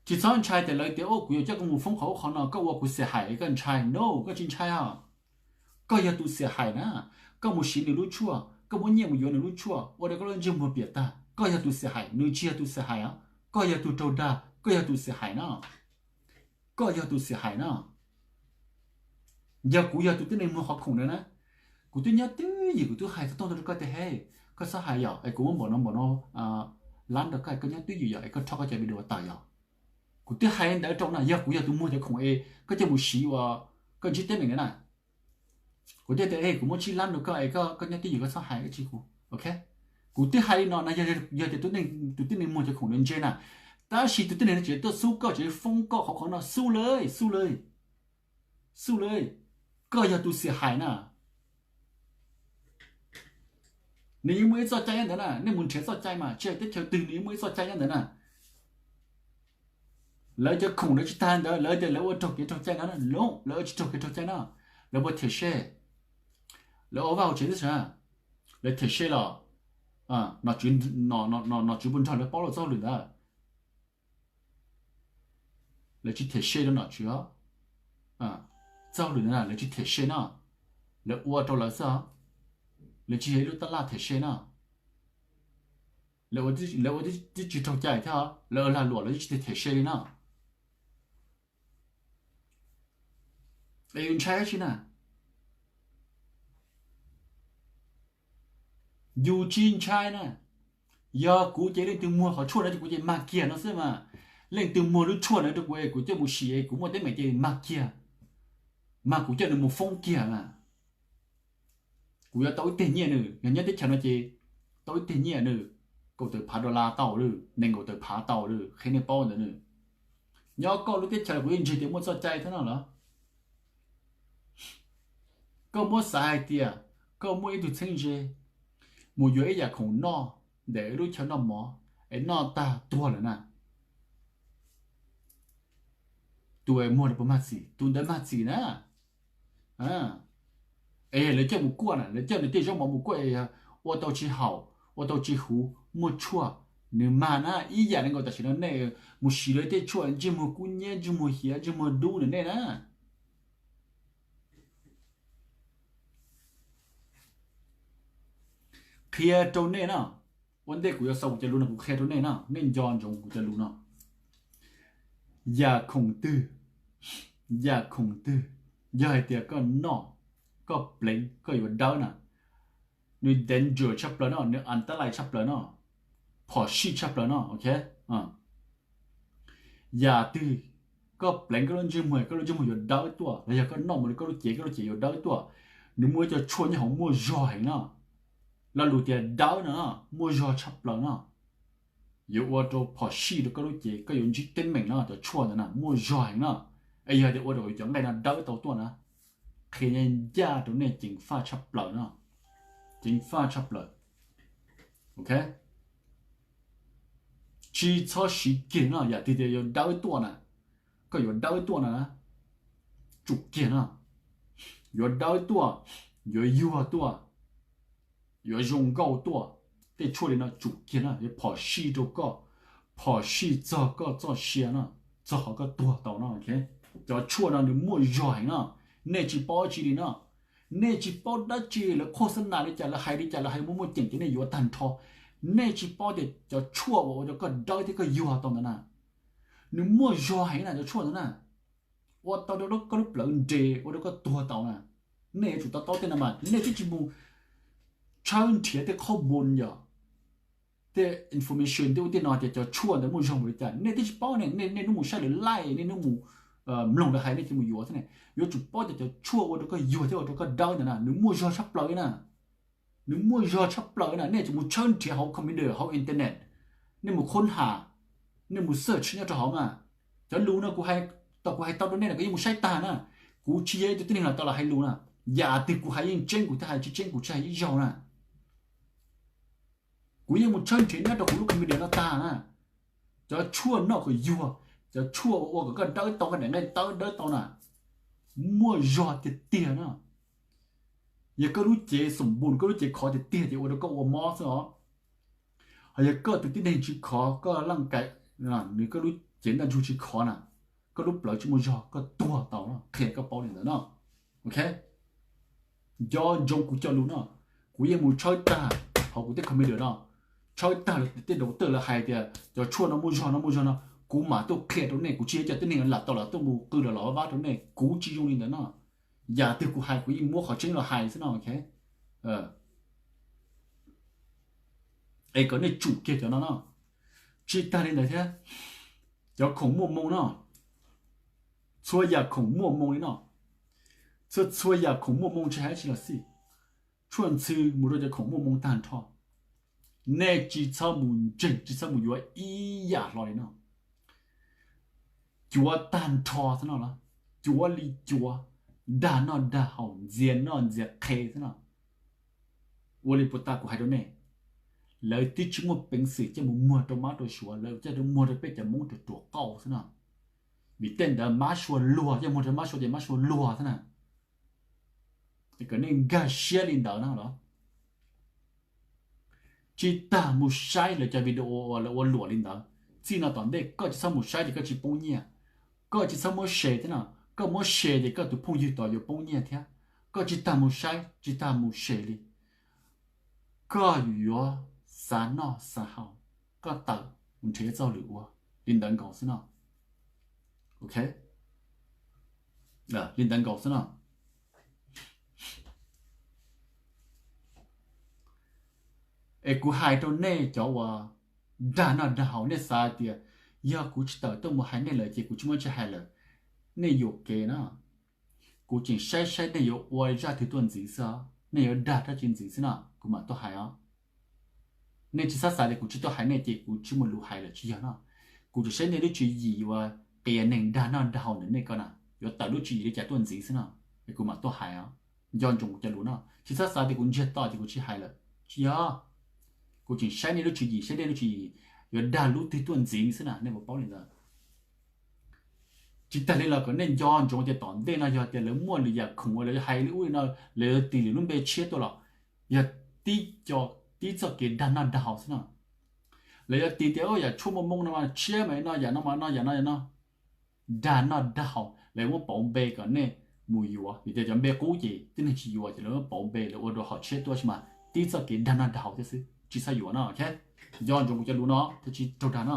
Tsis txhob ntshai tias lawv tias, Ua, kuv yuav coj koj mus foob qhov ub qhov no, koj ua kuv xiam hais es koj ntshai. No, koj tsis ntshai os. Koj yog tus xiam hais na. Koj mus siv nws lub tshuaj, koj muab nyiaj mus yuav nws lub tshuaj, ua rau koj lub ntsej muag piam tag. Koj yog tus xiam hais, nws tsis yog tus xiam hais os. Koj yog tus raug dag, koj yog tus xiam hais no. Koj yog tus xiam hais no. Yog kuv yog tus tib neeg muag qhov khoom ntawd na, kuv twb nyob twj ywm kuv twb hais tau tooj rau koj tias, He, koj txhob hais yom, es kuv muab npaum no npaum no lab rau koj, koj nyob twj ywm yom, es koj rho koj cov video tawm yom. Kuv twb hais ntawd rau na, yog kuv yog tus muag cov khoom es koj coj mus siv uas koj ntsib teeb meem ntawd na, kuv thiaj tias, E, kuv muab tsib lab rau koj es koj nyob twj ywm koj txhob hais dab tsi kuv. Kuv twb hais li no na, yog tias tus tib neeg muag cov khoom ntawd ntse na, tab sis tus tib neeg no tseem tuaj xub koj, tseem foob koj qhov qhov no, xub lawm, xub lawm, xub lawm. Koj yog tus xiam hais na. Nws yeej muaj ib txoj cai nyob ntawd na, nej mus nrhiav txoj cai mas tsis hais teb chaws twg nws yeej muaj ib txoj cai nyob ntawd na. Lawv cov khoom lawv tsis tag ntawd, lawv tias lawv ua raug kev raug cai no, lawv tsis raug kev raug cai no, lawv puas them se? Lawv ua vaj hauv tsev xwb, lawv them se los nom tswv puas nrog lawv paub lawm txoj hauj lwm ntawd? Lawv tsis them se rau nom tswv. Txoj hauj lwm ntawd lawv tsis them se no, lawv ua rau lawv xwb. Lawv tsis yog ib lub tab laj them se no. Lawv ua twb tsis raug cai thiab, lawv lag luam lawv twb tsis them se li no. Es yus ntshai dab tsi na? Yus tsis ntshai na. Yog kuv ces leej twg muag qhov tshuaj no ces kuv ces mag kiag no xwb mas. Leej twg muag lub tshuaj no rau kuv, kuv coj mus sim es kuv muaj teeb meem ces mag kiag, mag kuv coj nws mus foob kiag mas. Kuv yuav tau ib teg nyiaj nws, yog nyob teb chaws no ces tau ib teg nyiaj nws, kaum tawm phav dollar tau lawm, nees nkaum tawm phav tau lawm, qhia nej paub ntawd nws. Nyob koj lub teb chaws kuv yeej ntseeg tias muaj txoj cai thiab no los. Koj muab xav hais tias koj muaj ib tug txheeb ze mus yuav ib yam khoom noj ntawm lub chaw noj mov es noj tag tuag lawm na, tus muag puas mag txim? Tus ntawd mag txim na. Es lawv coj mus kuaj na, lawv coj nws tej zaub mov mus kuaj, ua tau tsis haum, ua tau tsis huv, muaj tshuaj, nws mag na. Ib yam li nkaus tam sim no nej mus siv lawv tej tshuaj ntsej muag kub hnyiab, ntsej muag hiav, ntsej muag dub ntawm nej na. Qhia rau nej na, ua ntej kuv yuav xaus kuv cov lus no kuv qhia rau nej na, nej nco ntsoov kuv cov lus no. Yam khoom twg, yam khoom twg yog hais tias koj noj, koj pleev koj yuav dawb na, nws danger tshaj plaws no, nws antalais tshaj plaws no, phom sij tshaj plaws no, ok. Yam twg koj pleev koj lub ntsej muag, koj lub ntsej muag yuav dawb tuaj, los yog koj noj mus rau koj lub cev, koj lub cev yuav dawb tuaj, nws muaj ib co tshuaj nyob hauv muaj zog heev no. Lo lus tias dawb no muaj zog tshaj plaws no, yuav ua rau phom sij rau koj lub cev, koj yuav ntsib teeb meem no, cov tshuaj ntawd na muaj zog heev no. Es yog tias ua rau cov nqaij no dawb tau tuaj na, qhia ncaj rau nej ceev faj tshaj plaws no, ceev faj tshaj plaws. Ok, tsis txhob siv kiag no, yam twg tias yuav dawb tuaj na, koj yuav dawb tuaj na, tsum kiag no, yuav dawb tuaj, yuav yuag tuaj, yuav zoo nkauj tuaj, tej tshuaj li no tsum kiag no, yuav phom sij rau koj, phom sij txog koj txoj sia no, txog qhov koj tuag tau no. Cov tshuaj no nws muaj zog heev no, nej tsis paub dab tsi li no. Nej tsis paub dab tsi, lawv qhua xab nas li cas, lawv hais li cas, lawv hais muaj muaj ceem ces nej yuav tag nrho. Nej tsis paub tias cov tshuaj uas ua rau koj dawb thiab koj yuag tau ntawd na, nws muaj zog heev na cov tshuaj ntawd na. Ua tau rau koj lub plawv nres, ua rau koj tuag tau na. Nej yuav tsum to taub tej no mas nej twb tsis mus tshawb nrhiav tej qhob mus yom. tej information tej ub tej no tias cov tshuaj ntawd muaj zog npaum li cas nej twb tsis paub ne. Nej, nej hnub mus saib lawv live, nej hnub mus mloog lawv hais nej cia li mus yuav thiab ne. Yuav tsum paub tias cov tshuaj ua rau koj yuag thiab ua rau koj dawb ntawd na nws muaj zog tshaj plaws na. Nws muaj zog tshaj plaws na. Nej tsis mus tshawb nrhiav hauv computer hauv internet, nej mus khoob ham, nej mus search nyob rau hauv mas. Cov lus no kuv hais, tau kuv hais tau rau nej na kuv yeej mus saib tag na. Kuv tsis yog ib tug tib neeg los tau los hais lus na. Yam twg kuv hais yeej tseeb kuv thiaj hais, tsis tseeb kuv tsis hais ib zaug na. Kuv yeej mus tshawb nrhiav nyob rau kuv lub computer no tag na. Cov tshuaj noj kom yuag, cov tshuaj ua kom koj dawb tau, koj daim nqaij tawb dawb tau na, muaj zog tiag tiag na. Yog koj lub cev xoom npus, koj lub cev khov tiag tiag ces ua rau koj ua mob xwb os. Ho yog koj tus tib neeg tsis khov, koj laj kais, nws koj lub cev ntaj ntsug tsis khov na, koj lub plawv tsis muaj zog, koj tuag tau, qhia koj paub li ntawd no. Ok, nco ntsoov kuv cov lus no, kuv yeej mus tshawb tag hauv kuv tej computer no, tshawb tag lawv tej doctor lawv hais tias cov tshuaj no muaj zog no muaj zog no, kuv mam tuaj qhia rau nej. Kuv tsis yog cov tib neeg lam tau los tuaj mus qw los los vab rau nej, kuv tsis zoo li ntawd no. Yam twg kuv hais kuv yeej muab qhov tseeb los hais xwb no. Es kom nej tsum kiag cov no no. Tsis tag li ntawd thiab, cov khoom muaj moo no, txhua yam khoom muaj moo li no, txhua txhua yam khoom muaj moo tsis hais dab tsi los xij, tshuaj ntxhw mus rau cov khoom muaj moo tag nrho. Nej tsis txhob mus ntseeg, tsis txhob mus yuav ib yam hlo li no. Cuav tag nrho xwb no los, cuav li cuav, dag noj dag haus, ntxias noj ntxias qhe xwb no. Ua li puas tas kuv hais rau nej, lawv twb tsis muaj peev xwm coj mus muag rau mab rau suav, lawv coj muag rau peb cov Hmoob ruam ruam qauj xwb no. Vim tej ntawd mab sua luag, coj muag rau mab sua ces mab sua luag xwb na. Kom nej nkag siab li ntawd no los. Tsis tas mus saib lawv cov video uas lawv ua luam li ntawd. Txij no tom ntej koj tsis txhob mus saib ces koj tsis poob nyiaj. Koj tsis txhob muab share thiab no, koj muab share ces koj tus phooj ywg tod yuav poob nyiaj thiab. Koj tsis tas mus saib, tsis tas mus share li. Koj yuav xav noj xav haus, koj tawm mus nrhiav txoj lwm ua li ntawd nkaus xwb no. Ok, li ntawd nkaus xwb no. Es kuv hais rau nej cov uas dag noj dag haus, nej xav tias yog kuv tsis tawm tuaj mus hais nej lawm ces kuv tsis muaj tsis hais lawm. Nej yuam kev na. Kuv tseem saib saib nej yuav ua zaj twg tuaj ntxiv xwb, nej yuav dag dab tsi ntxiv xwb no kuv mam tuaj hais os. Nej tsis txhob xav tias kuv tsis tuaj hais nej ces kuv tsis muaj lus hais lawm, tsis yog no. Kuv tseem saib nej lub tswv yim uas qias neeg dag noj dag haus ntawm nej ko na, yuav tawm lub tswv yim li cas tuaj ntxiv xwb no, es kuv mam tuaj hais os. Nco ntsoov kuv cov lus no, tsis txhob xav tias kuv ntsiag to ces kuv tsis hais lawm, tsis yog. Kuv tseem saib nej lub tswv yim, saib nej lub tswv yim yuav dag lub twg tuaj ntxiv xwb na, nej puas paub li ntawd. Tsis tag li los kom nej nco ntsoov tias tom ntej no yog tias lawv muaj lwm yam khoom uas lawv hais li ub li no, lawv yuav tis lwm lub npe tshiab tuaj los, yog tib co, tib txoj kev dag noj dag haus xwb no. Lawv yuav tis tias yam tshuaj muaj moo no mas tshiab mas no, yam no mas no, yam no yam no, dag noj dag haus, lawv muab pauv npe kom nej mus yuav, vim tias cov npe qub ces tib neeg tsis yuav ces lawv muab pauv npe lawv ua rau hom tshiab tuaj, tab sis mas tib txoj kev dag noj dag haus thiab xwb, tsis txhob yuav no. Nco ntsoov kuv cov lus no thiaj tsis raug dag no.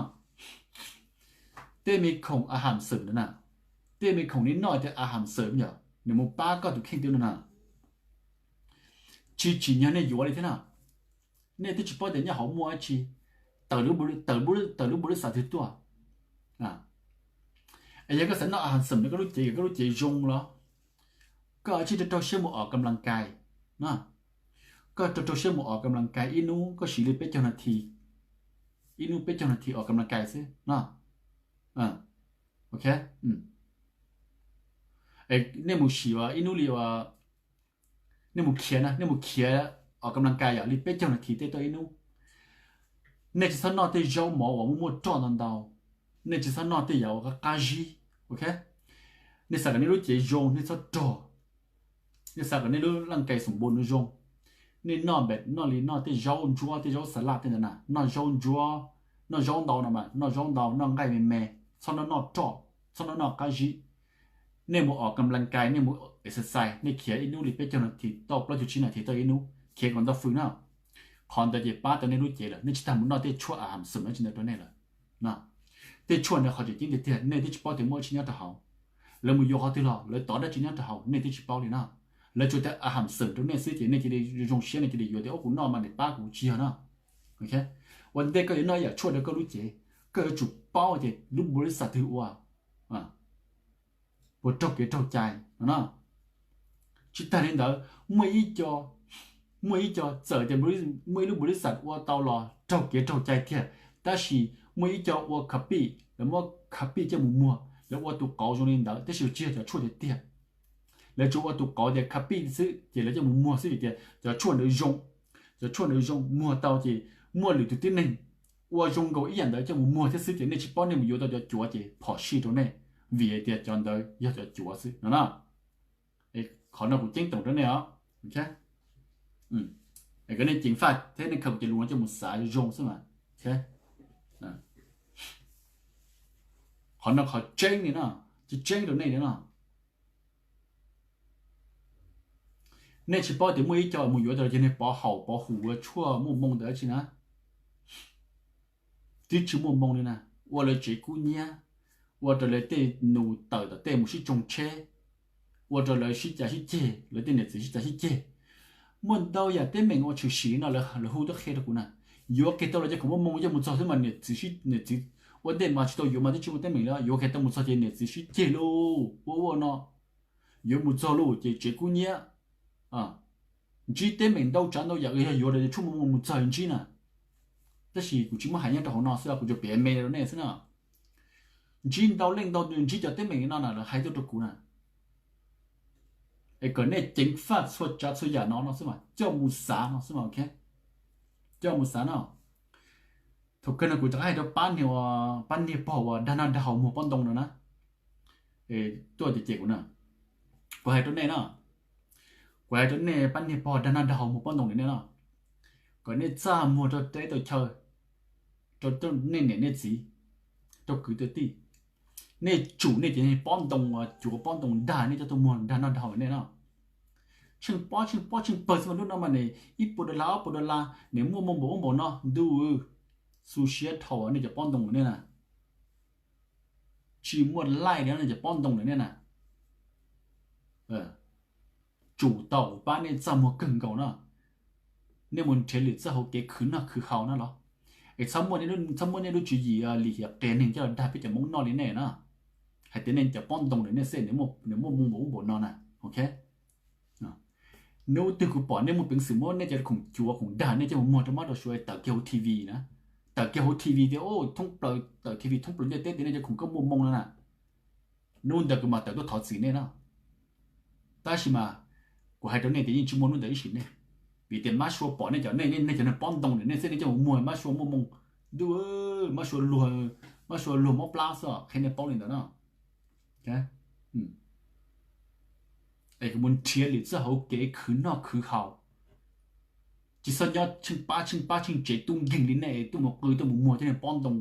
Tej me khoom a ham xwm ntawd na, tej me khoom nej noj tias a ham xwm yog nws mus pab koj tus kheej twg no na, tsis tsim nyog nej yuav li thiab na. Nej twb tsis paub tias nyob hauv muaj dab tsi, tawm lub npu li xav twg tuaj. Es yog koj xav noj a ham xwm no, koj lub cev, koj lub cev zoo los, koj cia li rau rau siab mus os kam las kais no. Koj rau rau siab mus os kam las kais, ib hnub koj siv li peb caug nas this, ib hnub peb caug nas this os kam las kais xwb no. Ok, nej mus sim ua ib hnub li, nej mus khiav na, nej mus khiav os kam las kais yog li peb caug nas this tej tau ib hnub. Nej tsis txhob noj tej zaub mov uas muaj muaj roj ntau ntau, nej tsis txhob noj tej yam uas qab qab zib. Ok, nej xav kom nej lub cev zoo nej txhob rog, nej xav kom nej lub las kais xoom npu no zoo, nej noj npam noj li noj tej zaub ntsuab, tej zaub xas laj tej ntawd na, noj zaub ntsuab, noj zaub ntau no mas noj zaub ntau, noj nqaij me me, txhob noj noj roj, txhob noj noj qab zib. Nej mus os kam las kais, nej mus exercise, nej khiav ib hnub li peb caug nas this tau plaub caug tsib nas this tau ib hnub, khiav kom ntau fwm na. Qhov ntawd ces pab tau nej lub cev lawm, nej tsis tas mus noj tej tshuaj a ham xwm no tsis ntawd rau nej lawm. Tej tshuaj ntawd qhov tseem ceeb tiag tiag nej twb tsis paub tias muaj dab tsi nyob rau hauv. Lawv mus yuav qhov twg los, lawv tov dab tsi nyob rau hauv nej twb tsis paub li na. Lawv tsuas tias a ham xwm rau nej xwb ces nej cia li zoo siab, nej cia li yuav tias ub kuv noj mas nws pab kuv, tsis yog no. Ua ntej koj yuav noj ib yam tshuaj rau koj lub cev, koj yuav tsum paub tias lub npau li xas twg ua puas raug kev raug cai no. Tsis tag li ntawd, muaj ib co, muaj ib co txawm tias muaj ib lub npau li xas ua tau los raug kev raug cai tiag, tab sis muaj ib co ua kha pij, lawv muab kha pij coj mus muag, lawv ua tus qauv zoo li ntawd tab sis tsis yog cov tshuaj tiag tiag. Lawv tsuas ua tus qauv tias kha pij xwb ces lawv coj mus muag xwb vim tias cov tshuaj ntawd zoo, cov tshuaj ntawd zoo muag tau ces muaj lwm tus tib neeg ua zoo nkaus ib yam ntawd coj mus muag thiab xwb ces nej tsis paub, nej mus yuav tau cov cuav ces phom sij rau nej, vim hais tias cov ntawd yog cov cuav xwb no na. Qhov no kuv ceeb toom rau nej os. Kom nej ceev faj thiab nej khaws kuv cov lus no coj mus xav zoo xwb mas. Qhov no qhov tseeb li no, tseeb tseeb rau nej li no. Nej tsis paub tias muaj ib co mus yuav tau cov niag pov haum pov hum ua tshuaj muaj moo ntawd dab tsi na. Twb tsis muaj moo li na, ua lawv tsev kub nyiab, ua rau lawv tej nus tawm tom tej mus sib tsoo tsheb, ua rau lawv sib cav sib ceg, lawv tej niam txiv sib cav sib ceg. Muaj ntau yam teeb meem ua tshwm sim no lawv hu tuaj qhia rau kuv na. Yuav kiag tau los cov khoom muaj moo coj mus txog xwb mas niam txiv, niam txiv ua ntej mas tsis tau yuav mas twb tsis muaj teeb meem li, yuav kiag tau mus txog ces niam txiv sib ceg lauj, ua ua no. Yuav mus txog lauj ces tsev kub nyiab. Ntsib teeb meem ntau tsav ntau yam, yog yuav rau tshuaj muaj moo mus txog ntsib na. Tab sis kuv tsis muab hais nyob rau hauv no xwb, kuv tsuas piav me rau nej xwb na. Ntsib ntau leej ntau tus ntsib cov teeb meem li no na, lawv hais tuaj rau kuv na. Es kom nej ceev faj txhua tsav txhua yam no no xwb mas coj mus xav no xwb mas, ok. Coj mus xav no. Thaum kawg no kuv rov qab hais rau pab niag, pab niag pog uas dag noj dag haus muag pob ntoo no na. Tuaj ces kuv na, kuv hais rau nej no, kuv hais rau nej pab niag pog dag noj dag haus muag pob ntoo li nej no, kom nej txaj muag rau teb rau chaw, rau nej niam nej txiv, rau kwv tij, nej tsum nej cov pob ntoo, cuav pob ntoo dag nej coj tuaj muag dag noj dag haus nej no. Tsheej pob tsheej pob tsheej pawg xwb mas, lub no mas nws ib puas dollar ob puas dollar, nws muaj moo npaum ub npaum no ntuj, xu siab dhau nej cov pob ntoo nej na. Tsis muaj laij li no nej cov pob ntoo nej na. Tsum tau kuv pab nej txaj muag kawg nkaus no. Nej mus nrhiav lwm txoj hauv kev khwv noj khwv haus no los. Es txhob muaj nej lub tswv yim lim hiam qias neeg coj los dag peb cov Hmoob noj li nej na. Hais tias nej cov pob ntoo ntawm nej xwb nws muaj moo npaum ub npaum no na, ok. Hnub twg kuv pom nej muaj peev xwm muab nej cov khoom cuav khoom dag nej coj mus muag rau mob rau suav tawm kiag hauv T V na, tawm kiag hauv T V tias thoob plaws, tawm T V thoob plaws ntiaj teb tias nej cov khoom koj muaj moo no na. Hnub ntawd kuv mam tawm tuaj thov txim nej no. Tab sis mas kuv hais rau nej tias yeej tsis muaj hnub ntawd ib sim nej, vim tias mab sua pom nej cov, nej cov neeg pob ntoo ntawm nej xwb nej coj mus muag mab sua muaj moo, ntuj, mab sua luag, mab sua luag mob plab xwb, qhia nej paub li ntawd no. Es kuv mus nrhiav lwm txoj hauv kev khwv noj khwv haus, tsis txhob nyob tsheej pab tsheej pab tsheej tsev tub nkeeg li nej tuaj mus qw tuaj mus muag cov neeg pob ntoo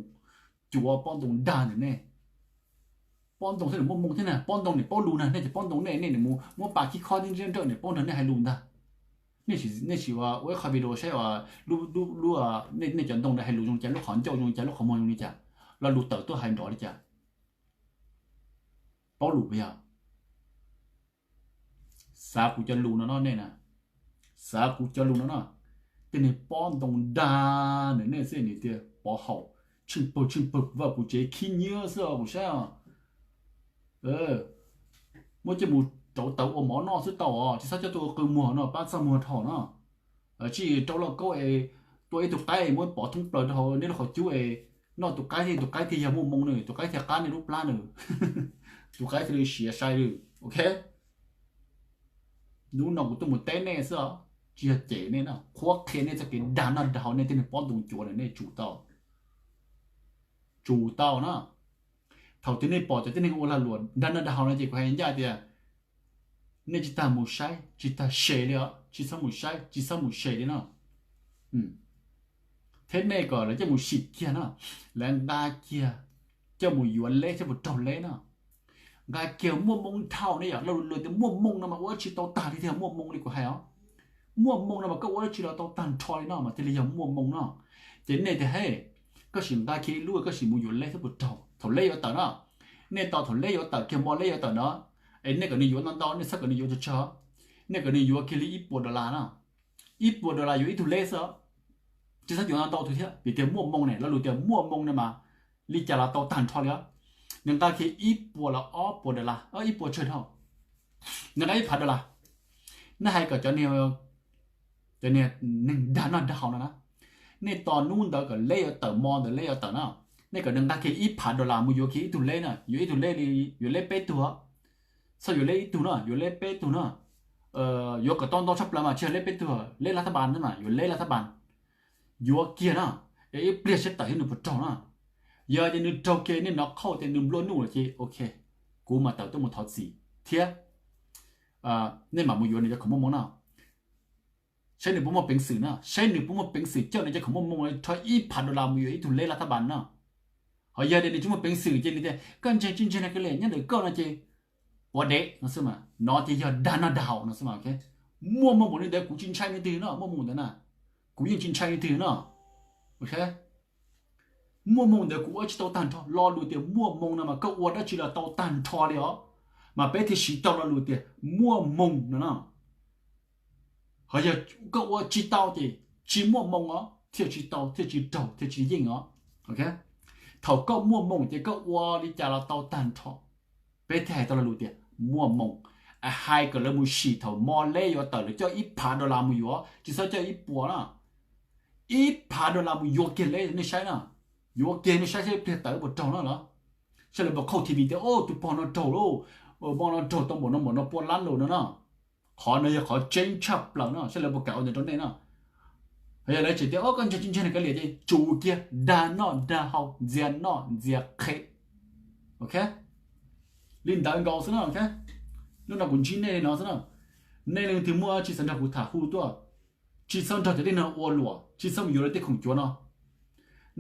cuav pob ntoo dag ntawm nej. Pob ntoo thiab nws muaj moo thiab na, pob ntoo nws paub lus na, nej cov pob ntoo nej, nej nws mus muab pa khib khob ntiab nrawj nws paub nrog nej hais lus ntag. Nej sim ua ib qho video saib lub, nej cov ntoo ntawd hais lus zoo li cas, lub qhov ncauj zoo li cas, lub qhov muag zoo li cas, lo lus tawm tuaj hais nrov li cas. Paub lus puas yog? Xav kuv cov lus no no nej na, xav kuv cov lus no no. Tej neeg pob ntoo dag ntawm nej xwb nws tias pov haum, tsheej pawg tsheej pawg vaj kuv tsev khib nyiab xwb os kuv saib os. Muab coj mus rauv taws ua mov noj xwb tau os, tsis txhob coj tuaj ua qw muag no, pab txaj muag dhau no. Tsis rau lauj kaub es tua ib tug qaib muab pov thoob plaws rau hauv neb lub qhov cub es noj tus qaib thiab, tus qaib thiaj yog muaj moo nws, tus qaib thiaj qab nej lub plab nws, tus qaib thiaj li siav sai lawm, ok. Hnub no kuv tuaj mus teb nej xwb os, tsis yog cem nej no, qhuab qhia nej txoj kev dag noj dag haus nej tej neeg pob ntoo cuav ntawm nej tsum tau, tsum tau na. Thaum twg nej pom cov tib neeg ua lag luam dag noj dag haus no ces kuv hais ncaj tias nej tsis tas mus saib, tsis tas se li os, tsis txhob mus saib, tsis txhob mus se li no. Thiab nej kom lawv coj mus sim kiag no, lawv nqa kiag coj mus yuav leb thiab puas raug leb no. Nqa kiag muaj moo dhau ne yom, luag tias muaj moo no mas ua dab tsi tau tag li thiab, muaj moo li kuv hais os. Muaj moo no mas koj ua dab tsi los tau tag nrho li no mas thiaj li yog muaj moo no. Ces nej tias he, koj sim nqa kiag ib lub koj sim mus yuav leb thiab puas raug, thaum leb yuav tawm no. Nej tos thaum leb yuav tawm kiag, npo leb yuav tawm no, es nej kom nws yuav ntau ntau, nej txhob kom nws yuav tsawg tsawg, nej kom nws yuav kiag li ib puas dollar no. Ib puas dollar yuav ib tug leb xwb. Tsis txhob yuav no ntau tus thiab, vim tias muaj moo ne, lo lus tias muaj moo no mas li cas los tau tag nrho li os. Nws nqa kiag ib puas los ob puas dollar, ib puas tsawg dhau, nws nqa ib phav dollar. Nej hais kom cov niag, cov niag neeg dag noj dag haus no na, nej tos hnub ntawd kom leb yuav tawm, mo ntawd leb yuav tawm na, nej kom nws nqa kiag ib phav dollar mus yuav kiag ib tug leb na, yuav ib tug leb li, yuav leb peb tug, txhob yuav leb ib tug na, yuav leb peb tug na. Yuav kom tau ntau tshaj plaws mas tsis yog leb peb tug, leb lab thab npas na mas yuav leb lab thab npas. Yuav kiag na, es ib pliag saib tawm thiab nws puas raug na. Yog ces nws raug kiag, nej hnov qhauj tias nws nplua nuj lawm ces ok, kuv mam tawm tuaj mus thov txim thiab nej mam mus yuav nws cov khoom muaj moo no. Saib nws puas muaj peev xwm na, saib nws puas muaj peev xwm coj nws cov khoom muaj moo rho ib phav dollar mus yuav ib tug leb lab thab npas na. Ho yog tias nws tsis muaj peev xwm ces nws tias koj ntseeg tsis ntseeg no kawg li, nyob ntawm koj no ces ua dev no xwb mas, no ces yog dag noj dag haus no xwb mas. Muaj moo npaum li ntawd kuv tsis ntshai leej twg no, muaj moo ntawd na, kuv yeej tsis ntshai leej twg no. Muaj moo ntawd kuv ua tsis tau tag nrho. Lo lus tias muaj moo no mas koj ua dab tsi los tau tag nrho li os, mas peb thiaj siv tau lo lus tias muaj moo no na. Ho yog koj ua tsis tau ces tsis muaj moo os, thiaj tsis tau, thiaj tsis raug, thiaj tsis yeej os. Thaum koj muaj moo ces koj ua li cas los tau tag nrho. Peb thiaj hais tau lo lus tias muaj moo. Hais kom lawv mus sim thaum mo leb yuav tawm lawv coj ib phav dollar mus yuav, tsis txhob coj ib puas na. Ib phav dollar mus yuav kiag leb nej saib na. Yuav kiag nej saib saib pliag tawm puas raug na los. Saib lawv puas qhauj T V tias o tus pog no raug lauj, mo no raug tau npaum no npaum no pua lab lus no na. Qhov no yog qhov tseeb tshaj plaws no, saib lawv puas kam ua ntawd rau nej na. Yog lawv tseem tias o koj ntseeg tsis ntseeg no kav liam ces tsum kiag, dag noj dag haus, ntxias noj ntxias qhev. Ok, li ntawd nkaus xwb na. Lub no kuv ntsib nej li no xwb na. Nej leej twg muaj tsis txhob nrog kuv tham hu tuaj, tsis txhob nrog cov tib neeg ua luam, tsis txhob mus yuav lawv tej khoom cuav no.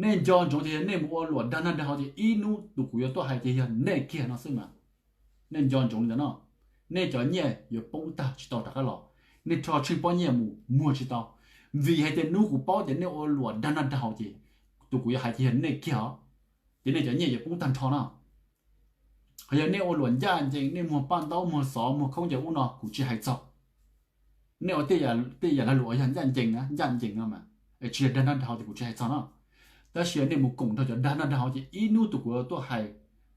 Nej nco ntsoov tias nej mus ua luam dag noj dag haus ces ib hnub tus kuv yuav tuaj hais ces yog nej kiag no xwb mas. Nej nco ntsoov li ntawd no, nej cov nyiaj yuav poob tag tsis tau rov qab los. Nej rho tsheej pob nyiaj mus muag tsis tau, vim hais tias hnub kuv paub tias nej ua luam dag noj dag haus ces tus kuv yuav hais ces yog nej kiag os. Ces nej cov nyiaj yuav poob tag nrho na. Ho yog nej ua luam ncaj ncees, nej muag paj ntaub muag xov muag khaub ncaws ub no kuv tsis hais txog. Nej ua tej yam lag luam yog ncaj ncees na, ncaj ncees no mas, tsis yog dag noj dag haus ces kuv tsis hais txog no. Tab sis yog nej mus koom nrog cov dag noj dag haus ces ib hnub tus kuv yuav tuaj hais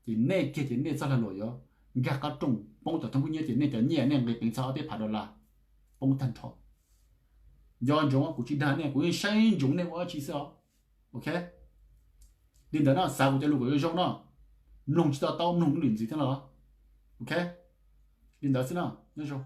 ces nej kiag ces nej txoj lag luam yuav nkag qab rooj poob tom thoob kub nyiab ces nej cov nyiaj nej nqis peev txog ob peb phav dollar poob tag nrho. Nco ntsoov kuv tsis dag nej, kuv yeej saib ntsoov nej ua dab tsi xwb os. Ok, li ntawd no xav kuv cov lus kom zoo zoo no, mloog tsis tau tau mloog lwm ntxiv thiab no. Ok, li ntawd xwb no, nyob zoo.